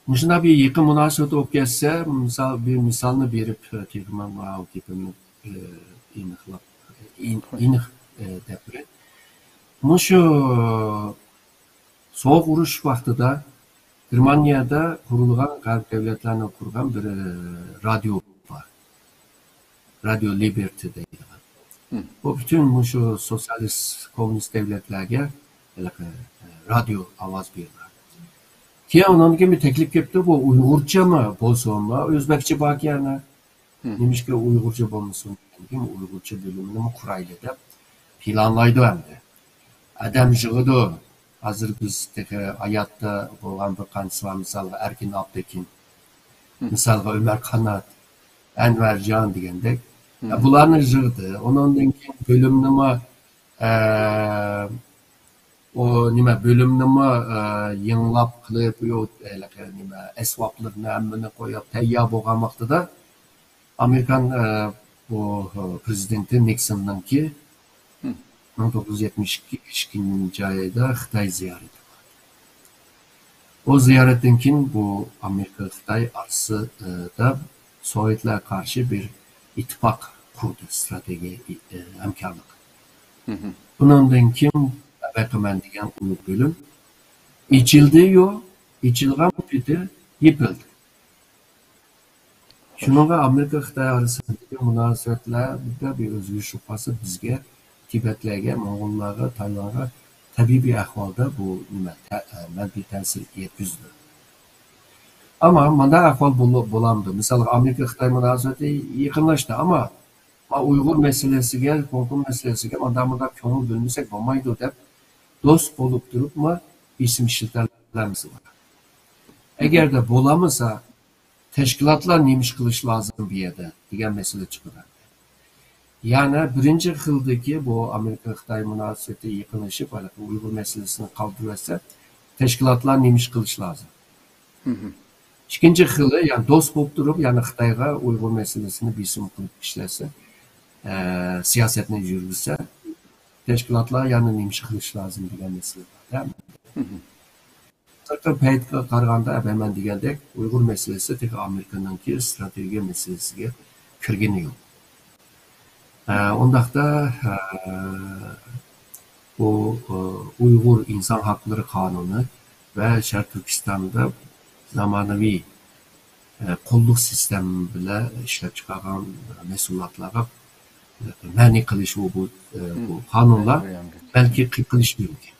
مۇشۇنداق بىر يېقىن مۇناسىۋەت بولۇپ كەتسە، مىسال، بىر مىسالنى بېرىپ، تېخىمۇ ماۋۇ گېپىمنى، ئە، ئېنىقلاپ، ئېن-، ئېنىق، ئە، دەپ بېرەي. مۇشۇ سوغۇق ئۇرۇش ۋاقتىدا گېرمانىيەدە قۇرۇلغان، غەرب دۆلەتلەرنىڭ قۇرغان بىر، ئە، رادىيو بار. رادىيو لىبېرتى دەيدىغان. بۇ پۈتۈن مۇشۇ سوتسىيالىست، كوممۇنىست دۆلەتلەرگە ھېلىقى، ئە، رادىيو ئاۋاز بېرىدۇ. كېيىن ئۇنىڭدىن كېيىن بىر تەكلىپ كەپتۇ، بۇ ئۇيغۇرچىمۇ بولسۇن، ئۆزبەكچە باركەن. نېمىشقا ئۇيغۇرچە بولمىسۇن دېگەندىكىن، ئۇيغۇرچە بۆلۈمىنىمۇ قۇرايلى دەپ پىلانلايدۇ ئەمدى. ئادەم يىغىدۇ. ھازىر بىز تېخى ھاياتتا بولغان بىر قانچىسى بار، مىسالغا، ئەركىن ئابدۇكىن، مىسالغا، ئۆمەر قانات، ئەنۋەرجان دېگەندەك. بۇلارنى يىغدى. ئۇنىڭدىن كېيىن بۆلۈمنىمۇ، ئە، ئۇ نېمە، بۆلۈمنىمۇ، ئە، يېڭىلاپ قىلىپ، ئۇ، ھېلىقى نېمە، ئەسۋابلىرىنى ھەممىنى قويۇپ تەييار بولغان ۋاقتىدا، ئامېرىكان، ئە، بۇ، ئە، پرېزىدېنتى نىكسوننىڭكى مىڭ توققۇز يۈز يەتمىش ئىككىنچى ئايدا خىتاي زىيارىتى بار. ئۇ زىيارەتتىن كېيىن بۇ ئامېرىكا خىتاي ئارىسىدا سوۋېتلارغا قارشى بىر ئىتتىپاق قۇردى، ستراتېگىيە، ئى، ھەمكارلىق. بۇنىڭدىن كېيىن بەقىمەن دېگەن ئۇلۇغ بۆلۈم ئېچىلدى-يۇ، ئېچىلغان پېتى يېپىلدى. شۇنىڭغا ئامېرىكا خىتاي ئارىسىدىكى مۇناسىۋەتلەردە بىر ئۆزگىرىش بولۇپ قالسا، بىزگە، تىبەتلەرگە، موڭغۇللارغا، تايلاندغا تەبىئىي بىر ئەھۋالدا بۇ نېمە، تە-، ئە، مەنپىي تەسىر يەتكۈزىدۇ. ئەمما مانداق ئەھۋال بولۇ-، بولامدۇ؟ مىسالغا، ئامېرىكا خىتاي مۇناسىۋىتى يېقىنلاشتى، ئەمما ما ئۇيغۇر مەسىلىسىگە، خوڭكوڭ مەسىلىسىگە مانداق مانداق كۆڭۈل بۆلمىسەك بولمايدۇ دەپ، دوست بولۇپ تۇرۇپمۇ بېسىم ئىشلىتەلەمسىلەر؟ ئەگەردە بولالمىسا، تەشكىلاتلار نېمە ئىش قىلىش لازىم بۇ يەردە دېگەن مەسىلە چىقىدۇ. يەنى بىرىنچى خىلدىكى بۇ ئامېرىكا خىتاي مۇناسىۋىتى يېقىنلىشىپ، ھېلىقى ئۇيغۇر مەسىلىسىنى قالدۇرۇۋەتسە، تەشكىلاتلار نېمە ئىش قىلىش لازىم؟ ئىككىنچى خىلى، يەنى دوست بولۇپ تۇرۇپ، يەنى خىتايغا ئۇيغۇر مەسىلىسىنى بېسىم قىلىپ ئىشلەتسە، ئە، سىياسەتنى يۈرگۈزسە، تەشكىلاتلار يەنە نېمە ئىش قىلىش لازىم دېگەن مەسىلە بار. سىرتقى پەيتكە قارىغاندا، ئەمما مەن دېگەندەك، ئۇيغۇر مەسىلىسى تېخى ئامېرىكىنىڭكى ستراتېگىيە مەسىلىسىگە كىرگىنى يوق. ئە، ئۇنداقتا، ئە، بۇ، ئە، ئۇيغۇر ئىنسان ھەقلىرى قانۇنى ۋە شەرقىي تۈركىستاندا زامانىۋى، ئە، قۇللۇق سىستېما بىلەن ئىشلەپ چىقارغان مەھسۇلاتلارغا، ئە، مەنئى قىلىش بۇ، بۇ، ئە، بۇ قانۇنلار بەلكى قىلىشى مۇمكىن.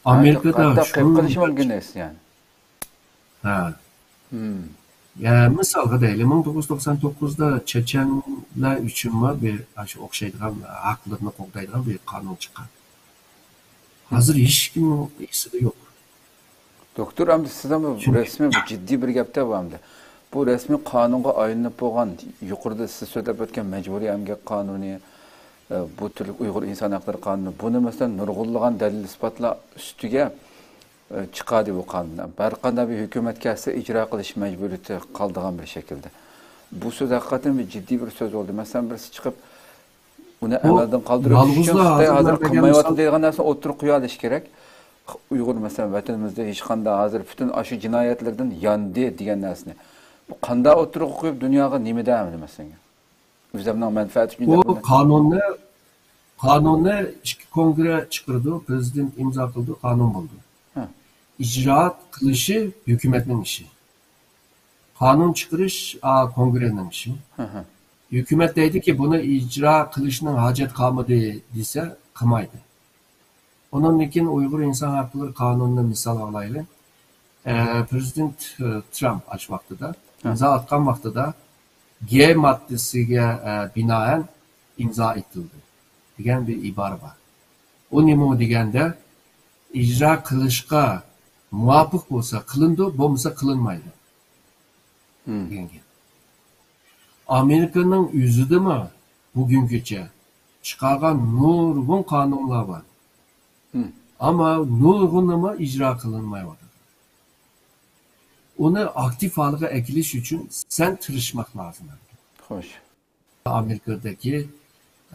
ئامېرىكىدا قىلىشى مۇمكىن ئەمەس، يەنى. ھە. يا، مىسالغا دەيلى، مىڭ توققۇز يۈز توقسان توققۇزدا چېچەنلەر ئۈچۈنمۇ بىر ئاشۇ ئوخشايدىغان، ھەقلىرىنى قوغدايدىغان بىر قانۇن چىققان. ھازىر ھېچكىمنىڭ ئېسىدە يوق. دوكتور، ئەمدى سىز ھەم رەسمىي بىر جىددىي بىر گەپتە بۇ ئەمدى. بۇ رەسمىي قانۇنغا ئايلىنىپ بولغان، يۇقىرىدا سىز سۆزلەپ ئۆتكەن مەجبۇرىي ئەمگەك قانۇنى، ئە، بۇ تۈرلۈك ئۇيغۇر ئىنسان ھەقلىرى قانۇنى، بۇنى مەسىلەن نۇرغۇنلىغان دەلىل ئىسپاتلار ئۈستىگە ئە، چىقاردى بۇ قانۇن. ھەر قانداق بىر ھۆكۈمەتكە كەلسە ئىجرا قىلىش مەجبۇرىيىتى قالىدىغان بىر شەكىلدە. بۇ سۆز ھەقىقەتەن بىر جىددىي بىر سۆز بولدى. مەسىلەن، بىرسى چىقىپ، ئۇنى ئەمەلدىن قالدۇرۇش ئۈچۈن خىتاي ھازىر قىلمايۋاتىدۇ دەيدىغان نەرسىنى ئوتتۇرىغا قويۇۋېلىش كېرەك. ئۇيغۇر، مەسىلەن، ۋەتىنىمىزدە ھېچقانداق ھازىر پۈتۈن ئاشۇ جىنايەتلەردىن ياندى دېگەن نەرسىنى. بۇ قانداق ئوتتۇرىغا قويۇپ، دۇنياغا نېمە دەيمىز، مەسىلەن؟ ئۆزۈمنىڭ مەنپەئەتى ئۈچۈن بۇ دەپ قانۇننى، قانۇننى ئىككى كونگرې چىقىرىدۇ، پىرېزىدېنت ئىمزا قىلىدۇ، قانۇن بولىدۇ. ھە. ئىجرائات قىلىشى ھۆكۈمەتنىڭ ئىشى. قانۇن چىقىرىش، ئا، كونگرېنىڭ ئىشى. ھە، ھە. ھۆكۈمەت دەيدۇكى، بۇنى ئىجرا قىلىشنىڭ ھاجەت قالمىدى دېسە، قىلمايدۇ. ئۇنىڭدىن كېيىن ئۇيغۇر ئىنسان ھەقلىرى قانۇنىنى مىسالغا ئالايلى. ئە، پىرېزىدېنت، ئە، ترامپ ئاشۇ ۋاقتىدا ھە. ئىمزا ئاتقان ۋاقتىدا، گې ماددىسىگە، ئە، بىنائەن ئىمزا ئېتىلدى دېگەن بىر ئىبارە بار. ئۇ نېمە دېگەندە، ئىجرا قىلىشقا مۇۋاپىق بولسا قىلىنىدۇ، بولمىسا قىلىنمايدۇ دېگەن گەپ. ئامېرىكىنىڭ ئۆزىدىمۇ بۈگۈنگىچە چىقارغان نۇرغۇن قانۇنلار بار. ئەمما نۇرغۇنىمۇ ئىجرا قىلىنمايۋاتىدۇ. ئۇنى ئاكتىپ ھالغا ئەكېلىش ئۈچۈن سەن تىرىشماق لازىم. خوش. ئامېرىكىدىكى،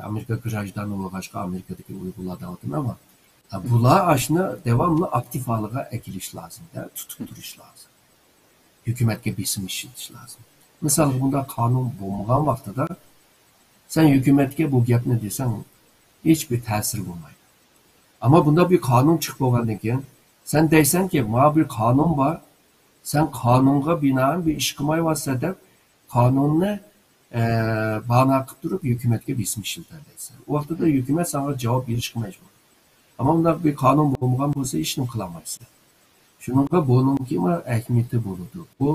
ئامېرىكا گراژدانى بولغاچقا، ئامېرىكىدىكى ئۇيغۇرلار دەۋاتىمەن، ئەمما بۇلار ئاشۇنى داۋاملىق ئاكتىپ ھالغا ئەكېلىش لازىم، تۇتۇپ تۇرۇش لازىم. ھۆكۈمەتكە بېسىم ئىشلىتىش لازىم. مىسالغا، بۇنداق قانۇن بولمىغان ۋاقتىدا سەن ھۆكۈمەتكە بۇ گەپنى دېسەڭ، ھېچبىر تەسىرى بولمايدۇ. ئەمما بۇنداق بىر قانۇن چىقىپ بولغاندىن كېيىن، سەن دەيسەنكى، مانا بىر قانۇن بار، سەن قانۇنغا بىنائەن بىر ئىش قىلمايۋاتىسەن دەپ، قانۇننى، ئە، بانا قىلىپ تۇرۇپ، ھۆكۈمەتكە بېسىم ئىشلىتەلەيسەن. ئۇ ۋاقتىدا ھۆكۈمەت ساڭا جاۋاب بېرىشكە مەجبۇر. ئەمما ئۇنداق بىر قانۇن بولمىغان بولسا، ھېچنېمە قىلالمايسەن. شۇنىڭغا بۇنىڭكىمۇ ئەھمىيىتى بولىدۇ. بۇ،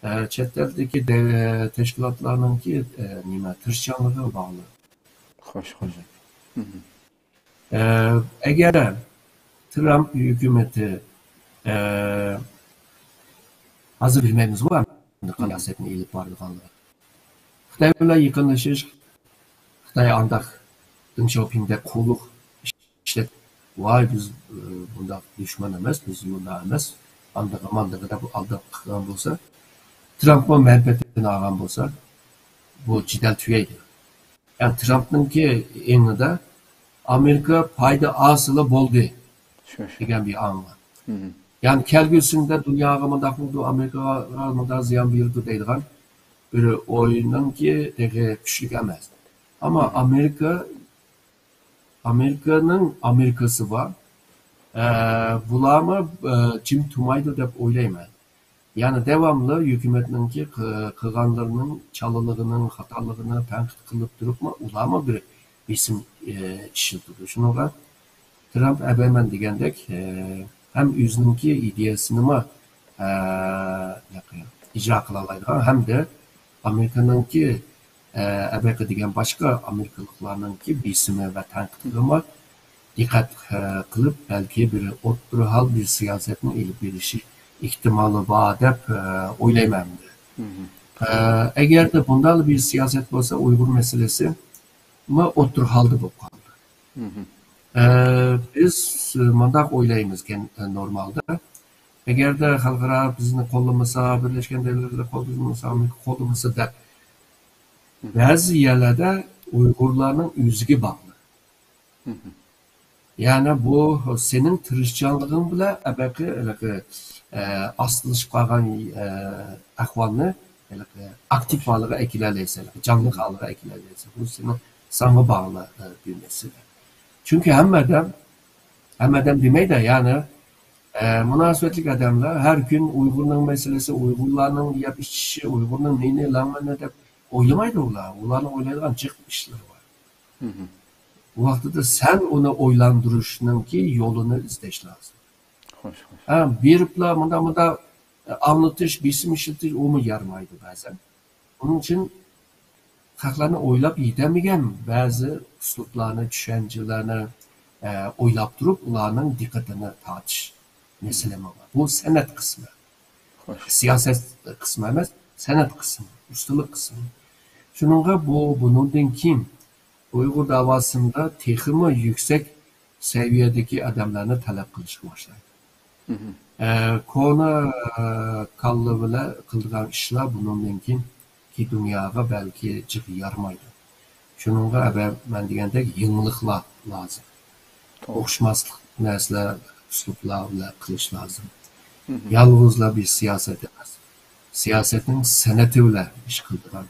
ئە، چەت ئەلدىكى دە-، تەشكىلاتلارنىڭكى، ئە، نېمە، تىرىشچانلىقىغا باغلىق. خوش، خوش. ئە، ئەگەر ترامپ ھۆكۈمىتى، ئە، ھازىر بىلمەيمىزغۇ، ئەمدى قانداق سىياسەتنى ئېلىپ بارىدىغانلىقى. خىتاي بىلەن يېقىنلىشىش، خىتاي ئانداق دېڭ شياۋپىڭدەك قۇلۇق ئىشلەپ، ۋاي، بىز، ئە، بۇنداق دۈشمەن ئەمەس، بىز مۇنداق ئەمەس، ئاندىغا ماندىغا دەپ ئالداپ قىلغان بولسا، ترامپمۇ مەنپەئەتىنى ئالغان بولسا، بۇ جېدەل تۈگەيدۇ. يەنى ترامپنىڭكى ئېڭىدا ئامېرىكا پايدا ئالسىلا بولدى شۇ، شۇ. دېگەن بىر ئاڭ بار. يەنى كەلگۈسىدە دۇنياغا مۇنداق بولىدۇ، ئامېرىكىغا مۇنداق زىيان بېرىدۇ دەيدىغان بىر ئوينىڭكى تېخى كۈچلۈك ئەمەس. ئەمما ئامېرىكا، ئامېرىكىنىڭ ئامېرىكىسى بار. ئە، بۇلارمۇ، ئە، جىم تۇرمايدۇ دەپ ئويلايمەن. يەنى داۋاملىق ھۆكۈمەتنىڭكى قى-، قىلغانلىرىنىڭ چالىلىقىنىڭ، خاتالىقىنى تەنقىد قىلىپ تۇرۇپمۇ، ئۇلارمۇ بىر بېسىم، ئە، ئىشلىتىدۇ. شۇنىڭغا ترامپ ئەبەمەن دېگەندەك، ئە، ھەم ئۆزىنىڭكى ئىدىيەسىنىمۇ، ئە، ئىجرا قىلالايدىغان ھەمدە ئامېرىكىنىڭكى، ئە، ئەبەقى دېگەن باشقا ئامېرىكىلىقلارنىڭكى بېسىمى ۋە تەنقىدىگىمۇ دىققەت، ئە، قىلىپ، بەلكى بىر ئوتتۇرا ھال بىر سىياسەتنى ئېلىپ بېرىشى ئېھتىمالى بار دەپ، ئە، ئويلايمەن مەن. ئە، ئەگەردە بۇنداق بىر سىياسەت بولسا، ئۇيغۇر مەسىلىسىمۇ ئوتتۇرا ھالدا بولۇپ قالدى. ئە، بىز مۇنداق ئويلايمىزكەن، ئە، نورمالدا. ئەگەردە خەلقئارا بىزنى قوللىمىسا، بىرلەشكەن دۆلەتلەر قوللىمىسا، ئامېرىكا قوللىمىسا دەپ، بەزى يەرلەردە ئۇيغۇرلارنىڭ ئۆزىگە باغلىق. يەنى بۇ سېنىڭ تىرىشچانلىقىڭ بىلەن ئەبەقى ھېلىقى، ئە، ئاستىلىشىپ قالغان، ئە، ئەھۋالنى ھېلىقى ئاكتىپ ھالىغا ئەكېلەلەيسەن، جانلىق ھالىغا ئەكېلەلەيسەن. بۇ سېنىڭ ساڭا باغلىق، ئە، بىر مەسىلە. چۈنكى ھەممە ئادەم، ھەممە ئادەم دېمەيدۇ، يەنى، ئە، مۇناسىۋەتلىك ئادەملەر ھەر كۈن ئۇيغۇرنىڭ مەسىلىسى، ئۇيغۇرلارنىڭ يەپ ئىچىشى، ئۇيغۇرنىڭ نېنى، لەڭمەننى دەپ ئويلىمايدۇ ئۇلار. ئۇلارنىڭ ئويلايدىغان جىق ئىشلىرى بار. بۇ ۋاقتىدا سەن ئۇنى ئويلاندۇرۇشنىڭكى يولىنى ئىزدەش لازىم. خوش، خوش. ھە، بېرىپلا مۇنداق، مۇنداق، ئاڭلىتىش، بېسىم ئىشلىتىش، ئۇمۇ يارىمايدۇ بەزەن. ئۇنىڭ ئۈچۈن خەقلەرنى ئويلاپ يېتەلمىگەن بەزى ئۇسلۇبلارنى، چۈشەنچىلەرنى، ئە، ئويلاپ تۇرۇپ، ئۇلارنىڭ دىققىتىنى تارتىش مەسىلە بار. بۇ سەنئەت قىسمى. خوش. سىياسەت قىسمى ئەمەس، سەنئەت قىسمى، ئۇستىلىق قىسمى. شۇنىڭغا بۇ، بۇنىڭدىن كېيىن ئۇيغۇر داۋاسىندا تېخىمۇ يۈكسەك سەۋىيەدىكى ئادەملەرنى تەلەپ قىلىشقا باشلايدۇ. ئە، كونا، ئە، كاللا بىلەن قىلىدىغان ئىشلار بۇنىڭدىن كېيىنكى دۇنياغا بەلكى جىق يارىمايدۇ. شۇنىڭغا ئەبە-، مەن دېگەندەك يېڭىلىقلار لازىم. توغرا. ئوخشىماسلىق نەرسىلەر، ئۇسلۇبلار بىلەن قىلىش لازىم. يالغۇزلا بىر سىياسەت ئەمەس. سىياسەتنىڭ سەنئىتى بىلەن ئىش قىلىدىغان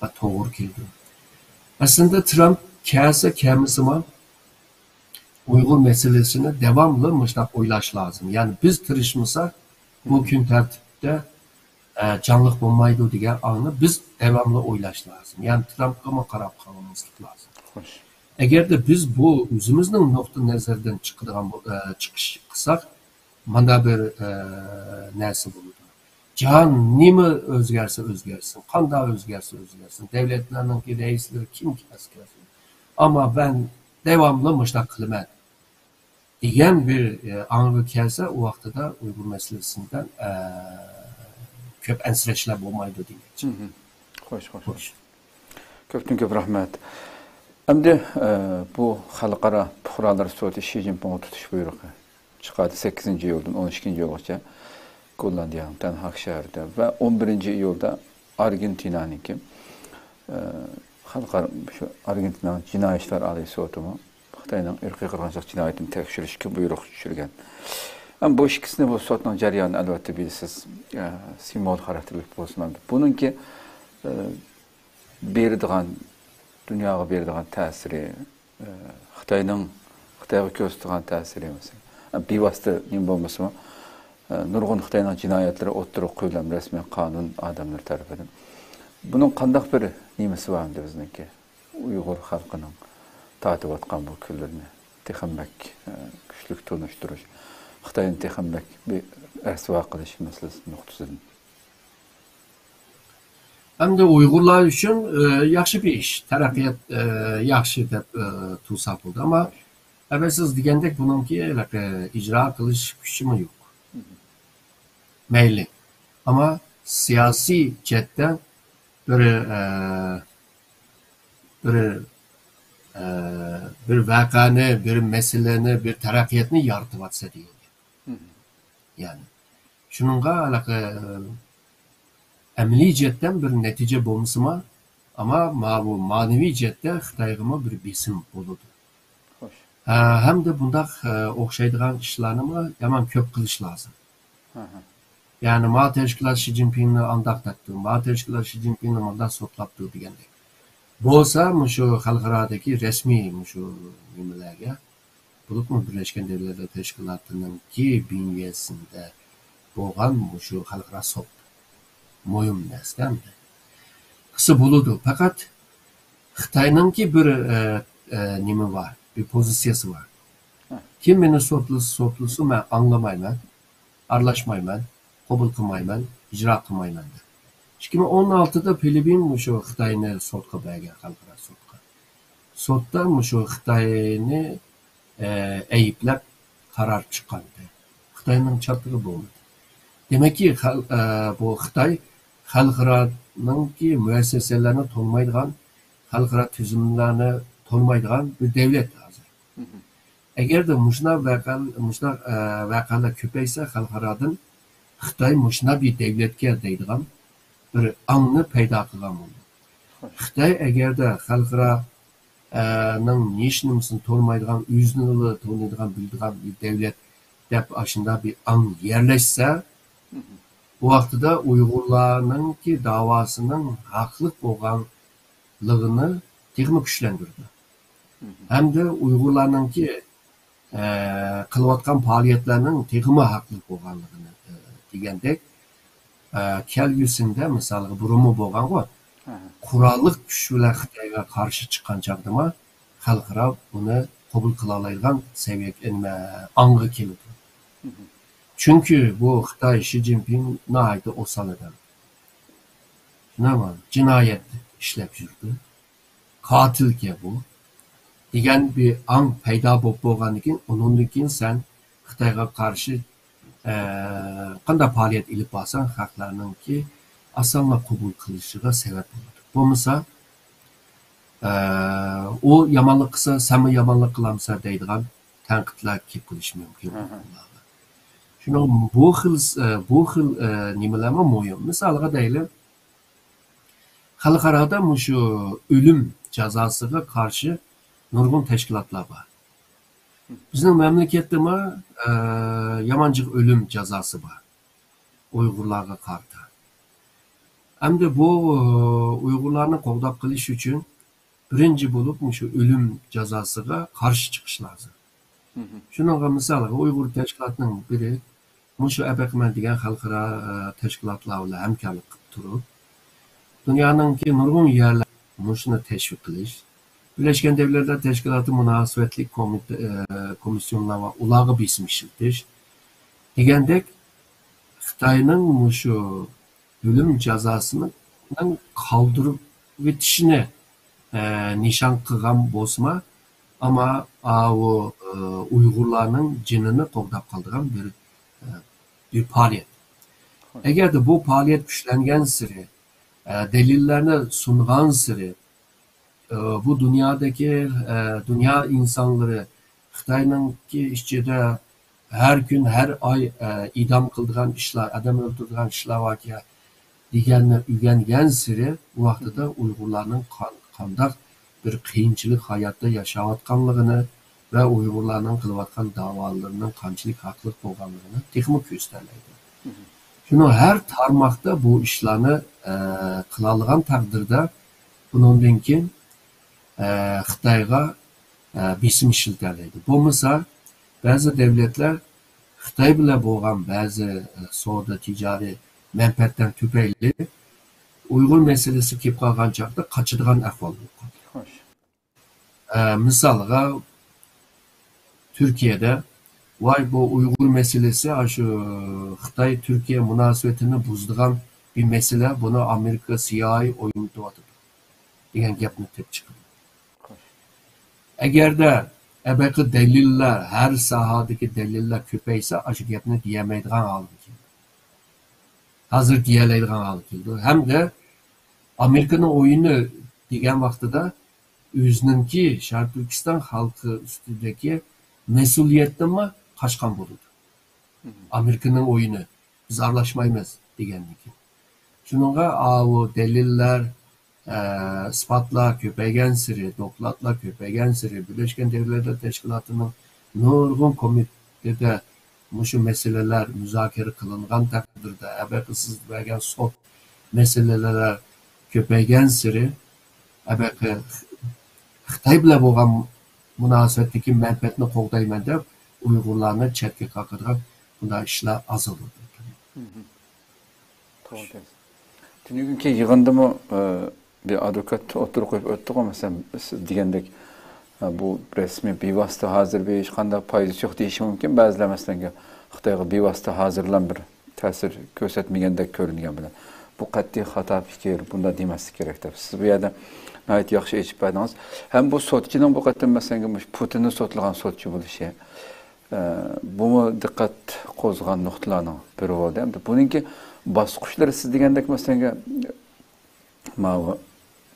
ۋە توغرا كېلىدۇ. ئەسلىندە ترامپ كەلسە كەلمىسىمۇ، ئۇيغۇر مەسىلىسىنى داۋاملىق مۇشۇنداق ئويلاش لازىم. يەنى بىز تىرىشمىساق، بۇ كۈن تەرتىپتە، ئە، جانلىق بولمايدۇ دېگەن ئاڭنى بىز داۋاملىق ئويلاش لازىم. يەنى ترامپقىمۇ قاراپ قالماسلىق لازىم. خوش. ئەگەردە بىز بۇ ئۆزىمىزنىڭ نۇقتىئى نەزىرىدىن چىقىدىغان بو-، ئە، چىقىش قىلساق، مانا بىر، ئە، نەرسە بولىدۇ. جاھان نېمە ئۆزگەرسە ئۆزگەرسۇن، قانداق ئۆزگەرسە ئۆزگەرسۇن، دۆلەتلەرنىڭكى رەئىسلىرى كىم كەلسە كەلسۇن. ئەمما مەن داۋاملىق مۇشۇنداق قىلىمەن دېگەن بىر، ئە، ئاڭغا كەلسە، ئۇ ۋاقتىدا ئۇيغۇر مەسىلىسىدىن، ئە، كۆپ ئەنسىرەشلەر بولمايدۇ دېمەكچى. خوش، خوش، خوش. كۆپتىن كۆپ رەھمەت. ئەمدى، ئە، بۇ خەلقئارا پۇقرالار سوتى شى جىنپىڭغا تۇتۇش بۇيرۇقى چىقاردى. سەككىزىنچى ئىيۇلدىن ئون ئىككىنچى ئىيۇلغىچە گوللاندىيەنىڭ دەنھاگ شەھىرىدە ۋە ئون بىرىنچى ئىيۇلدا ئارگېنتىنانىڭكى، ئە، خەلقئارا، شۇ ئارگېنتىنانىڭ جىنايى ئىشلار ئالىي سوتىمۇ خىتاينىڭ ئىرقىي قىرغىنچىلىق جىنايىتىنى تەكشۈرۈشكە بۇيرۇق چۈشۈرگەن. ئەمما بۇ ئىككىسىنى، بۇ سوتنىڭ جەريانى ئەلۋەتتە بىلىسىز، ئە، سىمۋول خاراكتېرلىك بولسىمۇ، بۇنىڭكى، ئە، بېرىدىغان، دۇنياغا بېرىدىغان تەسىرى، ئە، خىتاينىڭ، خىتايغا كۆرسىتىدىغان تەسىرى، مەسىلەن، ئە، بىۋاسىتە نېمە بولمىسىمۇ، ئە، نۇرغۇن خىتاينىڭ جىنايەتلىرى ئوتتۇرىغا قويۇلۇپ، رەسمىي قانۇن ئادەملىرى تەرىپىدىن. بۇنىڭ قانداق بىر نېمىسى بار ئەمدى بىزنىڭكى؟ ئۇيغۇر خەلقىنىڭ تارتىۋاتقان بۇ كۈنلىرىنى تېخىمۇ بەك، ئە، كۈچلۈك تونۇشتۇرۇش، خىتاينى تېخىمۇ بەك بىر رەسۋا قىلىش مەسىلىسى نۇقتىسىدىن. ئەمدى ئۇيغۇرلار ئۈچۈن، ئە، ياخشى بىر ئىش، تەرەققىيات، ئە، ياخشى دەپ، ئە، تۇرساق بولىدۇ. ئەمما ئەمەسىز دېگەندەك بۇنىڭكى ھېلىقى ئىجرا قىلىش كۈچىمۇ يوق. مەيلى. ئەمما سىياسىي جەھەتتە بىر، ئە، بىر، ئە، بىر ۋەقەنى، بىر مەسىلىنى، بىر تەرەققىياتنى يارىتىۋاتسا دېگەن گەپ. يەنى شۇنىڭغا ھېلىقى ئەمەلىي جەھەتتىن بىر نەتىجە بولمىسىمۇ، ئەمما ماۋۇ مەنىۋى جەھەتتە خىتايغىمۇ بىر بېسىم بولىدۇ. خوش. ھە، ھەمدە بۇنداق، ئە، ئوخشايدىغان ئىشلارنىمۇ يامان كۆپ قىلىش لازىم. يەنى ما تەشكىلات شى جىنپىڭنى ئانداق دەپتۇ، ما تەشكىلات شى جىنپىڭنى مۇنداق سوتلاپتۇ دېگەندەك. بولسا مۇشۇ خەلقئارادىكى رەسمىي مۇشۇ نېمىلەرگە، بولۇپمۇ بىرلەشكەن دۆلەتلەر تەشكىلاتىنىڭكى بىنيەسىندە بولغان مۇشۇ خەلقئارا سوت مۇھىم نەرسە ئەمدى. قىلسا بولىدۇ. پەقەت خىتاينىڭكى بىر، ئە، ئە، نېمە بار، بىر پوزىتسىيەسى بار. كىم مېنى سوتلىسا، سوتلىسۇن، مەن ئاڭلىمايمەن، ئارىلاشمايمەن، قوبۇل قىلمايمەن، ئىجرا قىلمايمەن دەپ. ئىككى مىڭ ئون ئالتىدا فىلىپپىن مۇشۇ خىتاينى سوتقا بەرگەن، خەلقئارا سوتقا. سوتتا مۇشۇ خىتاينى، ئە، ئەيىبلەپ قارار چىققانىدى. خىتاينىڭ چاتىقى بولمىدى. دېمەككى، خەل-، ئە، بۇ خىتاي خەلقئارانىڭكى مۇئەسسەسەلەرنى تونۇمايدىغان، خەلقئارا تۈزۈملەرنى تونۇمايدىغان بىر دەۋلەت ھازىر. ئەگەردە مۇشۇنداق ۋەقە-، مۇشۇنداق، ئە، ۋەقەلەر كۆپەيسە، خەلقئارادىن خىتاي مۇشۇنداق بىر دەۋلەتكە دەيدىغان بىر ئاڭنى پەيدا قىلغان بولىدۇ. خىتاي ئەگەردە خەلقئارا، ئە، نىڭ ھېچ نېمىسىنى تونۇمايدىغان، ئۆزىنىلا تونۇيدىغان، بىلىدىغان بىر دەۋلەت دەپ ئاشۇنداق بىر ئاڭ يەرلەشسە، ئۇ ۋاقتىدا ئۇيغۇرلارنىڭكى داۋاسىنىڭ ھەقلىق بولغانلىقىنى تېخىمۇ كۈچلەندۈرىدۇ. ھەمدە ئۇيغۇرلارنىڭكى، ئە، قىلىۋاتقان پائالىيەتلەرنىڭ تېخىمۇ ھەقلىق بولغانلىقىنى، ئە، دېگەندەك، ئە، كەلگۈسىندە، مىسالغا، بۇرۇنمۇ بولغانغۇ، قوراللىق كۈچ بىلەن خىتايغا قارشى چىققان چاغدىمۇ خەلقئارا بۇنى قوبۇل قىلالايدىغان سەۋىيەگە، نېمە، ئاڭغا كېلىدۇ. چۈنكى بۇ خىتاي شى جىنپىڭ ناھايىتى ئوسال ئادەم. شۇنداقمۇ؟ جىنايەت ئىشلەپ يۈردى. قاتىلكەن بۇ دېگەن بىر ئاڭ پەيدا بولۇپ بولغاندىن كېيىن، ئۇنىڭدىن كېيىن سەن خىتايغا قارشى، ئە، قانداق پائالىيەت ئېلىپ بارساڭ، خەقلەرنىڭكى ئاسانلا قوبۇل قىلىشىغا سەۋەب بولىدۇ. بولمىسا، ئە، ئۇ يامانلىق قىلسا، سەنمۇ يامانلىق قىلامسەن دەيدىغان تەنقىدلەر كېلىپ قېلىشى مۇمكىن. شۇنىڭ بۇ خىل، ئە، بۇ خىل، ئە، نېمىلەرمۇ مۇھىم. مىسالغا دەيلى، خەلقئارادا مۇشۇ ئۆلۈم جازاسىغا قارشى نۇرغۇن تەشكىلاتلار بار. بىزنىڭ مەملىكەتتىمۇ، ئە، يامان جىق ئۆلۈم جازاسى بار ئۇيغۇرلارغا قارىتا. ئەمدى بۇ، ئۇيغۇرلارنى قوغداپ قېلىش ئۈچۈن بىرىنچى بولۇپ مۇشۇ ئۆلۈم جازاسىغا قارشى چىقىش لازىم. شۇنىڭغا مىسالغا ئۇيغۇر تەشكىلاتىنىڭ بىرى مۇشۇ ئەبەقىمەن دېگەن خەلقئارا، ئە، تەشكىلاتلار بىلەن ھەمكارلىق قىلىپ تۇرۇپ، دۇنيانىڭكى نۇرغۇن يەرلەر مۇشۇنى تەشۋىق قىلىش، بىرلەشكەن دەۋلەتلەر تەشكىلاتى مۇناسىۋەتلىك كومىت-، ئە، كومىسسىيونلار ۋە ئۇلارغا بېسىم ئىشلىتىش دېگەندەك خىتاينىڭ مۇشۇ ئۆلۈم جازاسىنىڭ قالدۇرۇۋېتىشىنى، ئە، نىشان قىلغان بولسىمۇ، ئەمما ئاۋۇ، ئە، ئۇيغۇرلارنىڭ جېنىنى قوغداپ قالىدىغان بىر، ئە، بىر پائالىيەت. ئەگەردە بۇ پائالىيەت كۈچلەنگەنسېرى، ئە، دەلىللەرنى سۇنغانسېرى، ئە، بۇ دۇنيادىكى، ئە، دۇنيا ئىنسانلىرى خىتاينىڭكى ئىچىدە ھەر كۈن، ھەر ئاي، ئە، ئىدام قىلىدىغان ئىشلار، ئادەم ئۆلتۈرىدىغان ئىشلار باركەن دېگەننى ئۆگەنگەنسېرى، ئۇ ۋاقتىدا ئۇيغۇرلارنىڭ قان-، قانداق بىر قىيىنچىلىق ھاياتتا ياشاۋاتقانلىقىنى ۋە ئۇيغۇرلارنىڭ قىلىۋاتقان داۋالىرىنىڭ قانچىلىك ھەقلىق بولغانلىقىنى تېخىمۇ كۆرسىتەلەيدۇ. شۇنىڭ ھەر تارماقتا بۇ ئىشلارنى، ئە، قىلالىغان تەقدىردە، بۇنىڭدىن كېيىن، ئە، خىتايغا، ئە، بېسىم ئىشلىتەلەيدۇ. بولمىسا، بەزى دەۋلەتلەر خىتاي بىلەن بولغان بەزى، ئە، سودا تىجارىي مەنپەئەتلەر تۈپەيلى ئۇيغۇر مەسىلىسى كېلىپ قالغان چاغدا قاچىدىغان ئەھۋال بولۇپ قالدى. ئە، مىسالغا، تۈركىيەدە، ۋاي، بۇ ئۇيغۇر مەسىلىسى، ئاشۇ خىتاي تۈركىيە مۇناسىۋىتىنى بۇزىدىغان بىر مەسىلە، بۇنى ئامېرىكا سىيائىي ئوينىتىۋاتىدۇ دېگەن گەپنى تېپىپ چىقىدۇ. ئەگەردە ئەبەقى دەلىللەر، ھەر ساھەدىكى دەلىللەر كۆپەيسە، ئاشۇ گەپنى دېيەلمەيدىغان ھالغا كېلىدۇ. ھازىر دېيەلەيدىغان ھالغا كېلىدۇ. ھەمدە ئامېرىكىنىڭ ئويۇنى دېگەن ۋاقتىدا ئۆزىنىڭكى شەرقىي تۈركىستان خەلقى ئۈستىدىكى مەسئۇلىيەتتىنمۇ قاچقان بولىدۇ. ئامېرىكىنىڭ ئويۇنى، بىز ئارىلاشمايمىز دېگەندىن كېيىن. شۇنىڭغا ئاۋۇ دەلىللەر، ئە، ئىسپاتلار كۆپەيگەنسېرى، دوكلاتلار كۆپەيگەنسېرى، بىرلەشكەن دۆلەتلەر تەشكىلاتىنىڭ نۇرغۇن كومىتېتىدە، مۇشۇ مەسىلىلەر مۇزاكىرە قىلىنغان تەقدىردە، ئەبەقى سىز بەرگەن سوت مەسىلىلەر كۆپەيگەنسېرى، ئەبەقى خىتاي بىلەن بولغان مۇناسىۋەتتىكى مەنپەئەتنى قوغدايمەن دەپ، ئۇيغۇرلارنى چەتكە قاقىدىغان بۇنداق ئىشلار ئازىلىدۇ. توغرا دەيسىز. تۈنۈگۈنكى يىغىندىمۇ، ئە، بىر ئادۋوكات ئوتتۇرىغا قويۇپ ئۆتتىغۇ، مەسىلەن، سىز دېگەندەك، ئە، بۇ رەسمىي بىۋاسىتە ھازىر بىر ھېچقانداق پايدىسى يوق دېيىشى مۇمكىن بەزىلەر، مەسىلەن، خىتايغا بىۋاسىتە ھازىرلان بىر تەسىر كۆرسەتمىگەندەك كۆرۈنگەن بىلەن. بۇ قەتئىي خاتا پىكىر، بۇنداق دېمەسلىك كېرەك دەپ. سىز بۇ يەردە ناھايىتى ياخشى ئېچىپ بەردىڭىز. ھەم بۇ سوتچىنىڭ بۇ قېتىم، مەسىلەن، مۇشۇ پۇتىننى سوتلىغان سوتچى بولۇشى، ئە، بۇمۇ دىققەت قوزغىغان نۇقتىلارنىڭ بىرى بولدى. ئەمدى بۇنىڭكى باسقۇچلىرى سىز دېگەندەك، مەسىلەن، ماۋۇ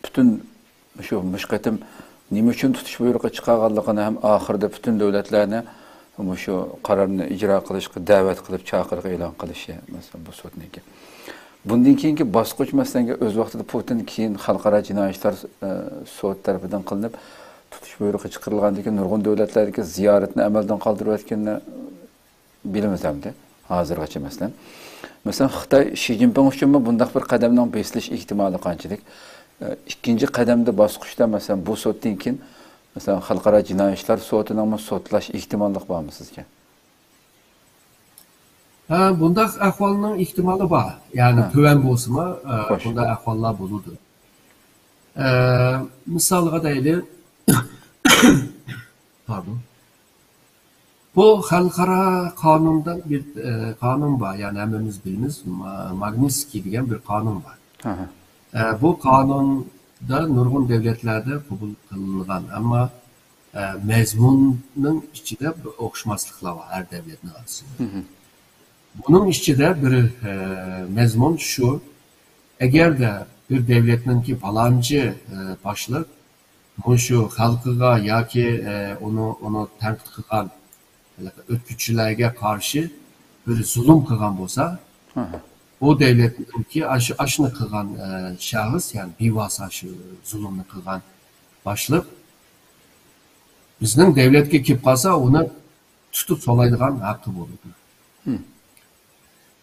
پۈتۈن شۇ مۇشۇ قېتىم نېمە ئۈچۈن تۇتۇش بۇيرۇقى چىقارغانلىقىنى ھەم ئاخىرىدا پۈتۈن دۆلەتلەرنى مۇشۇ قارارنى ئىجرا قىلىشقا دەۋەت قىلىپ چاقىرىق ئېلان قىلىشى، مەسىلەن، بۇ سوتنىڭكى. بۇندىن كېيىنكى باسقۇچ، مەسىلەن، ئۆز ۋاقتىدا پۇتىن كېيىن خەلقئارا جىنايى ئىشلار، ئە، سوتى تەرىپىدىن قىلىنىپ تۇتۇش بۇيرۇقى چىقىرىلغاندىن كېيىن نۇرغۇن دۆلەتلەردىكى زىيارىتىنى ئەمەلدىن قالدۇرۇۋەتكىنىنى بىلىمىز ئەمدى، ھازىرغىچە مەسىلەن. مەسىلەن، خىتاي شى جىنپىڭ ئۈچۈنمۇ بۇنداق بىر قەدەمنىڭ بېسىلىش ئېھتىمالى قانچىلىك؟ ئىككىنچى قەدەمدە، باسقۇچتا، مەسىلەن، بۇ سوتتىن كېيىن، مەسىلەن، خەلقئارا جىنايى ئىشلار سوتىنىڭمۇ سوتلاش ئېھتىماللىقى بارمۇ سىزچە؟ ھە، بۇنداق ئەھۋالنىڭ ئېھتىمالى بار. يەنى ھە. تۆۋەن بولسىمۇ، ئە، خوش. بۇنداق ئەھۋاللار بولىدۇ. ئە، مىسالغا دەيلى، پاردون. بۇ خەلقئارا قانۇندا بىر، ئە، قانۇن بار، يەنى ھەممىمىز بىلىمىز، ما-، ماگنىتسكىي دېگەن بىر قانۇن بار. ئە، بۇ قانۇندا نۇرغۇن دۆلەتلەردە قوبۇل قىلىنغان، ئەمما، ئە، مەزمۇننىڭ ئىچىدە بىر ئوخشىماسلىقلار بار ھەر دۆلەتنىڭ ئارىسىدا. بۇنىڭ ئىچىدە بىر، ئە، مەزمۇن شۇ، ئەگەردە بىر دۆلەتنىڭكى پالانچى، ئە، باشلىق مۇشۇ خەلقىگە ياكى، ئە، ئۇنى، ئۇنى تەنقىد قىلغان ئۆتكۈچىلەرگە قارشى بىر زۇلۇم قىلغان بولسا، ئۇ دۆلەتنىڭكى ئاشۇ، ئاشۇنى قىلغان، ئە، شەخس، يەنى بىۋاسىتە شۇ زۇلۇمنى قىلغان باشلىق بىزنىڭ دۆلەتكە كېلىپ قالسا، ئۇنى تۇتۇپ سولايدىغان ھەققى بولىدۇ.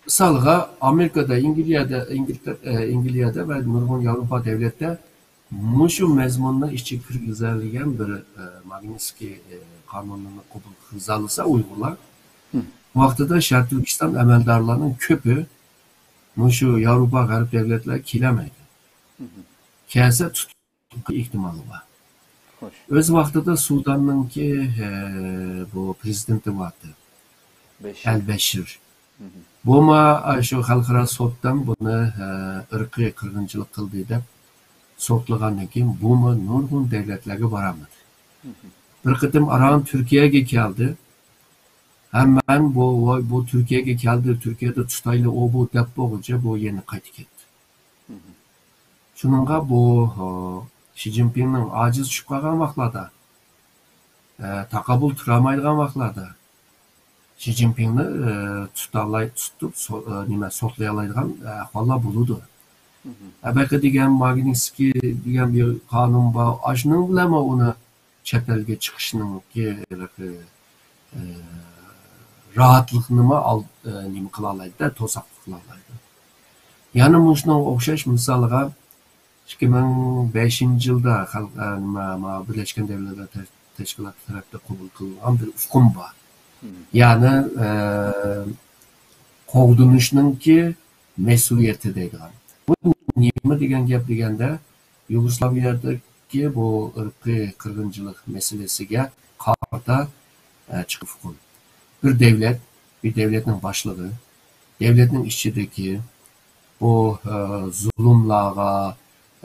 مىسالغا، ئامېرىكىدا، ئەنگلىيەدە، ئەنگلىتە-، ئە، ئەنگلىيەدە ۋە نۇرغۇن ياۋروپا دۆلەتتە مۇشۇ مەزمۇننى ئىچىگە كىرگۈزەلىگەن بىر، ئە، ماگنىتسكىي، ئە، قانۇنىنى قوبۇل قىلالىسا ئۇيغۇرلار، ۋاقتىدا شەرقىي تۈركىستان ئەمەلدارلارنىڭ كۆپى مۇشۇ ياۋروپا غەرب دۆلەتلەرگە كېلەلمەيدۇ. كەلسە تۇتۇلۇش ئېھتىمالى بار. خوش. ئۆز ۋاقتىدا سۇداننىڭكى، ئە، بۇ پرېزىدېنتى بارتى. بەشىر. ئەل بەشىر. بۇمۇ، ئە، شۇ خەلقئارا سوتتىن بۇنى، ئە، ئىرقىي قىرغىنچىلىق قىلدى دەپ سوتلىغاندىن كېيىن بۇمۇ نۇرغۇن دۆلەتلەرگە بارالمىدى. بىر قېتىم ئاران تۈركىيەگە كەلدى. ھەم مەن بۇ، ۋاي، بۇ تۈركىيەگە كەلدى، تۈركىيەدە تۇتايلى ئۇ بۇ دەپ بولغۇچە بۇ يەنە قايتىپ كەتتى. شۇنىڭغا بۇ، ئە، شى جىنپىڭنىڭ ئاجىز چۈشۈپ قالغان ۋاقىتلاردا، ئە، تاقابىل تۇرالمايدىغان ۋاقىتلاردا شى جىنپىڭنى، ئە، تۇتالاي-، تۇتۇپ، سو-، ئە، نېمە، سوتلىيالايدىغان، ئە، ئەھۋاللار بولىدۇ. ئەبەقى دېگەن ماگنىتسكىي دېگەن بىر قانۇن بار. ئاشۇنىڭ بىلەنمۇ ئۇنى چەت ئەلگە چىقىشنىڭكى ھېلىقى، ئە، راھەتلىكنىمۇ ئال-، ئە، نېمە قىلالايدۇ، توساقلىق قىلالايدۇ. يەنە مۇشۇنىڭغا ئوخشاش مىسالغا، ئىككى مىڭ بەشىنچى يىلدا خەلق، ئە، نېمە، ما، بىرلەشكەن دۆلەتلەر تەش-، تەشكىلاتى تەرەپتىن قوبۇل قىلىنغان بىر ئۇقۇم بار. يەنى، ئە، قوغدىنىشنىڭكى مەسئۇلىيىتى دەيدىغان. بۇ نېمە دېگەن گەپ دېگەندە، يۇگوسلاۋىيەدىكى بۇ ئىرقىي قىرغىنچىلىق مەسىلىسىگە قارىتا، ئە، چىقىپ ئۇقۇم. بىر دۆلەت، بىر دۆلەتنىڭ باشلىقى، دۆلەتنىڭ ئىچىدىكى بۇ، ئە، زۇلۇملارغا،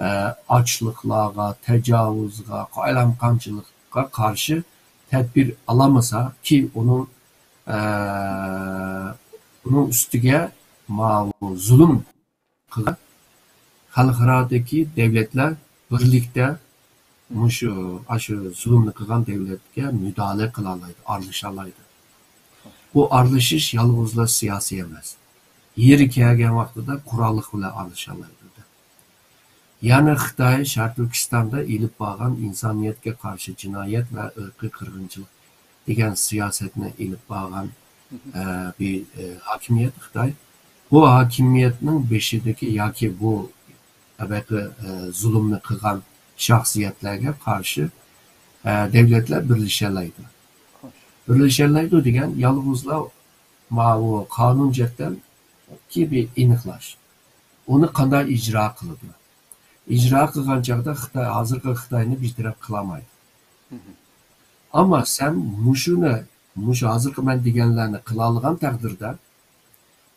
ئە، ئاچلىقلارغا، تاجاۋۇزغا، قالايمىقانچىلىققا قارشى تەدبىر ئالالمىسا، كى ئۇنىڭ، ئە، ئۇنىڭ ئۈستىگە ماۋۇ زۇلۇم قىلغان خەلقئارادىكى دۆلەتلەر بىرلىكتە مۇشۇ، ئاشۇ زۇلۇمنى قىلغان دۆلەتكە مۇداپىئە قىلالايدۇ، ئارىلىشالايدۇ. بۇ ئارىلىشىش يالغۇزلا سىياسىي ئەمەس. يېرى كەلگەن ۋاقتىدا قوراللىق بىلەن ئارىلىشالايدۇ. يەنى خىتاي شەرقىي تۈركىستاندا ئېلىپ بارغان ئىنسانىيەتكە قارشى جىنايەت ۋە ئىرقىي قىرغىنچىلىق دېگەن سىياسەتنى ئېلىپ بارغان ئە، بىر، ئە، ھاكىمىيەت خىتاي. بۇ ھاكىمىيەتنىڭ بېشىدىكى ياكى بۇ ھېلىقى، ئە، زۇلۇمنى قىلغان شەخسىيەتلەرگە قارشى، ئە، دۆلەتلەر بىرلىشەلەيدۇ. بىرلىشەلەيدۇ دېگەن يالغۇزلا ماۋۇ قانۇن جەھەتتىن بىر ئېنىقلاش. ئۇنى قانداق ئىجرا قىلىدۇ؟ ئىجرا قىلغان چاغدا خىتاي، ھازىرقى خىتاينى بىر تەرەپ قىلالمايدۇ. ئەمما سەن مۇشۇنى، مۇشۇ ھازىرقى مەن دېگەنلەرنى قىلالىغان تەقدىردە،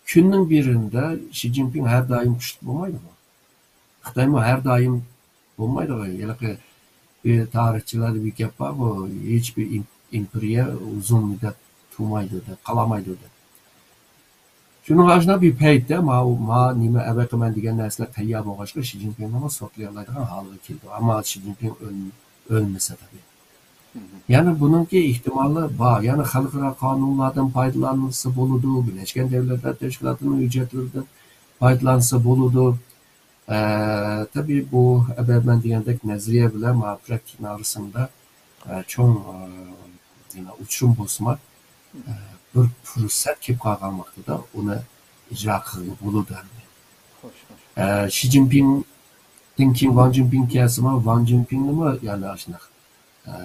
كۈننىڭ بىرىدە شى جىنپىڭ ھەر دائىم كۈچلۈك بولمايدىغۇ. خىتايمۇ ھەر دائىم بولمايدىغۇ. ھېلىقى بىر تارىخچىلاردا بىر گەپ بارغۇ، ھېچبىر ئىم-، ئىمپېرىيە ئۇزۇن مۇددەت تۇرمايدۇ دەپ، قالالمايدۇ دەپ. شۇنىڭغا ئاشۇنداق بىر پەيتتە ما، ما نېمە ئەۋەقە مەن دېگەن نەرسىلەر تەييار بولغاچقا، شى جىنپىڭنىمۇ سوتلىيالايدىغان ھالغا كېلىدۇ. ئەمما شى جىنپىڭ ئۆل-، ئۆلمىسە تەبىئىي. يەنى بۇنىڭكى ئېھتىمالى بار. يەنى خەلقئارا قانۇنلاردىن پايدىلانسا بولىدۇ، بىرلەشكەن دۆلەتلەر تەشكىلاتىنىڭ ھۆججەتلىرىدىن پايدىلانسا بولىدۇ. ئە، تەبىئىي بۇ ئەبەد مەن دېگەندەك نەزەرىيە بىلەن ما پراكتىكىنىڭ ئارىسىدا، ئە، چوڭ، ئە، يەنە ئۇچۇرۇم بولسىمۇ، ئە، بىر پۇرسەت كېلىپ قالغان ۋاقتىدا ئۇنى ئىجرا قىلغىلى بولىدۇ ئەمدى. خوش، خوش. ئە، شى جىنپىڭدىن كېيىن ۋان جىنپىڭ كەلسىمۇ، ۋان جىنپىڭنىمۇ يەنە ئاشۇنداق، ئە،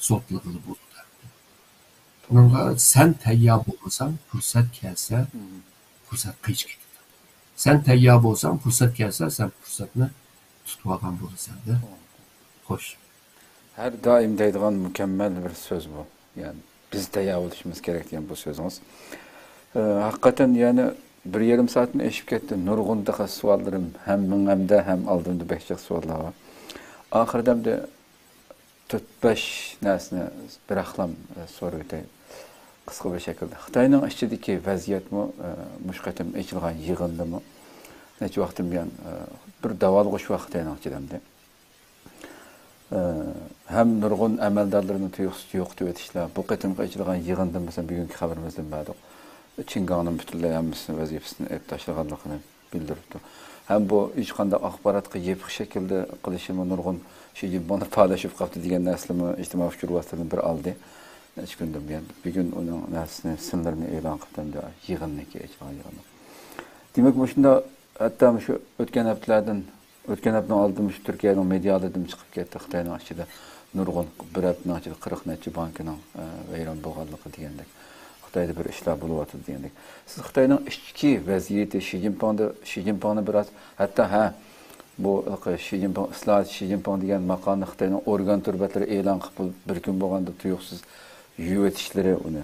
سوتلىغىلى بولىدۇ ئەمدى. بۇنىڭغا سەن تەييار بولمىساڭ، پۇرسەت كەلسە، پۇرسەت قېچىپ كېتىدۇ. سەن تەييار بولساڭ، پۇرسەت كەلسە، سەن پۇرسەتنى تۇتۇۋالغان بولىسەن-دە. خوش. ھەر دائىم دەيدىغان مۇكەممەل بىر سۆز بۇ. يەنى بىز تەييار بولۇشىمىز كېرەك دېگەن بۇ سۆزىڭىز. ئە، ھەقىقەتەن يەنە بىر يېرىم سائەتتىن ئېشىپ كەتتى. نۇرغۇن تېخى سوئاللىرىم ھەم مېڭەمدە، ھەم ئالدىمدا بەك جىق سوئاللار بار. ئاخىرىدا ئەمدى تۆت-بەش نەرسىنى بىراقلام، ئە، سورىۋېتەي. قىسقا بىر شەكىلدە. خىتاينىڭ ئىچىدىكى ۋەزىيەتمۇ، ئە، مۇشۇ قېتىم ئېچىلغان يىغىندىمۇ نەچچە ۋاقىتتىن بۇيان، ئە، بىر داۋالغۇش بار خىتاينىڭ ئىچىدە ئەمدى. ئە، ھەم نۇرغۇن ئەمەلدارلىرىنى تۇيۇقسىز يوقىتىۋېتىشلار. بۇ قېتىمقى ئېچىلغان يىغىندىن مەسىلەن بۈگۈنكى خەۋىرىمىزدىن بەردۇق. چىن گاڭنىڭ پۈتۈنلەي ھەممىسىنى ۋەزىپىسىدىن ئېلىپ تاشلىغانلىقىنى بىلدۈرۈپتۇ. ھەم بۇ ھېچقانداق ئاخباراتقا يېپىق شەكىلدە قىلىشىمۇ نۇرغۇن شى جىنپىڭنى پالەچ بولۇپ قاپتۇ دېگەن نەرسىلەرمۇ ئىجتىمائىي ئۇچۇر ۋاسىتىلىرىدىن بىر ئالدى. نەچچە كۈندىن بۇيان. بۈگۈن ئۇنىڭ نەرسىسىنى، سىنلىرىنى ئېلان قىلىپتۇ ئەمدى يىغىننىڭكى ئېچىلغان يىغىنى. دېمەك، مۇشۇنداق ھەتتا مۇشۇ ئۆتكەن ھەپتىلەردىن، ئۆتكەن ھەپتىنىڭ ئالدىدا مۇشۇ تۈركىيەنىڭ مېدىيالىرىدىمۇ چىقىپ كەتتى. خىتاينىڭ ئىچىدە نۇرغۇن، بىر ھەپتىنىڭ ئىچىدە قىرىق نەچچە بانكىنىڭ، ئە، ۋەيران بولغانلىقى دېگەندەك. خىتايدا بىر ئىشلار بولۇۋاتىدۇ دېگەندەك. سىز خىتاينىڭ ئىچكى ۋەزىيىتى، شى جىنپىڭدا، شى جىنپىڭنى بىراز، ھەتتا، ھە، بۇ شى جىنپىڭ، ئىسلاھات، شى جىنپىڭ دېگەن ماقالىنى خىتاينىڭ ئورگان تور بەتلىرى ئېلان قىلىپ، بىر كۈن بولغاندا تۇيۇقسىز يۇيۇۋېتىشلىرى ئۇنى.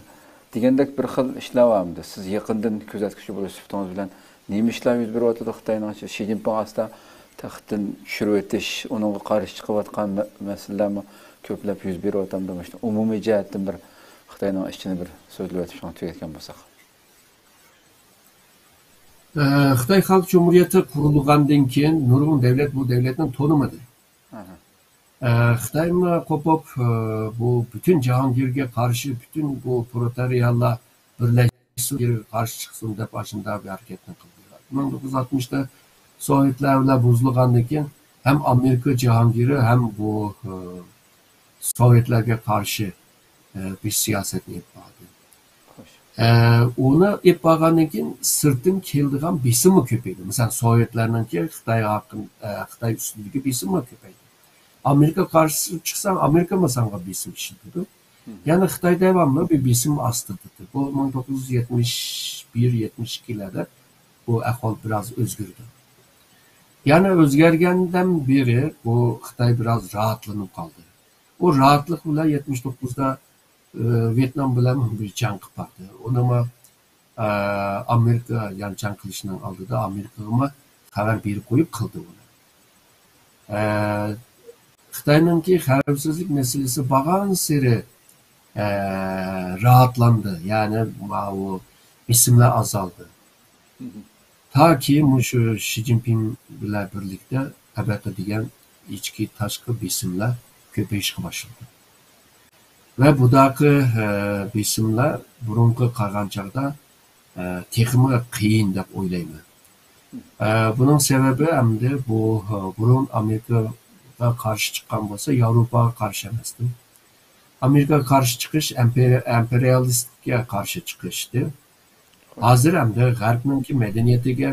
دېگەندەك بىر خىل ئىشلار بار ئەمدى. سىز يېقىندىن كۆزەتكۈچى بولۇش سۈپىتىڭىز بىلەن نېمە ئىشلار يۈز بېرىۋاتىدۇ خىتاينىڭ ئىچىدە؟ شى جىنپىڭ ئاستا تەختتىن چۈشۈرۈۋېتىش، ئۇنىڭغا قارشى چىقىۋاتقان مە-، مەسىلىلەرمۇ كۆپلەپ يۈز بېرىۋاتامدۇ؟ مۇشۇ ئومۇمىي جەھەتتىن بىر خىتاينىڭ ئىچىنى بىر سۆزلىۋېتىپ شۇڭا تۈگەتكەن بولساق. ئە، خىتاي خەلق جۇمھۇرىيىتى قۇرۇلغاندىن كېيىن نۇرغۇن دۆلەت بۇ دۆلەتنى تونۇمىدى. ئە، خىتايمۇ قوپۇپ، ئە، بۇ پۈتۈن جاھانگىرگە قارشى، پۈتۈن بۇ پرولېتارىيالار بىرلەشسۇن، جاھانگىرگە قارشى چىقسۇن دەپ ئاشۇنداق بىر ھەرىكەتنى قىلدى. مىڭ توققۇز يۈز ئاتمىشتا سوۋېتلار بىلەن بۇزۇلغاندىن كېيىن ھەم ئامېرىكا جاھانگىرى، ھەم بۇ، ئە، سوۋېتلارغا قارشى، ئە، بىر سىياسەتنى ئېلىپ باردى. خوش. ئە، ئۇنى ئېلىپ بارغاندىن كېيىن سىرتتىن كېلىدىغان بېسىممۇ كۆپەيدى. مەسىلەن، سوۋېتلارنىڭكى خىتاي ھەققىن-، ئە، خىتاي ئۈستىدىكى بېسىممۇ كۆپەيدى. ئامېرىكا قارشى چىقساڭ، ئامېرىكىمۇ ساڭا بېسىم ئىشلىتىدۇ. يەنى خىتاي داۋاملىق بىر بېسىم ئاستىدا. بۇ مىڭ توققۇز يۈز يەتمىش بىر، يەتمىش ئىككىلەردە بۇ ئەھۋال بىراز ئۆزگىرىدۇ. يەنى ئۆزگەرگەندىن بېرى بۇ خىتاي بىراز راھەتلىنىپ قالدى. ئۇ راھەتلىق بىلەن يەتمىش توققۇزدا، ئى، ۋيېتنام بىلەن بىر جەڭ قىلىپ باردى. ئۇنىمۇ، ئى، ئامېرىكا، يەنى جەڭ قىلىشنىڭ ئالدىدا ئامېرىكىغىمۇ خەۋەر بېرىپ قويۇپ قىلدى ئۇنى. ئى، خىتاينىڭكى خەۋپسىزلىك مەسىلىسى بارغانسېرى، ئى، راھەتلەندى. يەنى ماۋۇ بېسىملار ئازالدى. تاكى مۇشۇ شى جىنپىڭ بىلەن بىرلىكتە ئەبەقە دېگەن ئىچكى تاشقى بېسىملار كۆپىيىشكە باشلىدى. ۋە بۇداقى، ئە، بېسىملار بۇرۇنقىغا قارىغان چاغدا، ئە، تېخىمۇ قىيىن دەپ ئويلايمەن. ئە، بۇنىڭ سەۋەبى ئەمدى بۇ، ئە، بۇرۇن ئامېرىكىغا قارشى چىققان بولسا، ياۋروپاغا قارشى ئەمەستى. ئامېرىكىغا قارشى چىقىش، ئەمپېرىيالىستىككە قارشى چىقىشتى. ھازىر ئەمدى غەربنىڭكى مەدەنىيىتىگە،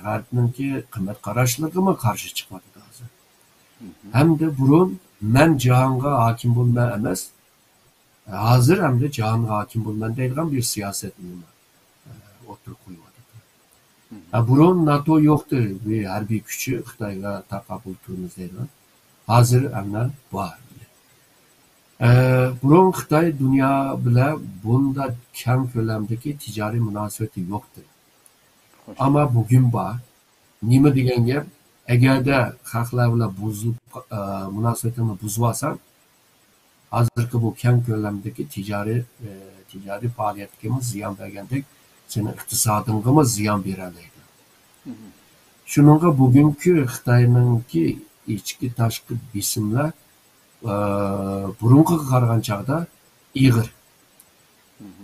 غەربنىڭكى قىممەت قاراشلىرىغىمۇ قارشى چىقىۋاتىدۇ ھازىر. ھەمدە بۇرۇن مەن جاھانغا ھاكىم بولىمەن ئەمەس، ھازىر ئەمدى جاھانغا ھاكىم بولىمەن دەيدىغان بىر سىياسەتنى ئوتتۇرىغا قويۇۋاتىدۇ. ھە، بۇرۇن ناتو يوقتى، بىر ھەربىي كۈچى خىتايغا تاقابىل تۇرىمىز دەيدىغان. ھازىر ئەمدى بار. ئە، بۇرۇن خىتاي دۇنيا بىلەن بۇنداق كەڭ كۆلەمدىكى تىجارىي مۇناسىۋىتى يوقتى. ئەمما بۈگۈن بار. نېمە دېگەن گەپ؟ ئەگەردە خەقلەر بىلەن بۇزۇلۇپ، ئە، مۇناسىۋىتىڭنى بۇزۇۋالساڭ، ھازىرقى بۇ كەڭ كۆلەمدىكى تىجارىي، ئە، تىجارىي پائالىيەتكىمۇ زىيان بەرگەندەك، سېنىڭ ئىقتىسادىڭغىمۇ زىيان بېرەلەيدۇ. شۇنىڭغا بۈگۈنكى خىتاينىڭكى ئىچكى تاشقى بېسىملار، ئە، بۇرۇنقىغا قارىغان چاغدا ئېغىر.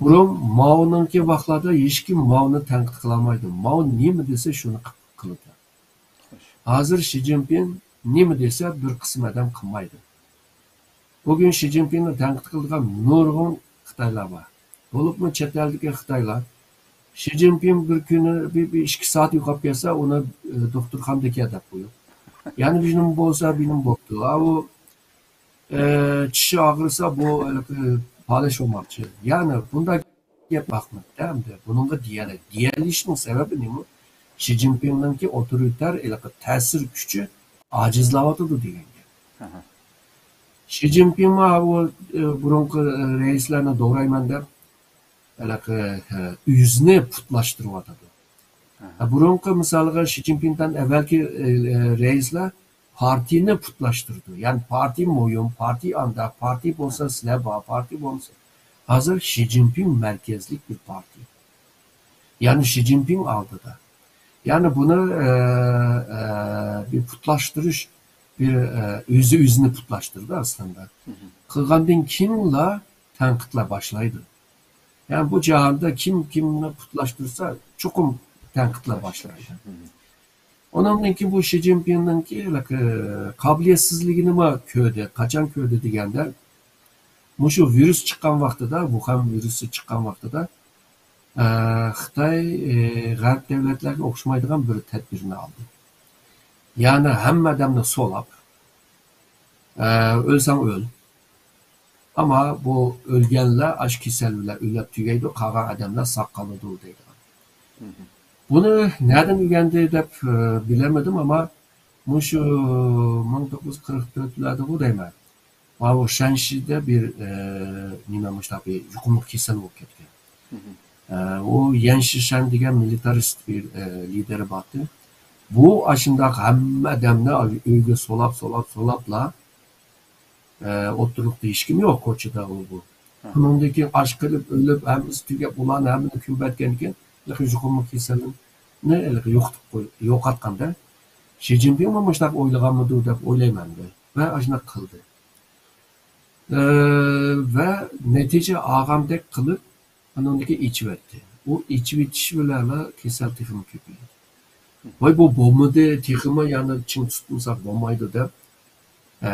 بۇرۇن ماۋنىڭكى ۋاقىتلاردا ھېچكىم ماۋنى تەنقىد قىلالمايدۇ. ماۋ نېمە دېسە، شۇنى قىلىدۇ. ھازىر شى جىنپىڭ نېمە دېسە، بىر قىسىم ئادەم قىلمايدۇ. بۈگۈن شى جىنپىڭنى تەنقىد قىلىدىغان نۇرغۇن خىتايلار بار. بولۇپمۇ چەت ئەلدىكى خىتايلار شى جىنپىڭ بىر كۈنى بىر، بىر ئىككى سائەت يوقاپ كەتسە، ئۇنى، ئە، دوختۇرخانىدىكى دەپ قويۇپ. يەنە بىنىمۇ بولسا، بىنىمۇ بوپتۇ. ئا، ئۇ، ئە، چىشى ئاغرىسا، بۇ ھېلىقى پالەچ بولماقچى. يەنى بۇنداق گەپ ئاخمىدى ئەمدى. بۇنىڭغا دېيەلەي. دېيەلىشنىڭ سەۋەبى نېمە؟ شى جىنپىڭنىڭكى ئوتورىتەر ھېلىقى تەسىر كۈچى ئاجىزلاۋاتىدۇ دېگەن گەپ. ئاھا. شى جىنپىڭمۇ بۇ، ئە، بۇرۇنقى، ئە، رەئىسلەرنى دوغرايمەن دەپ، ھېلىقى، ئە، ئۆزىنى پۇتلاشتۇرۇۋاتىدۇ. ئاھا. بۇرۇنقى مىسالغا شى جىنپىڭدىن ئەۋۋەلكى، ئە، ئە، رەئىسلەر پارتىيىنى پۇتلاشتۇردى. يەنى پارتىي مۇھىم، پارتىي ئانداق، پارتىي بولسا سىلەر بار، پارتىي بولمىسا. ھازىر شى جىنپىڭ مەركەزلىك بىر پارتىيە. يەنى شى جىنپىڭ ئالدىدا. يەنى بۇنى، ئە، ئە، بىر پۇتلاشتۇرۇش، بىر، ئە، ئۆزى ئۆزىنى پۇتلاشتۇردى ئەسلىندە. قىلغاندىن كېيىنلا تەنقىدلەر باشلايدۇ. يەنى بۇ جاھاندا كىم كىمنى پۇتلاشتۇرسا، چوقۇم تەنقىدلەر باشلايدۇ. ئۇنىڭدىن كېيىن بۇ شى جىنپىڭنىڭكى، ئە، قابىلىيەتسىزلىكىنىمۇ كۆردى. قاچان كۆردى دېگەندە، مۇشۇ ۋىرۇس چىققان ۋاقتىدا، ۋۇخەن ۋىرۇسى چىققان ۋاقتىدا، ئە، خىتاي، ئە، غەرب دۆلەتلەرگە ئوخشىمايدىغان بىر تەدبىرنى ئالدى. يەنى ھەممە ئادەمنى سولاپ، ئە، ئۆلسەڭ ئۆل. ئەمما بۇ ئۆلگەنلەر ئاشۇ كېسەل بىلەن ئۆلۈپ تۈگەيدۇ، قالغان ئادەملەر ساق قالىدۇ دەيدىغان. بۇنى نەدىن ئۆگەندى دەپ، ئە، بىلەلمىدىم، ئەمما مۇشۇ مىڭ توققۇز يۈز قىرىق تۆتلەردىغۇ دەيمەن. ماۋۇ شەنشىدە بىر، ئە، نېمە، مۇشۇنداق بىر يۇقۇملۇق كېسەل بولۇپ كەتكەن. ئە، ئۇ يەن شىشەن دېگەن مىلىتارىست بىر، ئە، لىدېرى بارتى. بۇ ئاشۇنداق ھەممە ئادەمنى ئۆيگە سولاپ، سولاپ، سولاپلا، ئە، ئوتتۇرىلىقتا ھېچكىم يوق كوچىدا ئۇ بۇ. بۇنىڭدىن كېيىن ئاچ قېلىپ، ئۆلۈپ، ھەممىسى تۈگەپ، ئۇلارنى ھەممىنى كۆمۈۋەتكەندىن كېيىن، ھېلىقى يۇقۇملۇق كېسەلنى ھېلىقى يوقىتىپ قوي-، يوقاتقاندا، شى جىنپىڭمۇ مۇشۇنداق ئويلىغانمىدۇ دەپ ئويلايمەن مەن. ۋە ئاشۇنداق قىلدى. ئە، ۋە نەتىجە ئالغاندەك قىلىپ، ئانىڭدىن كېيىن ئېچىۋەتتى. ئۇ ئېچىۋېتىش بىلەنلا كېسەل تېخىمۇ كۆپىيىدۇ. ۋاي، بۇ بولمىدى، تېخىمۇ يەنە چىڭ تۇتمىساق بولمايدۇ دەپ، ئە،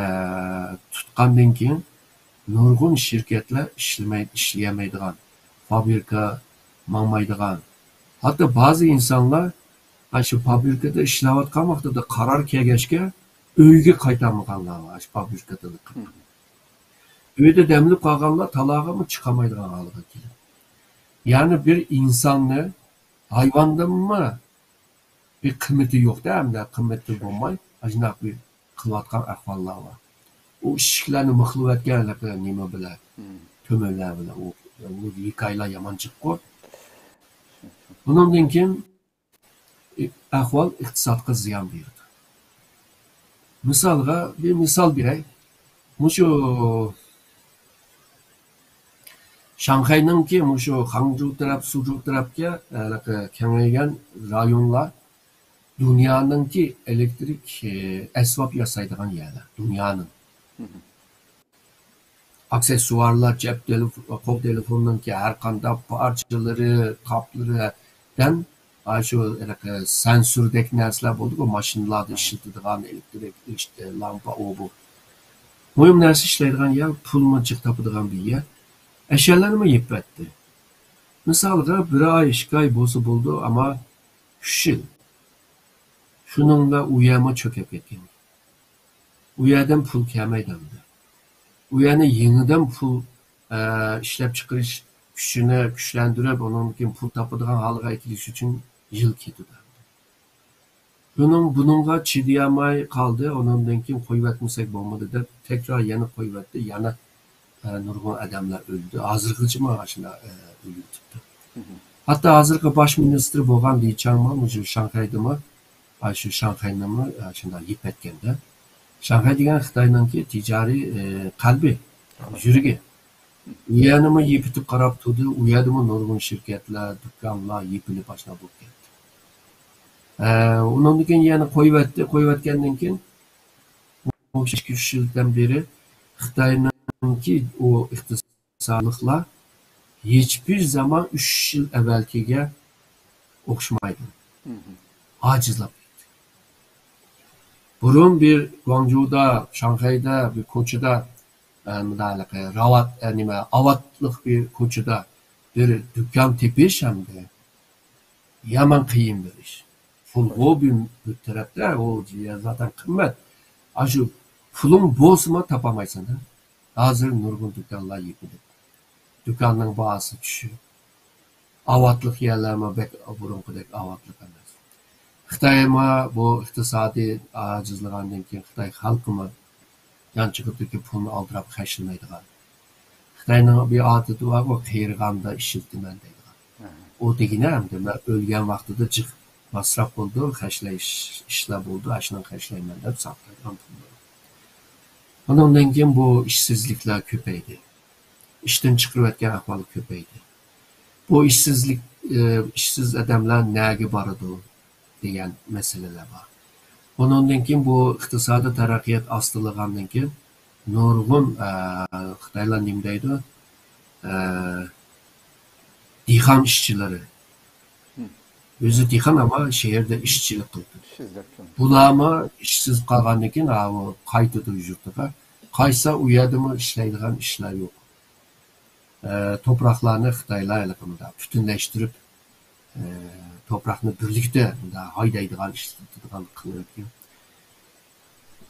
تۇتقاندىن كېيىن نۇرغۇن شىركەتلەر ئىشلىمەي-، ئىشلىيەلمەيدىغان، فابرىكا ماڭمايدىغان، ھەتتا بەزى ئىنسانلار ئاشۇ فابرىكىدا ئىشلەۋاتقان ۋاقتىدا قارار كەلگەچكە ئۆيگە قايتالمىغانلار بار، ئاشۇ فابرىكىدا. ئۆيدە دەملىپ قالغانلار تالاغىمۇ چىقالمايدىغان ھالغا كېلىپ. يەنى بىر ئىنساننى ھايۋاندىنمۇ بىر قىممىتى يوق-دە، ھەمدە قىممىتى بولماي، ئاشۇنداق بىر قىلىۋاتقان ئەھۋاللار بار. ئۇ ئىشىكلەرنى مىخلىۋەتكەن ھېلىقى نېمە بىلەن، تۆمۈرلەر بىلەن. ئۇ، ئۇ ھېكايىلەر يامان جىققۇ. بۇنىڭدىن كېيىن ئەھۋال ئىقتىسادقا زىيان بېرىدۇ. مىسالغا بىر مىسال بېرەي. مۇشۇ شاڭخەينىڭكى مۇشۇ خاڭجۇ تەرەپ، سۇجۇ تەرەپكە، ھېلىقى كېڭەيگەن رايونلار دۇنيانىڭكى ئېلېكتىرىك، ئى، ئەسۋاب ياسايدىغان يەرلەر، دۇنيانىڭ. ئاكسېسسۇئارلار، جەپ تېلېف-، قول تېلېفوننىڭكى ھەر قانداق پارچىلىرى، قاپلىرىدىن، ئاشۇ ھېلىقى سەنسوردەك نەرسىلەر بولىدىغۇ، ماشىنىلاردا ئىشلىتىدىغان ئېلېكتىرىك، ئىشتە لامپا، ئۇ بۇ. مۇھىم نەرسە ئىشلەيدىغان يەر، پۇلمۇ جىق تاپىدىغان بىر يەر. ئەشيالارنىمۇ يېپىۋەتتى. مىسالغا، بىر ئاي، ئىككى ئاي بولسا بولىدۇ، ئەمما ئۈچ يىل. شۇنىڭ بىلەن ئۇ يەرمۇ چۆكۈپ كەتكەن. ئۇ يەردىن پۇل كەلمەيدۇ ئەمدى. ئۇ يەرنى يېڭىدىن پۇل، ئە، ئىشلەپچىقىرىش كۈچىنى كۈچلەندۈرۈپ، ئۇنىڭدىن كېيىن پۇل تاپىدىغان ھالغا ئەكېلىش ئۈچۈن يىل كېتىدۇ. بۇنىڭ، بۇنىڭغا چىدىيالماي قالدى، ئۇنىڭدىن كېيىن قويۇۋەتمىسەك بولمىدى دەپ، تەكرار يەنە قويۇۋەتتى، يەنە، ئە، نۇرغۇن ئادەملەر ئۆلدى. ھازىرغىچىمۇ ئاشۇنداق، ئە، ئۆلۈۋېتىپتۇ. ھەتتا ھازىرقى باش مىنىستىر بولغان لى چياڭمۇ مۇشۇ شاڭخەيدىمۇ، ئاشۇ شاڭخەينىمۇ، ئە، شۇنداق يېپىۋەتكەندە. شاڭخەي دېگەن خىتاينىڭكى تىجارىي، ئە، قەلبى، يۈرىكى. ئۇ يەرنىمۇ يېپىتىپ قاراپ تۇردى. ئۇ يەردىمۇ نۇرغۇن شىركەتلەر، دۇكانلار يېپىلىپ ئاشۇنداق بولۇپ كەتتى. ئە، ئۇنىڭدىن كېيىن يەنە قويۇۋەتتى. قويۇۋەتكەندىن كېيىن، ئىككى، ئۈچ يىلدىن بېرى خىتاينىڭكى ئۇ ئىقتىسادلىقلار ھېچبىر زامان ئۈچ يىل ئەۋۋەلكىگە ئوخشىمايدۇ. ئاجىزلاپ كەتتى. بۇرۇن بىر گۇاڭجۇدا، شاڭخەيدە بىر كوچىدا، ئە، مۇنداق ھېلىقى راۋات، ئە، نېمە، ئاۋاتلىق بىر كوچىدا بىر دۇكان تېپىش ئەمدى يامان قىيىن بىر ئىش. پۇلغۇ بىر، بىر تەرەپتە، ئۇ زاتەن قىممەت. ئاشۇ پۇلۇڭ بولسىمۇ تاپالمايسەن-دە. ھازىر نۇرغۇن دۇكانلار يېپىلىپ، دۇكاننىڭ باھاسى چۈشۈپ، ئاۋاتلىق يەرلەرمۇ بەك بۇرۇنقىدەك ئاۋاتلىق ئەمەس. خىتايمۇ بۇ ئىقتىسادىي ئاجىزلىغاندىن كېيىن خىتاي خەلقىمۇ يانچۇقىدىكى پۇلنى ئالدىراپ خەجلىمەيدىغان. خىتاينىڭ بىر ئادىتى بارغۇ، قېرىغاندا ئىشلىتىمەن دەيدىغان. ئۇ دېگىنى ئەمدى مەن ئۆلگەن ۋاقتىدا جىق مەسرەپ بولىدۇ، خەجلەش ئىشلار بولىدۇ، ئاشۇنىڭ خەجلەيمەن دەپ ساقلايدىغان پۇل. ئۇنىڭدىن كېيىن بۇ ئىشسىزلىكلەر كۆپەيدى. ئىشتىن چىقىرىۋەتكەن ئەھۋال كۆپەيدى. بۇ ئىشسىزلىك، ئى، ئىشسىز ئادەملەر نەگە بارىدۇ دېگەن مەسىلىلەر بار. ئۇنىڭدىن كېيىن بۇ ئىقتىسادىي تەرەققىيات ئاستىلىغاندىن كېيىن نۇرغۇن، ئە، خىتايلار نېمە دەيدۇ؟ ئە، دېھقان ئىشچىلىرى. ئۆزى دېھقان، ئەمما شەھەردە ئىشچىلىك قىلىدۇ. بۇلارمۇ ئىشسىز قالغاندىن كېيىن، ھاۋۇ قايتىدۇ يۇرتىغا. قايتسا، ئۇ يەردىمۇ ئىشلەيدىغان ئىشلار يوق. ئە، توپراقلارنى خىتايلار ھېلىقى مۇنداق پۈتۈنلەشتۈرۈپ، ئە، توپراقنى بىرلىكتە مۇنداق ھايدايدىغان، ئىشلىتىدىغان قىلىۋەتكەن.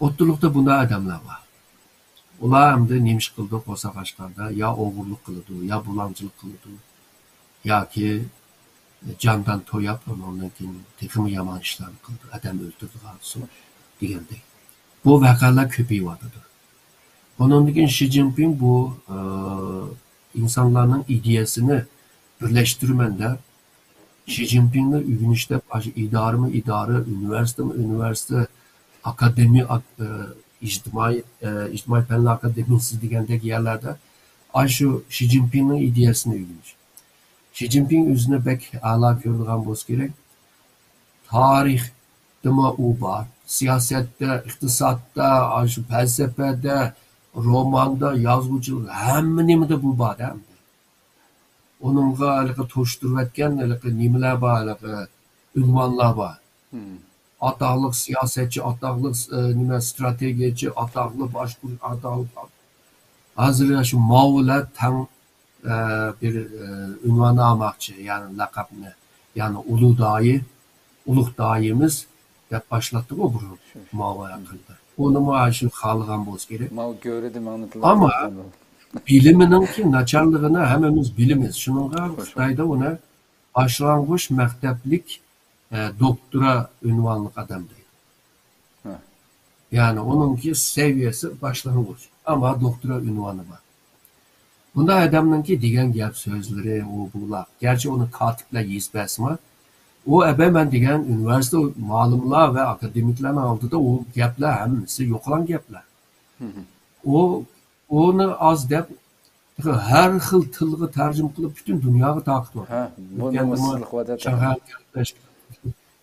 ئوتتۇرىلىقتا بۇنداق ئادەملەر بار. ئۇلار ئەمدى نېمە ئىش قىلىدۇ، قورساق ئاچقاندا يا ئوغرىلىق قىلىدۇ، يا بۇلاڭچىلىق قىلىدۇ، ياكى جاندان توياپ، ئۇنىڭدىن كېيىن تېخىمۇ يامان ئىشلارنى قىلىدۇ، ئادەم ئۆلتۈرىدىغان سو-، دېگەندەك. بۇ ۋەقەلەر كۆپىيىۋاتىدۇ. ئۇنىڭدىن كېيىن شى جىنپىڭ بۇ، ئى، ئىنسانلارنىڭ ئىدىيەسىنى بىرلەشتۈرىمەن دەپ، شى جىنپىڭنى ئۆگىنىش دەپ، ئاشۇ ئىدارىمۇ ئىدارە، ئۇنىۋېرسىتېتمۇ ئۇنىۋېرسىتېت، ئاكادېمىيە، ئاك-، ئە، ئىجتىمائىي، ئە، ئىجتىمائىي پەنلەر ئاكادېمىيەسى دېگەندەك يەرلەردە ئاشۇ شى جىنپىڭنىڭ ئىدىيەسىنى ئۆگىنىش. شى جىنپىڭ ئۆزىنى بەك ئەلا كۆرىدىغان بولسا كېرەك. تارىختىمۇ ئۇ بار. سىياسەتتە، ئىقتىسادتا، ئاشۇ پەلسەپىدە، روماندا، يازغۇچىلىق، ھەممە نېمىدە بۇ بار-دە. ئۇنىڭغا ھېلىقى توشتۇرۇۋەتكەن ھېلىقى نېمىلەر بار، ھېلىقى ئۇنۋانلار بار. ئاتاقلىق سىياسەتچى، ئاتاقلىق، ئى، نېمە، ستراتېگىيەچى، ئاتاقلىق باشقۇرۇش، ئاتاقلىق. ھازىر شۇ ماۋۇ بىلەن تەڭ، ئى، بىر، ئى، ئۇنۋاننى ئالماقچى، يەنى لەقەمنى، يەنى ئۇلۇغ داھىي، ئۇلۇغ داھىيىمىز دەپ باشلاتتىغۇ بۇرۇن ماۋۇ ھەققىدە. ئۇنىمۇ شۇ خالىغان بولسا كېرەك. ماۋۇ گۆرىدە ماڭا ئەمما بىلىمىنىڭكى ناچارلىقىنى ھەممىمىز بىلىمىز. شۇنىڭغا خىتايدا ئۇنى باشلانغۇچ مەكتەپلىك، ئە، دوكتورا ئۇنۋانلىق ئادەم دەيدۇ. يەنى ئۇنىڭكى سەۋىيەسى باشلانغۇچ، ئەمما دوكتورا ئۇنۋانى بار. بۇنداق ئادەمنىڭكى دېگەن گەپ سۆزلىرى، ئۇ بۇلار. گەرچە ئۇنى كاتىپلەر يېزىپ بەرسىمۇ، ئۇ ئەبەي مەن دېگەن ئۇنىۋېرسىتېت مالىملار ۋە ئاكادېمىكلارنىڭ ئالدىدا ئۇ گەپلەر ھەممىسى يوقىلاڭ گەپلەر. ئۇ، ئۇنى ئاز دەپ، ھەر خىل تىلغا تەرجىمە قىلىپ، پۈتۈن دۇنياغا تارقىتىۋاتىدۇ. ھە، بۇ ئۆتكەندىمۇ نومۇسسىزلىق ۋە دەپ شاڭخەي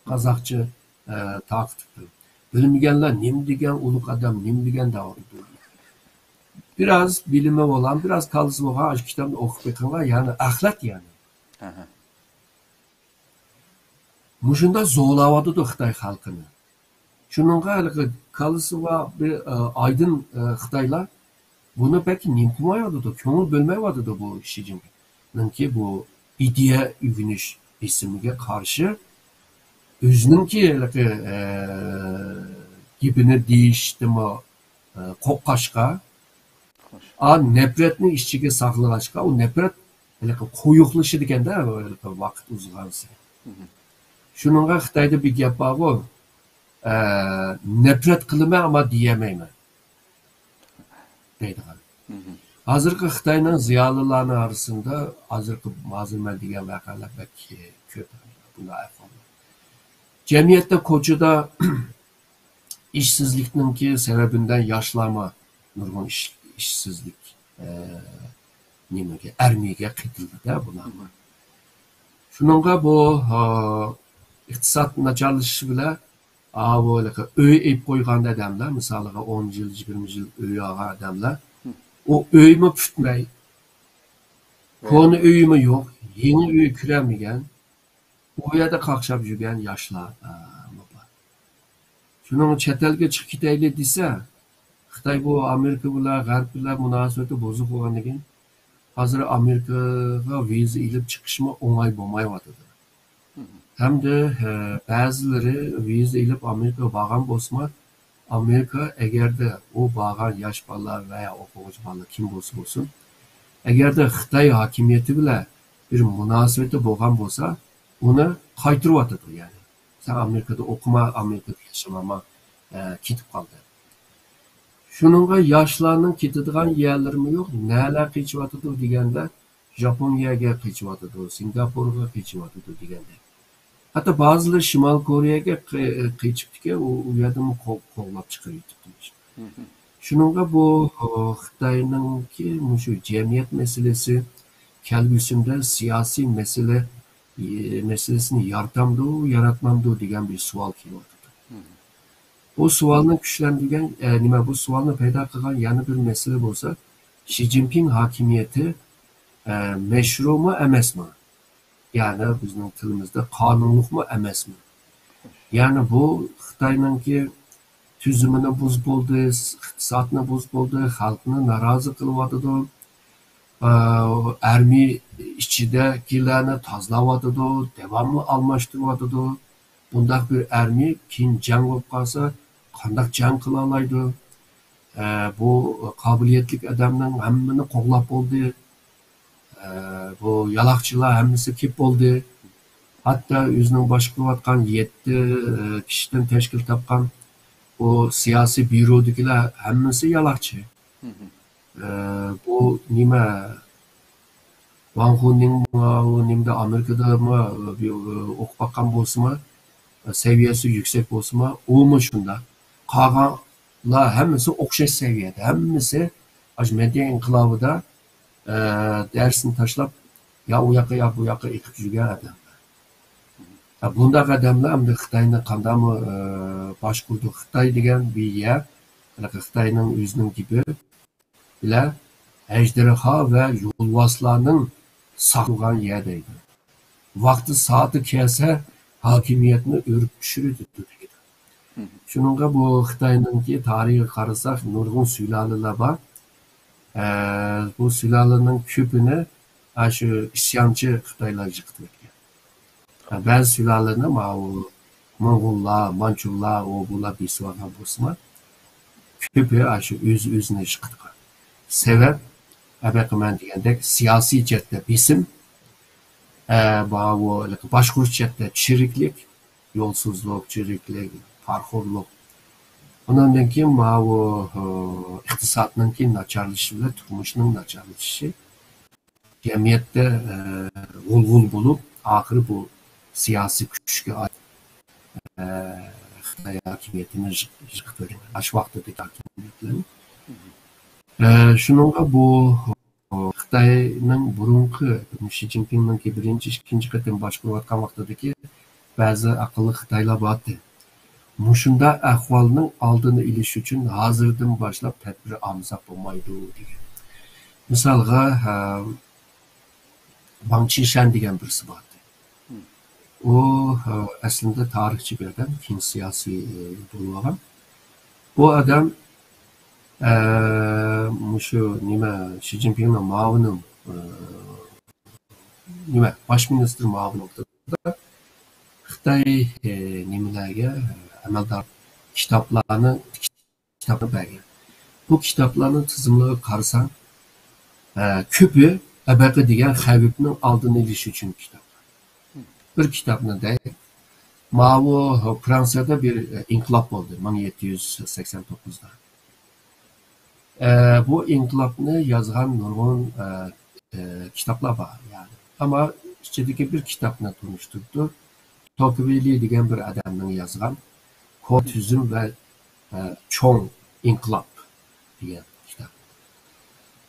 قازاقچە، ئە، تارقىتىپتۇ. بىلمىگەنلەر نېمە دېگەن ئۇلۇغ ئادەم، نېمە دېگەن دەۋاتىدۇ. بىراز بىلىمى بولغان، بىراز كاللىسى بولغان ئاشۇ كىتابنى ئوقۇپ بېقىڭلار، يەنى ئەخلەت يەنى. ئەھە. مۇشۇنداق زورلاۋاتىدۇ خىتاي خەلقىنى. شۇنىڭغا ھېلىقى كاللىسى بار بىر، ئە، ئايدىڭ، ئە، خىتايلار بۇنى بەك نېمە قىلمايۋاتىدۇ، كۆڭۈل بۆلمەيۋاتىدۇ بۇ شى جىنپىڭنىڭكى بۇ ئىدىيە ئۆگىنىش بېسىمىگە قارشى ئۆزىنىڭكى ھېلىقى، ئە، گېپىنى دېيىشتىمۇ، ئە، قورققاچقا، ئا، نەپرەتنى ئىچىگە ساقلىغاچقا، ئۇ نەپرەت ھېلىقى قويۇقلىشىدىكەن-دە، ھېلىقى ۋاقىت ئۇزىغانسېرى. شۇنىڭغا خىتايدا بىر گەپ بارغۇ، ئە، نەپرەت قىلىمەن، ئەمما دېيەلمەيمەن دەيدىغان. ھازىرقى خىتاينىڭ زىيالىيلارنىڭ ئارىسىدا ھازىرقى، ھازىر مەن دېگەن ۋەقەلەر بەك كۆپ بۇنداق ئەھۋاللار. جەمئىيەتتە، كوچىدا ئىشسىزلىكنىڭكى سەۋەبىدىن ياشلارمۇ نۇرغۇن ئىش، ئىشسىزلىك، ئە، نېمىگە، ئارمىيەگە قېتىلدى-دە بۇلار. شۇنىڭغا بۇ، ئا، ئىقتىساد ناچارلىشىشى بىلەن، ئاۋۇ ھېلىقى ئۆي ئېلىپ قويغان ئادەملەر، مىسالىغا، ئون يىل، يىگىرمە يىل ئۆي ئالغان ئادەملەر، ئۇ ئۆيمۇ پۈتمەي، كونا ئۆيمۇ يوق، يېڭى ئۆي كىرەلمىگەن، ئۇ يەردە قاقشاپ يۈرگەن ياشلار، ئا، بار. شۇنىڭ چەت ئەلگە چىقىپ كېتەيلى دېسە، خىتاي بۇ ئامېرىكا بىلەن، غەرب بىلەن مۇناسىۋىتى بۇزۇق بولغاندىن كېيىن، ھازىر ئامېرىكىغا ۋىزا ئېلىپ چىقىشمۇ ئوڭاي بولمايۋاتىدۇ. ھەمدە، ھە، بەزىلىرى ۋىزا ئېلىپ ئامېرىكىغا بارغان بولسىمۇ، ئامېرىكا ئەگەردە ئۇ بارغان ياش بالىلار ۋە يا ئوقۇغۇچى بالىلار كىم بولسا بولسۇن، ئەگەردە خىتاي ھاكىمىيىتى بىلەن بىر مۇناسىۋىتى بولغان بولسا، ئۇنى قايتۇرۇۋاتىدۇ، يەنى. سەن ئامېرىكىدا ئوقۇما، ئامېرىكىدا ياشىماما، ئە، كېتىپ قال دەپ. شۇنىڭغا ياشلارنىڭ كېتىدىغان يەرلىرىمۇ يوق، نەلەر قېچىۋاتىدۇ دېگەندە، ژاپونىيەگە قېچىۋاتىدۇ، سىنگاپورغا قېچىۋاتىدۇ دېگەندەك. ھەتتا بەزىلىرى شىمال كورېيەگە قې-، قېچىپتىكەن، ئۇ، ئۇ يەردىمۇ قو-، قوغلاپ چىقىرىۋېتىپتۇ. شۇنىڭغا بۇ، ئۇ، خىتاينىڭكى مۇشۇ جەمئىيەت مەسىلىسى، كەلگۈسىدە سىياسىي مەسىلە، ئى، مەسىلىسىنى يارىتامدۇ، ياراتمامدۇ دېگەن بىر سوئال كېلىۋاتىدۇ. بۇ سوئالنى كۈچلەندۈرگەن، ئە، نېمە، بۇ سوئالنى پەيدا قىلغان يەنە بىر مەسىلە بولسا، شى جىنپىڭ ھاكىمىيىتى، ئە، مەشرۇمۇ ئەمەسمۇ؟ يەنى بىزنىڭ تىلىمىزدا قانۇنلۇقمۇ ئەمەسمۇ؟ يەنى بۇ خىتاينىڭكى تۈزۈمىنى بۇزۇپ بولدى، ئىقتىسادنى بۇزۇپ بولدى، خەلقنى نارازى قىلىۋاتىدۇ. ئە، ئارمىيە ئىچىدىكىلەرنى تازىلاۋاتىدۇ، داۋاملىق ئالماشتۇرۇۋاتىدۇ. بۇنداق بىر ئارمىيە كېيىن جەڭ بولۇپ قالسا، قانداق جەڭ قىلالايدۇ؟ ئە، بۇ قابىلىيەتلىك ئادەمنىڭ ھەممىنى قوغلاپ بولدى. ئە، بۇ يالاقچىلار ھەممىسى كېپ بولدى. ھەتتا ئۆزىنىڭ باشقۇرۇۋاتقان يەتتە، ئە، كىشىدىن تەشكىل تاپقان بۇ سىياسىي بيۇرودىكىلەر ھەممىسى يالاقچى. ئە، بۇ نېمە، ۋاڭ خۇنىڭ، ئۇ نېمىدە، ئامېرىكىدىمۇ، ئە، ئوقۇپ باققان بولسىمۇ، سەۋىيەسى يۈكسەك بولسىمۇ، ئۇمۇ شۇنداق. قالغانلار ھەممىسى ئوخشاش سەۋىيەدە. ھەممىسى ئاشۇ مەدەنىيەت ئىنقىلابىدا، ئە، دەرسنى تاشلاپ، يا ئۇ ياققا، يا بۇ ياققا ئېقىپ يۈرگەن ئادەملەر. ھە، بۇنداق ئادەملەر ئەمدى خىتاينى قانداقمۇ، ئە، باشقۇرىدۇ؟ خىتاي دېگەن بىر يەر، ھېلىقى خىتاينىڭ ئۆزىنىڭ گېپى بىلەن ئەجدىھا ۋە يولۋاسلارنىڭ ساقلىغان يەر دەيدۇ. ۋاقتى سائىتى كەلسە، ھاكىمىيەتنى ئۆرۈپ چۈشۈرىدۇ دەيدۇ. شۇنىڭغا بۇ خىتاينىڭكى تارىخىغا قارىساق، نۇرغۇن سۇلالىلەر بار. ئە، بۇ سۇلالىنىڭ كۆپىنى ئاشۇ ئىسيانچى خىتايلار يىقىتىۋەتكەن. بەزى سۇلالىنى ماۋۇ موڭغۇللار، مانچۇلار، ئۇ بۇلار بېسىۋالغان بولسىمۇ، كۆپى ئاشۇ ئۆز-ئۆزىنى يىقىتقان. سەۋەب، ئەبەقى مەن دېگەندەك، سىياسىي جەھەتتە بېسىم، ئە، ماۋۇ باشقۇرۇش جەھەتتە چىرىكلىك، يولسىزلىق، چىرىكلىك، پارىخورلۇق. ئۇنىڭدىن كېيىن ماۋۇ، ئىقتىسادنىڭكى ناچارلىشىشى بىلەن تۇرمۇشنىڭ ناچارلىشىشى. جەمئىيەتتە، ئە، غۇلغۇلا بولۇپ، ئاخىرى بۇ سىياسىي كۈچكە ئايلىنىپ، ئە، خىتاي ھاكىمىيىتىنى يىق-، يىقىتىۋەتكەن. ئاشۇ ۋاقىتتىكى ھاكىمىيەتلەرنى. ئە، شۇنىڭغا بۇ خىتاينىڭ بۇرۇنقى، شى جىنپىڭنىڭكى بىرىنچى، ئىككىنچى قېتىم باشقۇرۇۋاتقان ۋاقتىدىكى بەزى ئەقىللىق خىتايلار بارتتى. مۇشۇنداق ئەھۋالنىڭ ئالدىنى ئېلىش ئۈچۈن ھازىردىن باشلاپ تەدبىر ئالمىساق بولمايدۇ، دېگەن. مىسالغا، ھە، ۋاڭ چىشەن دېگەن بىرسى بارتتى. ئۇ، ئە، ئەسلىدە تارىخچى بىر ئادەم، كېيىن سىياسىي، ئە، بولۇۋالغان. بۇ ئادەم، ئە، مۇشۇ نېمە، شى جىنپىڭنىڭ مۇئاۋىنى، ئە، نېمە، باش مىنىستىر مۇئاۋىنى ۋاقتىدا خىتاي، ئە، نېمىلەرگە، ئەمەلدار كىتابلارنى كىتابنى بەرگەن. بۇ كىتابلارنىڭ تىزىملىقىغا قارىساڭ، ئە، كۆپى ئەبەقە دېگەن خەۋپنىڭ ئالدىنى ئېلىش ئۈچۈن كىتاب. بىر كىتابنى دەي، ماۋۇ فرانسىيەدە بىر، ئە، ئىنقىلاب بولدى مىڭ يەتتە يۈز سەكسەن توققۇزدا. ئە، بۇ ئىنقىلابنى يازغان نۇرغۇن، ئە، ئە، كىتابلار بار، يەنى. ئەمما ئىچىدىكى بىر كىتابنى تونۇشتۇرۇپتۇ. توكۋېلى دېگەن بىر ئادەمنىڭ يازغان كونا تۈزۈم ۋە، ئە، چوڭ ئىنقىلاب دېگەن كىتاب.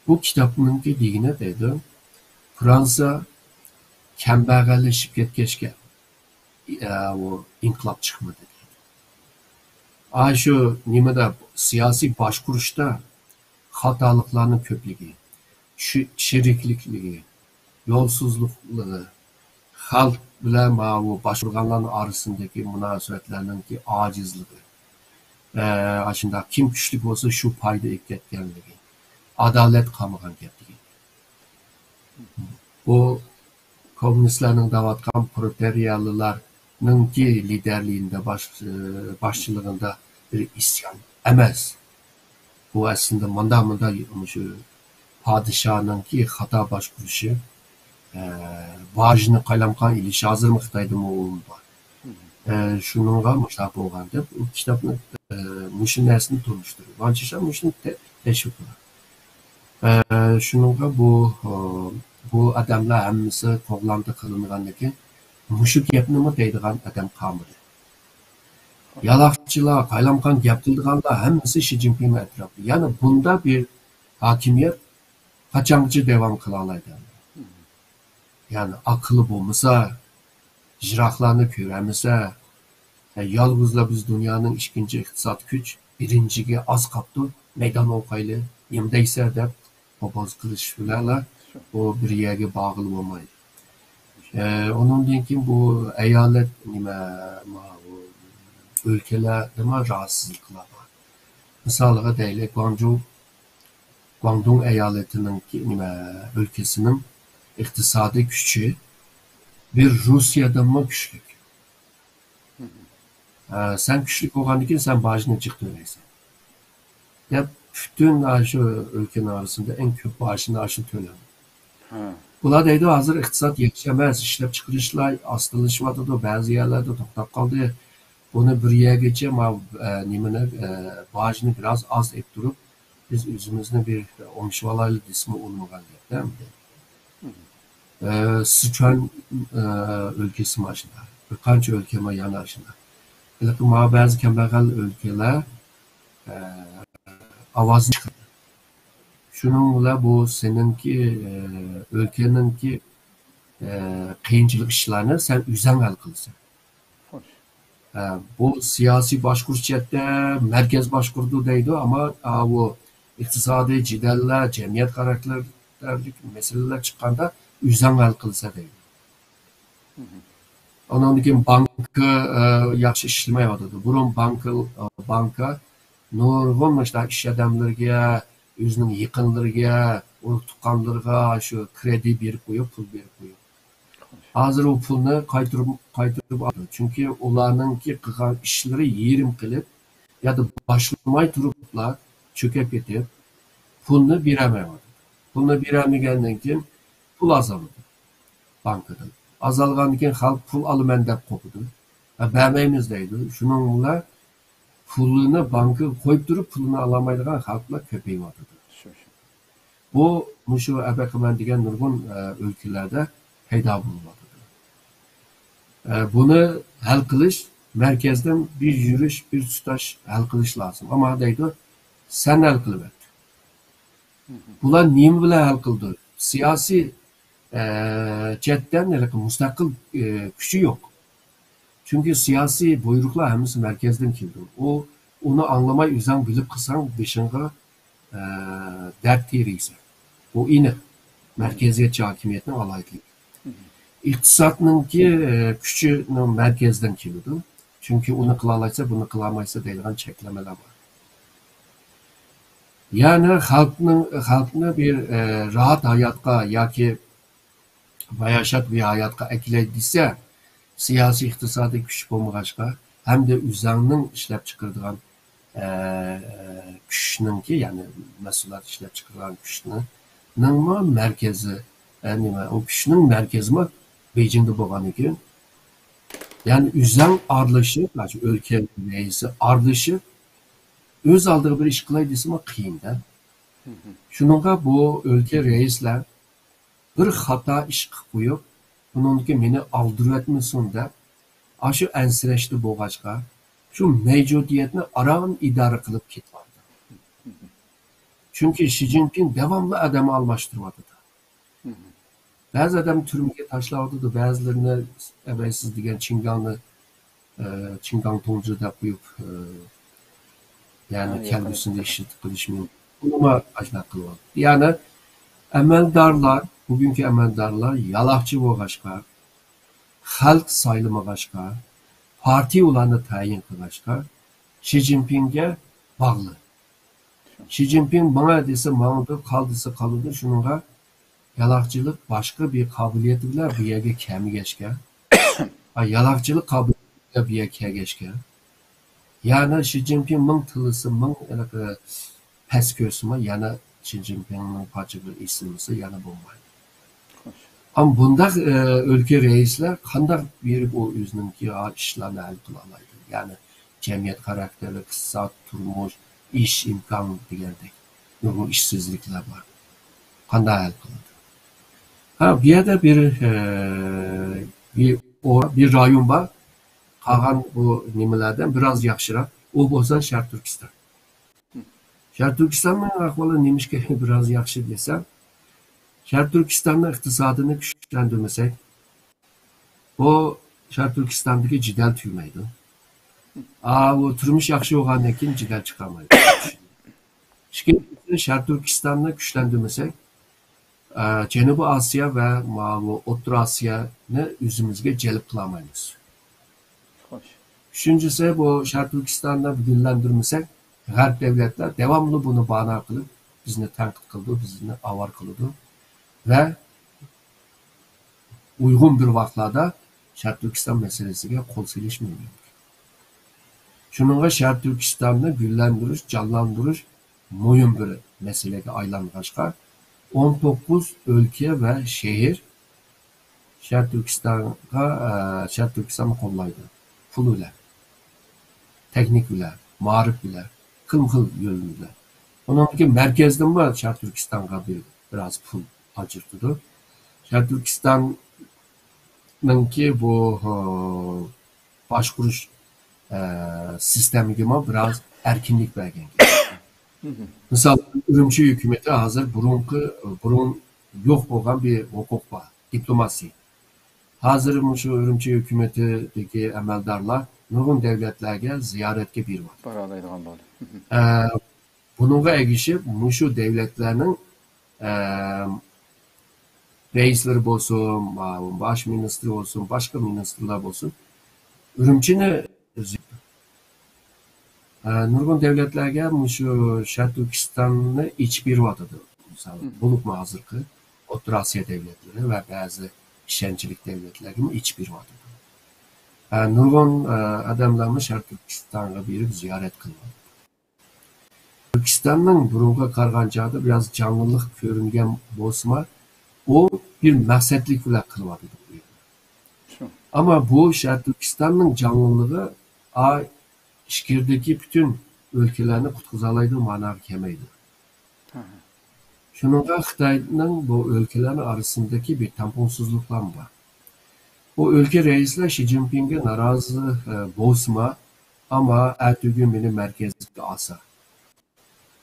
بۇ كىتابنىڭكى دېگىنى دەيدۇ، فرانسىيە كەمبەغەللىشىپ كەتكەچكە، ئە، ئۇ ئىنقىلاب چىقمىدى دەيدۇ. ئاشۇ نېمىدە، سىياسىي باشقۇرۇشتا خاتالىقلارنىڭ كۆپلۈكى، چى-، چىرىكلىكلىكى، يولسىزلىقلىقى، خەلق بىلەن ماۋۇ باشقۇرغانلارنىڭ ئارىسىندىكى مۇناسىۋەتلەرنىڭكى ئاجىزلىقى، ئە، ئاشۇنداق كىم كۈچلۈك بولسا شۇ پايدا ئېلىپ كەتكەنلىكى، ئادالەت قالمىغان گەپ دېگەن. بۇ كوممۇنىستلارنىڭ دەۋاتقان پرولېتارىيەلىلەرنىڭكى لىدەرلىكىدە باش-، باشچىلىقىدا بىر ئىسيان ئەمەس. بۇ ئەسلىدە مۇنداق، مۇنداق مۇشۇ پادىشاھنىڭكى خاتا باشقۇرۇشى، ئە، باجنى قايلامقان ئېلىش ھازىرمۇ خىتايدىمۇ بار. ئە، شۇنىڭغا مۇشۇنداق بولغان دەپ، ئۇ كىتابنى، ئە، مۇشۇ نەرسىنى تونۇشتۇرىدۇ. ۋان چىشەن مۇشۇنى تە-، تەشۋىق قىلىدۇ. ئە، شۇنىڭغا بۇ، ئە، بۇ ئادەملەر ھەممىسى قوغلاندى قىلىنغاندىكىن، مۇشۇ گەپنىمۇ دەيدىغان ئادەم قالمىدى. يالاقچىلار، قايلامقان گەپ قىلىدىغانلار ھەممىسى شى جىنپىڭنىڭ ئەتراپىدا. يەنى بۇنداق بىر ھاكىمىيەت قاچانغىچە داۋام قىلالايدۇ؟ يەنى ئاقىلى بولمىسا، يىراقلارنى كۆرەلمىسە، يالغۇزلا بىز دۇنيانىڭ ئىككىنچى ئىقتىساد كۈچ، بىرىنچىگە ئاز قاپتۇ، مەيدان ئوقايلى، نېمە دەيسە دەپ ئوبوز قىلىش بىلەنلا بۇ بىر يەرگە بارغىلى بولمايدۇ. ئە، ئۇنىڭدىن كېيىن بۇ ئايالەت نېمە، ما-، ئۆلكىلەردىمۇ راھەتسىزلىقلار بار. مىسالىغا دەيلى، گۇاڭجۇ، گۇاڭدۇڭ ئايالىتىنىڭكى، نېمە، ئۆلكىسىنىڭ ئىقتىسادىي كۈچى بىر روسىيەدىنمۇ كۈچلۈك. ئە، سەن كۈچلۈك بولغاندىكىن سەن باجنى جىق تۆلەيسەن، دەپ پۈتۈن ئاشۇ ئۆلكىنىڭ ئارىسىدا ئەڭ كۆپ باجنى ئاشۇ تۆلەيدۇ. بۇلار دەيدۇ، ھازىر ئىقتىساد ياخشى ئەمەس، ئىشلەپچىقىرىشلار ئاستىلىشىۋاتىدۇ، بەزى يەرلەردە توختاپ قالدى. بۇنى بىر يەرگىچە ما-، ئە، نېمىنى، ئە، باجنى بىراز ئاز ئېلىپ تۇرۇپ، بىز ئۆزىمىزنى بىر ئوڭشىۋالايلى دېسىمۇ ئۇنىمىغان گەپتە ئەمدى. ئە، سىچۈەن، ئە، ئۆلكىسى مانا شۇنداق. بىر قانچە ئۆلكە ما يەنە شۇنداق. ھېلىقى مانا بەزى كەمبەغەل ئۆلكىلەر، ئە، ئاۋازنى چىقىرىدۇ. شۇنىڭ بىلەن بۇ سېنىڭكى، ئە، ئۆلكەنىڭكى، ئە، قىيىنچىلىق ئىشلارنى سەن ئۆزۈڭ ھەل قىلىسەن. ئە، بۇ سىياسىي باشقۇرۇش جەھەتتە مەركەز باشقۇرىدۇ دەيدۇ، ئەمما، ئا، بۇ ئىقتىسادىي جېدەللەر، جەمئىيەت خاراكتېرلىك مەسىلىلەر چىققاندا ئۆزۈڭ ھەل قىلىسەن دەيدۇ. ئانىڭدىن كېيىن بانكا، ئە، ياخشى ئىشلىمەيۋاتىدۇ. بۇرۇن بانكا، ئە، بانكا نۇرغۇن مۇشۇنداق ئىش ئادەملىرىگە، ئۆزىنىڭ يېقىنلىرىگە، ئۇرۇق تۇغقانلىرىغا شۇ كرېدىت بېرىپ قويۇپ، پۇل بېرىپ قويۇپ. ھازىر ئۇ پۇلنى قايتۇرۇپ، قايتۇرۇپ ئالىدۇ. چۈنكى ئۇلارنىڭكى قىلغان ئىشلىرى يېرىم قېلىپ ياكى باشلىماي تۇرۇپلا چۆكۈپ كېتىپ، پۇلنى بېرەلمەيۋاتىدۇ. پۇلنى بېرەلمىگەندىن كېيىن پۇل ئازالىدۇ بانكىدىن. ئازالغاندىن كېيىن خەلق پۇل ئالىمەن دەپ قوپىدۇ. ۋە بەرمەيمىز دەيدۇ. شۇنىڭ بىلەن پۇلىنى بانكىغا قويۇپ تۇرۇپ، پۇلىنى ئالالمايدىغان خەلقلەر كۆپىيىۋاتىدۇ. شۇ، شۇ. بۇ، مۇشۇ ئەبەقىمەن دېگەن نۇرغۇن، ئە، ئۆلكىلەردە پەيدا بولۇۋاتىدۇ. ئە، بۇنى ھەل قىلىش مەركەزدىن بىر يۈرۈش، بىر تۇتاش ھەل قىلىش لازىم. ئەمما دەيدۇ، سەن ھەل قىلىۋەت. بۇلار نېمە بىلەن ھەل قىلىدۇ؟ سىياسىي، ئە، جەھەتتىن ھېلىقى مۇستەقىل، ئە، كۈچى يوق. چۈنكى سىياسىي بۇيرۇقلار ھەممىسى مەركەزدىن كېلىدۇ. ئۇ، ئۇنى ئاڭلىماي ئۆزۈڭ بىلىپ قىلساڭ، بېشىڭغا، ئە، دەرد تېرىيسەن. بۇ ئېنىق. مەركەزىيەتچى ھاكىمىيەتنىڭ ئالاھىدىلىكى. ئىقتىسادنىڭكى، ئە، كۈچىنىڭ مەركەزدىن كېلىدۇ. چۈنكى ئۇنى قىلالايسا، بۇنى قىلالمايسا دەيدىغان چەكلىمىلەر بار. يەنى خەلقنىڭ، خەلقنى بىر، ئە، راھەت ھاياتقا ياكى باياشات بىر ھاياتقا ئەكېلەي دېسە، سىياسىي، ئىقتىسادىي كۈچ بولمىغاچقا، ھەمدە ئۆزەڭنىڭ ئىشلەپچىقىرىدىغان، ئە، كۈچنىڭكى، يەنى مەھسۇلات ئىشلەپچىقىرىدىغان كۈچنىڭمۇ مەركىزى، ئە، نېمە، ئۇ كۈچنىڭ مەركىزىمۇ بېيجىڭدا بولغاندىكىن، يەنى ئۆزەڭ ئارىلىشىپ، مانا شۇ ئۆلكە رەئىسى ئارىلىشىپ، ئۆز ئالدىغا بىر ئىش قىلاي دېسىمۇ قىيىن-دە. شۇنىڭغا بۇ ئۆلكە رەئىسلەر بىر خاتا ئىش قىلىپ قويۇپ، ئۇنىڭدىكى مېنى ئالدىرىۋەتمىسۇن دەپ، ئاشۇ ئەنسىرەشتە بولغاچقا، شۇ مەۋجۇدىيەتنى ئاران ئىدارە قىلىپ كېتىۋاتىدۇ. چۈنكى شى جىنپىڭ داۋاملىق ئادەم ئالماشتۇرۇۋاتىدۇ. بەزى ئادەم تۈرمىگە تاشلاۋاتىدۇ، بەزىلىرىنى ئەۋەيسىز دېگەن چىڭگاڭنى، ئە، چىڭگاڭ تۇڭجى دەپ قويۇپ، ئە، يەنى ھە، كەلگۈسىدە ئىشلىتىپ قېلىش مۇمكىن. بۇنىمۇ ئاشۇنداق قىلىۋاتىدۇ. يەنى ئەمەلدارلار، بۈگۈنكى ئەمەلدارلار يالاقچى بولغاچقا، خەلق سايلىمىغاچقا، پارتىيە ئۇلارنى تەيىن قىلغاچقا، شى جىنپىڭگە باغلىق. شى جىنپىڭ ماڭا دېسە ماڭىدۇ، قال دېسە قالىدۇ. شۇنىڭغا يالاقچىلىق باشقا بىر قابىلىيىتى بىلەن بۇ يەرگە كەلمىگەچكە، ھا، يالاقچىلىق قابىلىيىتى بىلەن بۇ يەرگە كەلگەچكە، يەنى شى جىنپىڭ مىڭ تىللىسا، مىڭ ھېلىقى پەس كۆرسىمۇ، يەنە شى جىنپىڭنىڭ پارچە بىر ئېسىلمىسا يەنە بولمايدۇ. ئەمما بۇنداق، ئە، ئۆلكە رەئىسلەر قانداق بېرىپ ئۇ ئۆزىنىڭكى ئىشلارنى ھەل قىلالايدۇ؟ يەنى جەمئىيەت خاراكتېرلىك، ئىقتىساد، تۇرمۇش، ئىش ئىمكان دېگەندەك نۇرغۇن ئىشسىزلىكلەر بار. قانداق ھەل قىلىدۇ؟ ھا، بۇ يەردە بىر، ئە، بىر ئو-، بىر رايون بار. قالغان بۇ نېمىلەردىن بىراز ياخشىراق. ئۇ بولسا شەرقىي تۈركىستان. شەرقىي تۈركىستاننىڭ ئەھۋالى نېمىشقا بىراز ياخشى دېسەم، شەرقىي تۈركىستاننىڭ ئىقتىسادىنى كۈچلەندۈرمىسەك، بۇ شەرقىي تۈركىستاندىكى جېدەل تۈگىمەيدۇ. ئاۋۇ تۇرمۇش ياخشى بولغاندىن كېيىن جېدەل چىقالمايدۇ. ئىككىنچىسى، شەرقىي تۈركىستاننى كۈچلەندۈرمىسەك، ئە، جەنۇبىي ئاسىيا ۋە ماۋۇ ئوتتۇرا ئاسىيانى ئۆزىمىزگە جەلپ قىلالمايمىز. خوش. ئۈچىنچىسى، بۇ شەرقىي تۈركىستاننى گۈللەندۈرمىسەك، غەرب دۆلەتلەر داۋاملىق بۇنى بانا قىلىپ، بىزنى تەنقىد قىلىدۇ، بىزنى ئاۋارە قىلىدۇ ۋە ئۇيغۇن بىر ۋاقىتلاردا شەرقىي تۈركىستان مەسىلىسىگە قول سېلىشى مۇمكىن. شۇنىڭغا شەرقىي تۈركىستاننى گۈللەندۈرۈش، جانلاندۇرۇش مۇھىم بىر مەسىلىگە ئايلانغاچقا، ئون توققۇز ئۆلكە ۋە شەھەر شەرقىي تۈركىستانغا، ئە، شەرقىي تۈركىستاننى قوللايدۇ. پۇل بىلەن، تېخنىك بىلەن، مائارىپ بىلەن، خىلمۇ خىل يۆنىلىش بىلەن. ئۇنىڭدىن كېيىن مەركەزدىنمۇ شەرقىي تۈركىستانغا بىر، بىراز پۇل ئاجرىتىدۇ. شەرقىي تۈركىستاننىڭكى بۇ، ھە، باشقۇرۇش، ئە، سىستېمىگىمۇ بىراز ئەركىنلىك بەرگەن. مىسال، ئۈرۈمچى ھۆكۈمىتى ھازىر بۇرۇنقى، بۇرۇن يوق بولغان بىر ھوقۇق بار، دىپلوماسىيە. ھازىر مۇشۇ ئۈرۈمچى ھۆكۈمىتىدىكى ئەمەلدارلار نۇرغۇن دۆلەتلەرگە زىيارەتكە بېرىۋاتىدۇ. بارالايدىغان بولدى. ئە، بۇنىڭغا ئەگىشىپ، مۇشۇ دۆلەتلەرنىڭ، ئە، رەئىسلىرى بولسۇن، باش مىنىستىرى بولسۇن، باشقا مىنىستىرلار بولسۇن، ئۈرۈمچىنى ئۈزۈپ، ئە، نۇرغۇن دۆلەتلەرگە مۇشۇ شەرقىي تۈركىستاننى ئېچىپ بېرىۋاتىدۇ. مىسال، بولۇپمۇ ھازىرقى ئوتتۇرا ئاسىيا دۆلەتلىرى ۋە بەزى ئىشەنچلىك دۆلەتلەرگىمۇ ئېچىپ بېرىۋاتىدۇ. ئە، نۇرغۇن، ئە، ئادەملەرمۇ شەرقىي تۈركىستانغا بېرىپ زىيارەت قىلىۋاتىدۇ. تۈركىستاننىڭ بۇرۇنقىغا قارىغان چاغدا بىراز جانلىق كۆرۈنگەن بولسىمۇ، ئۇ بىر مەقسەتلىك بىلەن قىلىۋاتىدۇ بۇ يەرنى. شۇ. ئەمما بۇ شەرقىي تۈركىستاننىڭ جانلىقلىقى ئا، ئىچكىرىدىكى پۈتۈن ئۆلكىلەرنى قۇتقۇزالايدۇ ماناغا كەلمەيدۇ. ھە. شۇنىڭغا خىتاينىڭ بۇ ئۆلكىلەرنىڭ ئارىسىندىكى بىر تەڭپۇڭسىزلىقلارمۇ بار. بۇ ئۆلكە رەئىسلەر شى جىنپىڭگە نارازى، ئە، بولسىمۇ، ئەمما ئەتىگۈن مېنى مەركەزگە ئالسا،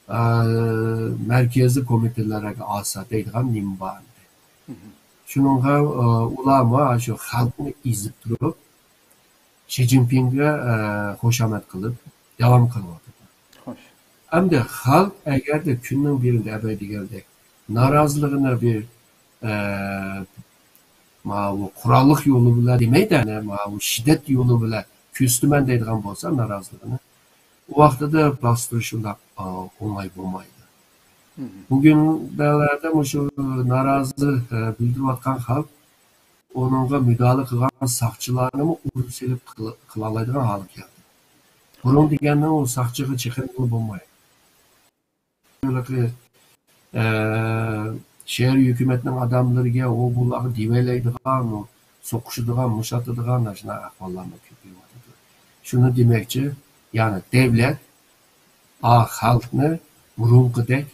ئە، مەركىزىي كومىتېتلارغا ئالسا دەيدىغان نېمە بار ئەمدى؟ شۇنىڭغا، ئە، ئۇلارمۇ شۇ خەلقنى ئېزىپ تۇرۇپ، شى جىنپىڭگە، ئە، خۇشامەت قىلىپ داۋام قىلىۋاتىدۇ. خوش. ئەمدى خەلق ئەگەردە كۈننىڭ بىرىدە ئەبەي دېگەندەك نارازىلىقىنى بىر، ئە، ماۋۇ قوراللىق يولى بىلەن دېمەيدۇ، يەنى ماۋۇ شىددەت يولى بىلەن كۆرسىتىمەن دەيدىغان بولسا نارازىلىقىنى، ئۇ ۋاقتىدا باستۇرۇش ئۇنداق، ئا، ئوڭاي بولمايدۇ. بۈگۈنلەردە مۇشۇ نارازى، ئە، بىلدۈرۈۋاتقان خەلق ئۇنىڭغا مۇداپىئە قىلغان ساقچىلارنىمۇ ئۇرۇپ سېلىپ قىل-، قىلالايدىغان ھالغا كەلدى. بۇرۇن دېگەننىڭ ئۇ ساقچىغا چېقىنغىلى بولمايدۇ. ھېلىقى، ئە، شەھەر ھۆكۈمەتنىڭ ئادەملىرىگە، ئۇ بۇلارغا دېۋەلەيدىغان، سوقۇشىدىغان، مۇشاتىدىغان ئاشۇنداق ئەھۋاللارمۇ كۆپىيىۋاتىدۇ. شۇنى دېمەكچى، يەنى دەۋلەت ئا خەلقنى بۇرۇنقىدەك،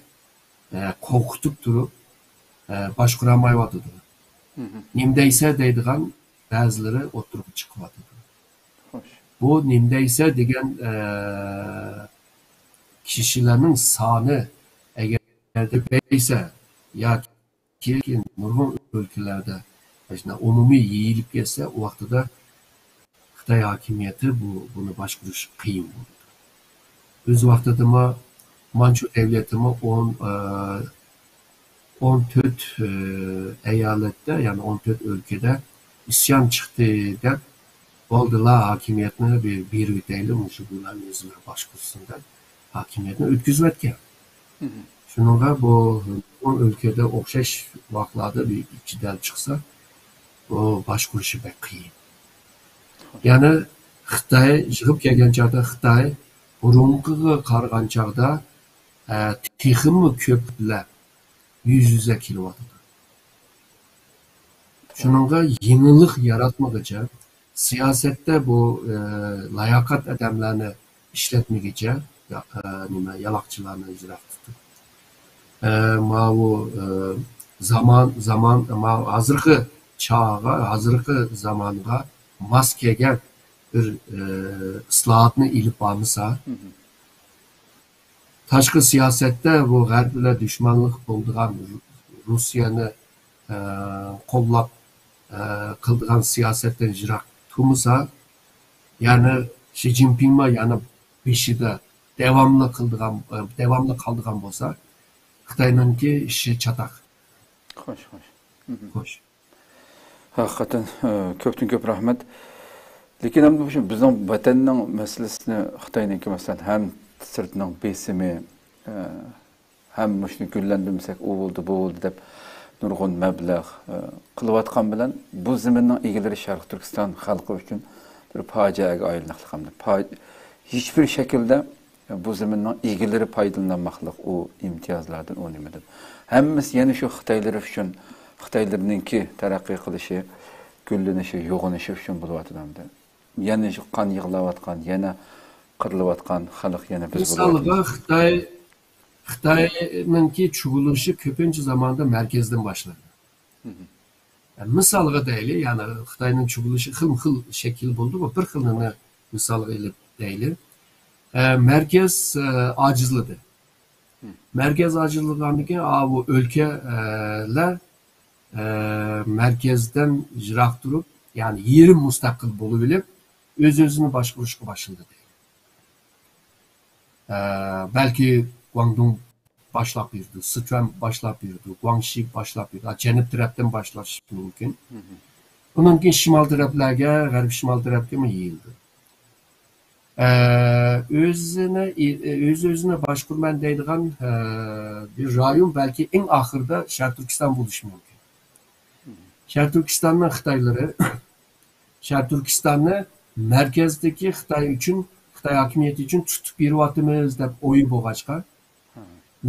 ئە، قورقۇتۇپ تۇرۇپ، ئە، باشقۇرالمايۋاتىدۇ. نېمە دەيسە دەيدىغان بەزىلىرى ئوتتۇرىغا چىقىۋاتىدۇ. خوش. بۇ نېمە دەيسە دېگەن، ئە، كىشىلەرنىڭ سانى ئەگەردە بەيسە ياكى نۇرغۇن ئۆلكىلەردە مۇشۇنداق ئومۇمىي يېيىلىپ كەتسە، ئۇ ۋاقتىدا خىتاي ھاكىمىيىتى بۇ، بۇنى باشقۇرۇش قىيىن بولىدۇ. ئۆز ۋاقتىدىمۇ مانچۇ دەۋلىتىمۇ ئون، ئە، ئون تۆت، ئە، ئەيالەتتە، يەنى ئون تۆت ئۆلكىدە ئىسيان چىقتى دەپ، بولدىلا، ھاكىمىيەتنى بېرىپ بېرىۋېتەيلى، مۇشۇ بۇلارنى ئۆزلىرى باشقۇرسۇن دەپ، ھاكىمىيەتنى ئۆتكۈزۈۋەتكەن. شۇنىڭغا بۇ ئون ئۆلكىدە ئوخشاش ۋاقىتلاردا بىر جېدەل چىقسا، بۇ باشقۇرۇشى بەك قىيىن. يەنى خىتاي يىغىپ كەلگەن چاغدا خىتاي بۇرۇنقىغا قارىغان چاغدا، ئە، تېخىمۇ كۆپ بىلەن يۈز يۈزە كېلىۋاتىدۇ. شۇنىڭغا يېڭىلىق ياراتمىغۇچە، سىياسەتتە بۇ، ئە، لاياقەت ئادەملەرنى ئىشلەتمىگۈچە، يا-، ئە، نېمە، يالاقچىلارنى يىراق تۇتۇپ، ئە، ماۋۇ، ئە، زامان، زامان، ماۋۇ ھازىرقى چاغغا، ھازىرقى زامانغا ماس كەلگەن بىر، ئە، ئىسلاھاتنى ئېلىپ بارمىسا، تاشقى سىياسەتتە بۇ غەرب بىلەن دۈشمەنلىك بولىدىغان، رۇسىيەنى، ئە، قوللاپ، ئە، قىلىدىغان سىياسەتتىن يىراق تۇرمىسا، يەنى شى جىنپىڭمۇ يەنە بېشىدا داۋاملىق قىلىدىغان، ئە، داۋاملىق قالىدىغان بولسا، خىتاينىڭكى ئىشى چاتاق. خوش، خوش. خوش. ھەقىقەتەن، ئە، كۆپتىن كۆپ رەھمەت. لېكىن ئەمدى مۇشۇ بىزنىڭ ۋەتەننىڭ مەسىلىسىنى خىتاينىڭكى، مەسىلەن، ھەم سىرتنىڭ بېسىمى، ئە، ھەم مۇشۇنى گۈللەندۈرمىسەك، ئۇ بولدى، بۇ بولدى دەپ نۇرغۇن مەبلەغ، ئە، قىلىۋاتقان بىلەن، بۇ زېمىننىڭ ئىگىلىرى شەرقىي تۈركىستان خەلقى ئۈچۈن بىر پاجىئەگە ئايلىنىقلىق ئەمدى. پا-، ھېچبىر شەكىلدە بۇ زېمىننىڭ ئىگىلىرى پايدىلىنالماقلىق ئۇ ئىمتىيازلاردىن، ئۇ نېمىدىن. ھەممىسى يەنە شۇ خىتايلىرى ئۈچۈن، خىتايلىرىنىڭكى تەرەققىي قىلىشى، گۈللىنىشى، يوغىنىشى ئۈچۈن بولۇۋاتىدۇ ئەمدى. يەنە شۇ قان يىغلاۋاتقان، يەنە قىرىلىۋاتقان خەلق يەنە بىز مىسالغا بولۇۋاتىمىز. خىتاي، خىتاينىڭكى چۇۋۇلۇشى كۆپىنچە زاماندا مەركەزدىن باشلىنىدۇ. مىسالغا دەيلى، يەنى خىتاينىڭ چۇۋۇلۇشى خىلمۇ خىل شەكىل بولىدۇ، بىر خىلىنى مىسالغا ئېلىپ دەيلى. ئە، مەركەز، ئە، ئاجىزلىدى. مەركەز ئاجىزلىغاندىن كېيىن، ئاۋۇ ئۆلكە، ئە، لەر، ئە، مەركەزدىن يىراق تۇرۇپ، يەنى يېرىم مۇستەقىل بولۇۋېلىپ، ئۆز-ئۆزىنى باشقۇرۇشقا باشلىدى. ئە، بەلكى گۇاڭدۇڭ باشلاپ بېرىدۇ، سىچۈەن باشلاپ بېرىدۇ، گۇاڭشى باشلاپ بېرىدۇ. جەنۇب تەرەپتىن باشلاش مۇمكىن. ئۇنىڭ كېيىن شىمال تەرەپلەرگە، غەربىي شىمال تەرەپكىمۇ يېيىلىدۇ. ئە، ئۆزىنى، ئۆز-ئۆزىنى باشقۇرىمەن دەيدىغان، ئە، بىر رايون بەلكى ئەڭ ئاخىرىدا شەرقىي تۈركىستان بولۇشى مۇمكىن. شەرقىي تۈركىستاننىڭ خىتايلىرى شەرقىي تۈركىستاننى مەركەزدىكى خىتاي ئۈچۈن، خىتاي ھاكىمىيىتى ئۈچۈن تۇتۇپ بېرىۋاتىمىز دەپ ئويى بولغاچقا،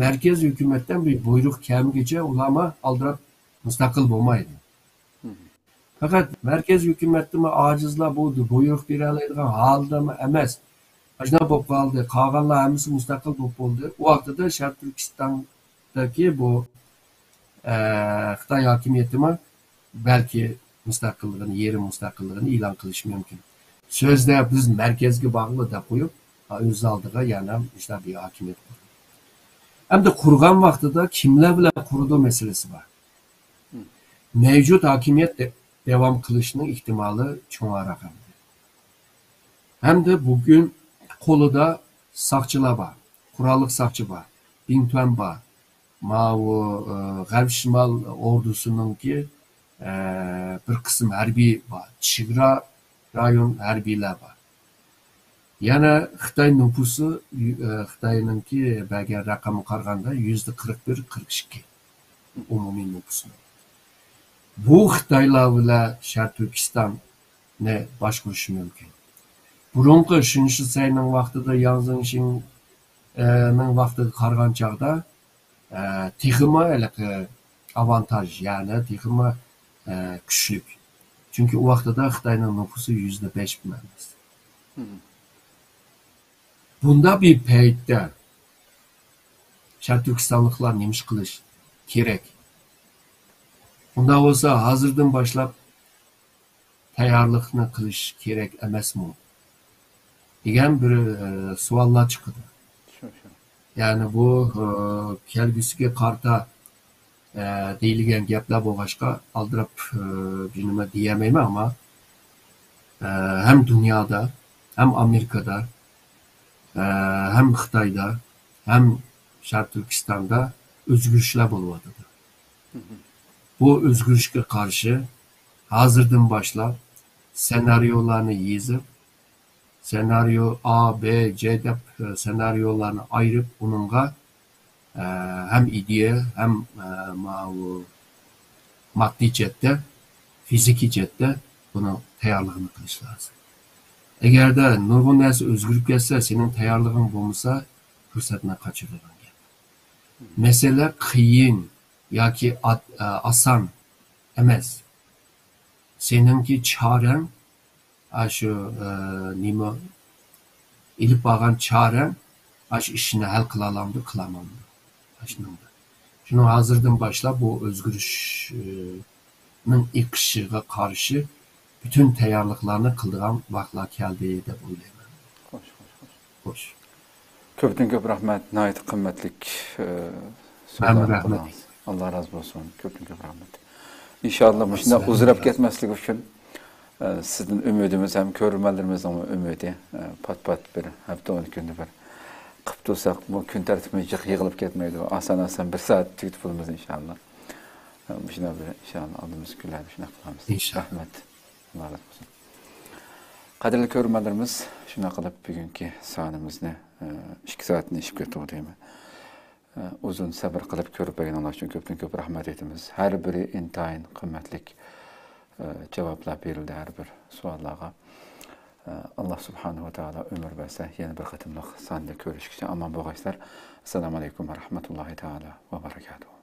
مەركەز ھۆكۈمەتتىن بىر بۇيرۇق كەلمىگۈچە ئۇلارمۇ ئالدىراپ مۇستەقىل بولمايدۇ. پەقەت مەركەز ھۆكۈمەتتىمۇ ئاجىزلا بولدى، بۇيرۇق بېرەلەيدىغان ھالدىمۇ ئەمەس. ئاشۇنداق بولۇپ قالدى. قالغانلار ھەممىسى مۇستەقىل بولۇپ بولدى. ئۇ ۋاقتىدا شەرقىي تۈركىستاندىكى بۇ، ئە، خىتاي ھاكىمىيىتىمۇ بەلكى مۇستەقىللىقىنى، يېرىم مۇستەقىللىقىنى ئېلان قىلىشى مۇمكىن. سۆزدە بىز مەركەزگە باغلى دەپ قويۇپ، ئۆز ئالدىغا يەنە مۇشۇنداق بىر ھاكىمىيەت قۇردى. ئەمدى قۇرغان ۋاقتىدا كىملەر بىلەن قۇرىدۇ مەسىلىسى بار. مەۋجۇت ھاكىمىيەت دە-، داۋام قىلىشىنىڭ ئېھتىمالى چوڭراق ئەمدى. ھەمدە بۈگۈن قولىدا ساقچىلار بار، قوراللىق ساقچى بار، بىڭتۈەن بار، ماۋۇ، ئە، غەرب شىمال ئوردۇسىنىڭكى، ئە، بىر قىسىم ھەربىي بار، چېگرا رايون ھەربىيلەر بار. يەنە خىتاي نوپۇسى، ئە، خىتاينىڭكى بەرگەن رەقەمگە قارىغاندا يۈزدە قىرىق بىر، قىرىق ئىككى ئومۇمىي نوپۇسنىڭ. بۇ خىتايلار بىلەن شەرقىي تۈركىستاننى باشقۇرۇشى مۇمكىن. بۇرۇنقى شېڭ شىسەينىڭ ۋاقتىدا، ياڭ زېڭشىڭ، ئە، نىڭ ۋاقتىغا قارىغان چاغدا، ئە، تېخىمۇ ھېلىقى ئاۋانتاژ، يەنى تېخىمۇ، ئە، كۈچلۈك. چۈنكى ئۇ ۋاقتىدا خىتاينىڭ نوپۇسى يۈزدە بەش ئەمەس. بۇنداق بىر پەيتتە شەرقىي تۈركىستانلىقلار نېمە ئىش قىلىش كېرەك؟ ئۇنداق بولسا، ھازىردىن باشلاپ تەييارلىقنى قىلىش كېرەك ئەمەسمۇ؟ دېگەن بىر، ئە، سوئاللار چىقىدۇ. شۇ، شۇ. يەنى بۇ، ئە، كەلگۈسىگە قارىتا، ئە، دېيىلگەن گەپلەر بولغاچقا، ئالدىراپ، ئە، بىر نېمە دېيەلمەيمەن، ئەمما، ئە، ھەم دۇنيادا، ھەم ئامېرىكىدا، ئە، ھەم خىتايدا، ھەم شەرقىي تۈركىستاندا ئۆزگىرىشلەر بولۇۋاتىدۇ. بۇ ئۆزگىرىشكە قارشى ھازىردىن باشلاپ سېنارىيولارنى يېزىپ، سېنارىيو ئا، بې، جې دەپ، ئە، سېنارىيولارنى ئايرىپ، ئۇنىڭغا، ئە، ھەم ئىدىيە، ھەم، ئە، ماۋۇ ماددىي جەھەتتە، فىزىكىي جەھەتتە بۇنىڭ تەييارلىقىنى قىلىش لازىم. ئەگەردە نۇرغۇن نەرسە ئۆزگىرىپ كەتسە، سېنىڭ تەييارلىقىڭ بولمىسا، پۇرسەتنى قاچۇرىدىغان گەپ. مەسىلە قىيىن ياكى ئات-، ئە، ئاسان ئەمەس. سېنىڭكى چارەڭ، ئاشۇ، ئە، نېمە، ئېلىپ بارغان چارەڭ، ئاشۇ ئىشنى ھەل قىلالامدۇ، قىلالمامدۇ؟ ئاشۇنىڭدا. شۇنىڭ ھازىردىن باشلاپ بۇ ئۆزگىرىش، ئە، نىڭ ئېقىشىغا قارشى پۈتۈن تەييارلىقلارنى قىلىدىغان ۋاقىتلار كەلدى دەپ ئويلايمەن. خوش، خوش، خوش. خوش. كۆپتىن كۆپ رەھمەت، ناھايىتى قىممەتلىك، ئە، سۆزلەرنى قىلدىڭىز. ئاللا رازى بولسۇن. كۆپتىن كۆپ رەھمەت. ئىنشاللا مۇشۇنداق ئۇزىراپ كەتمەسلىكى ئۈچۈن، ئە، سىزدىن ئۈمىدىمىز ھەم كۆرۈرمەنلىرىمىزنىڭمۇ ئۈمىدى، ئە، پات-پات بىر ھەپتە، ئون كۈندە بىر قىلىپ تۇرساق، بۇ كۈن تەرتىپىمىز جىق يىغىلىپ كەتمەيدۇ. ئاسان-ئاسان بىر سائەت تۈگىتىپ بولىمىز ئىنشاللا. ئە، مۇشۇنداق بىر ئىنشاللا ئالدىمىزدىكى كۈنلەردە شۇنداق قىلارمىز. ئىنشاللا. رەھمەت. ئاللا رازى بولسۇن. قەدىرلىك كۆرۈرمەنلىرىمىز، شۇنداق قىلىپ بۈگۈنكى سانىمىزنى، ئە، ئىككى سائەتتىن ئېشىپ كەتتۇق دەيمەن. ئە، ئۇزۇن سەبرى قىلىپ كۆرۈپ بەرگىنىڭلار ئۈچۈن كۆپتىن كۆپ رەھمەت ئېيتىمىز. ھەر بىرى ئىنتايىن قىممەتلىك، ئە، جاۋابلار بېرىلدى ھەر بىر سوئاللارغا. ئە، ئاللا سۇبھانەھۇ ۋە تائالا ئۆمۈر بەرسە، يەنە بىر قېتىملىق ساندا كۆرۈشكىچە ئامان بولغايسىلەر. ئەسسالامۇ ئەلەيكۇم ۋە رەھمەتۇللاھى تائالا ۋە بەرەكاتۇھۇ.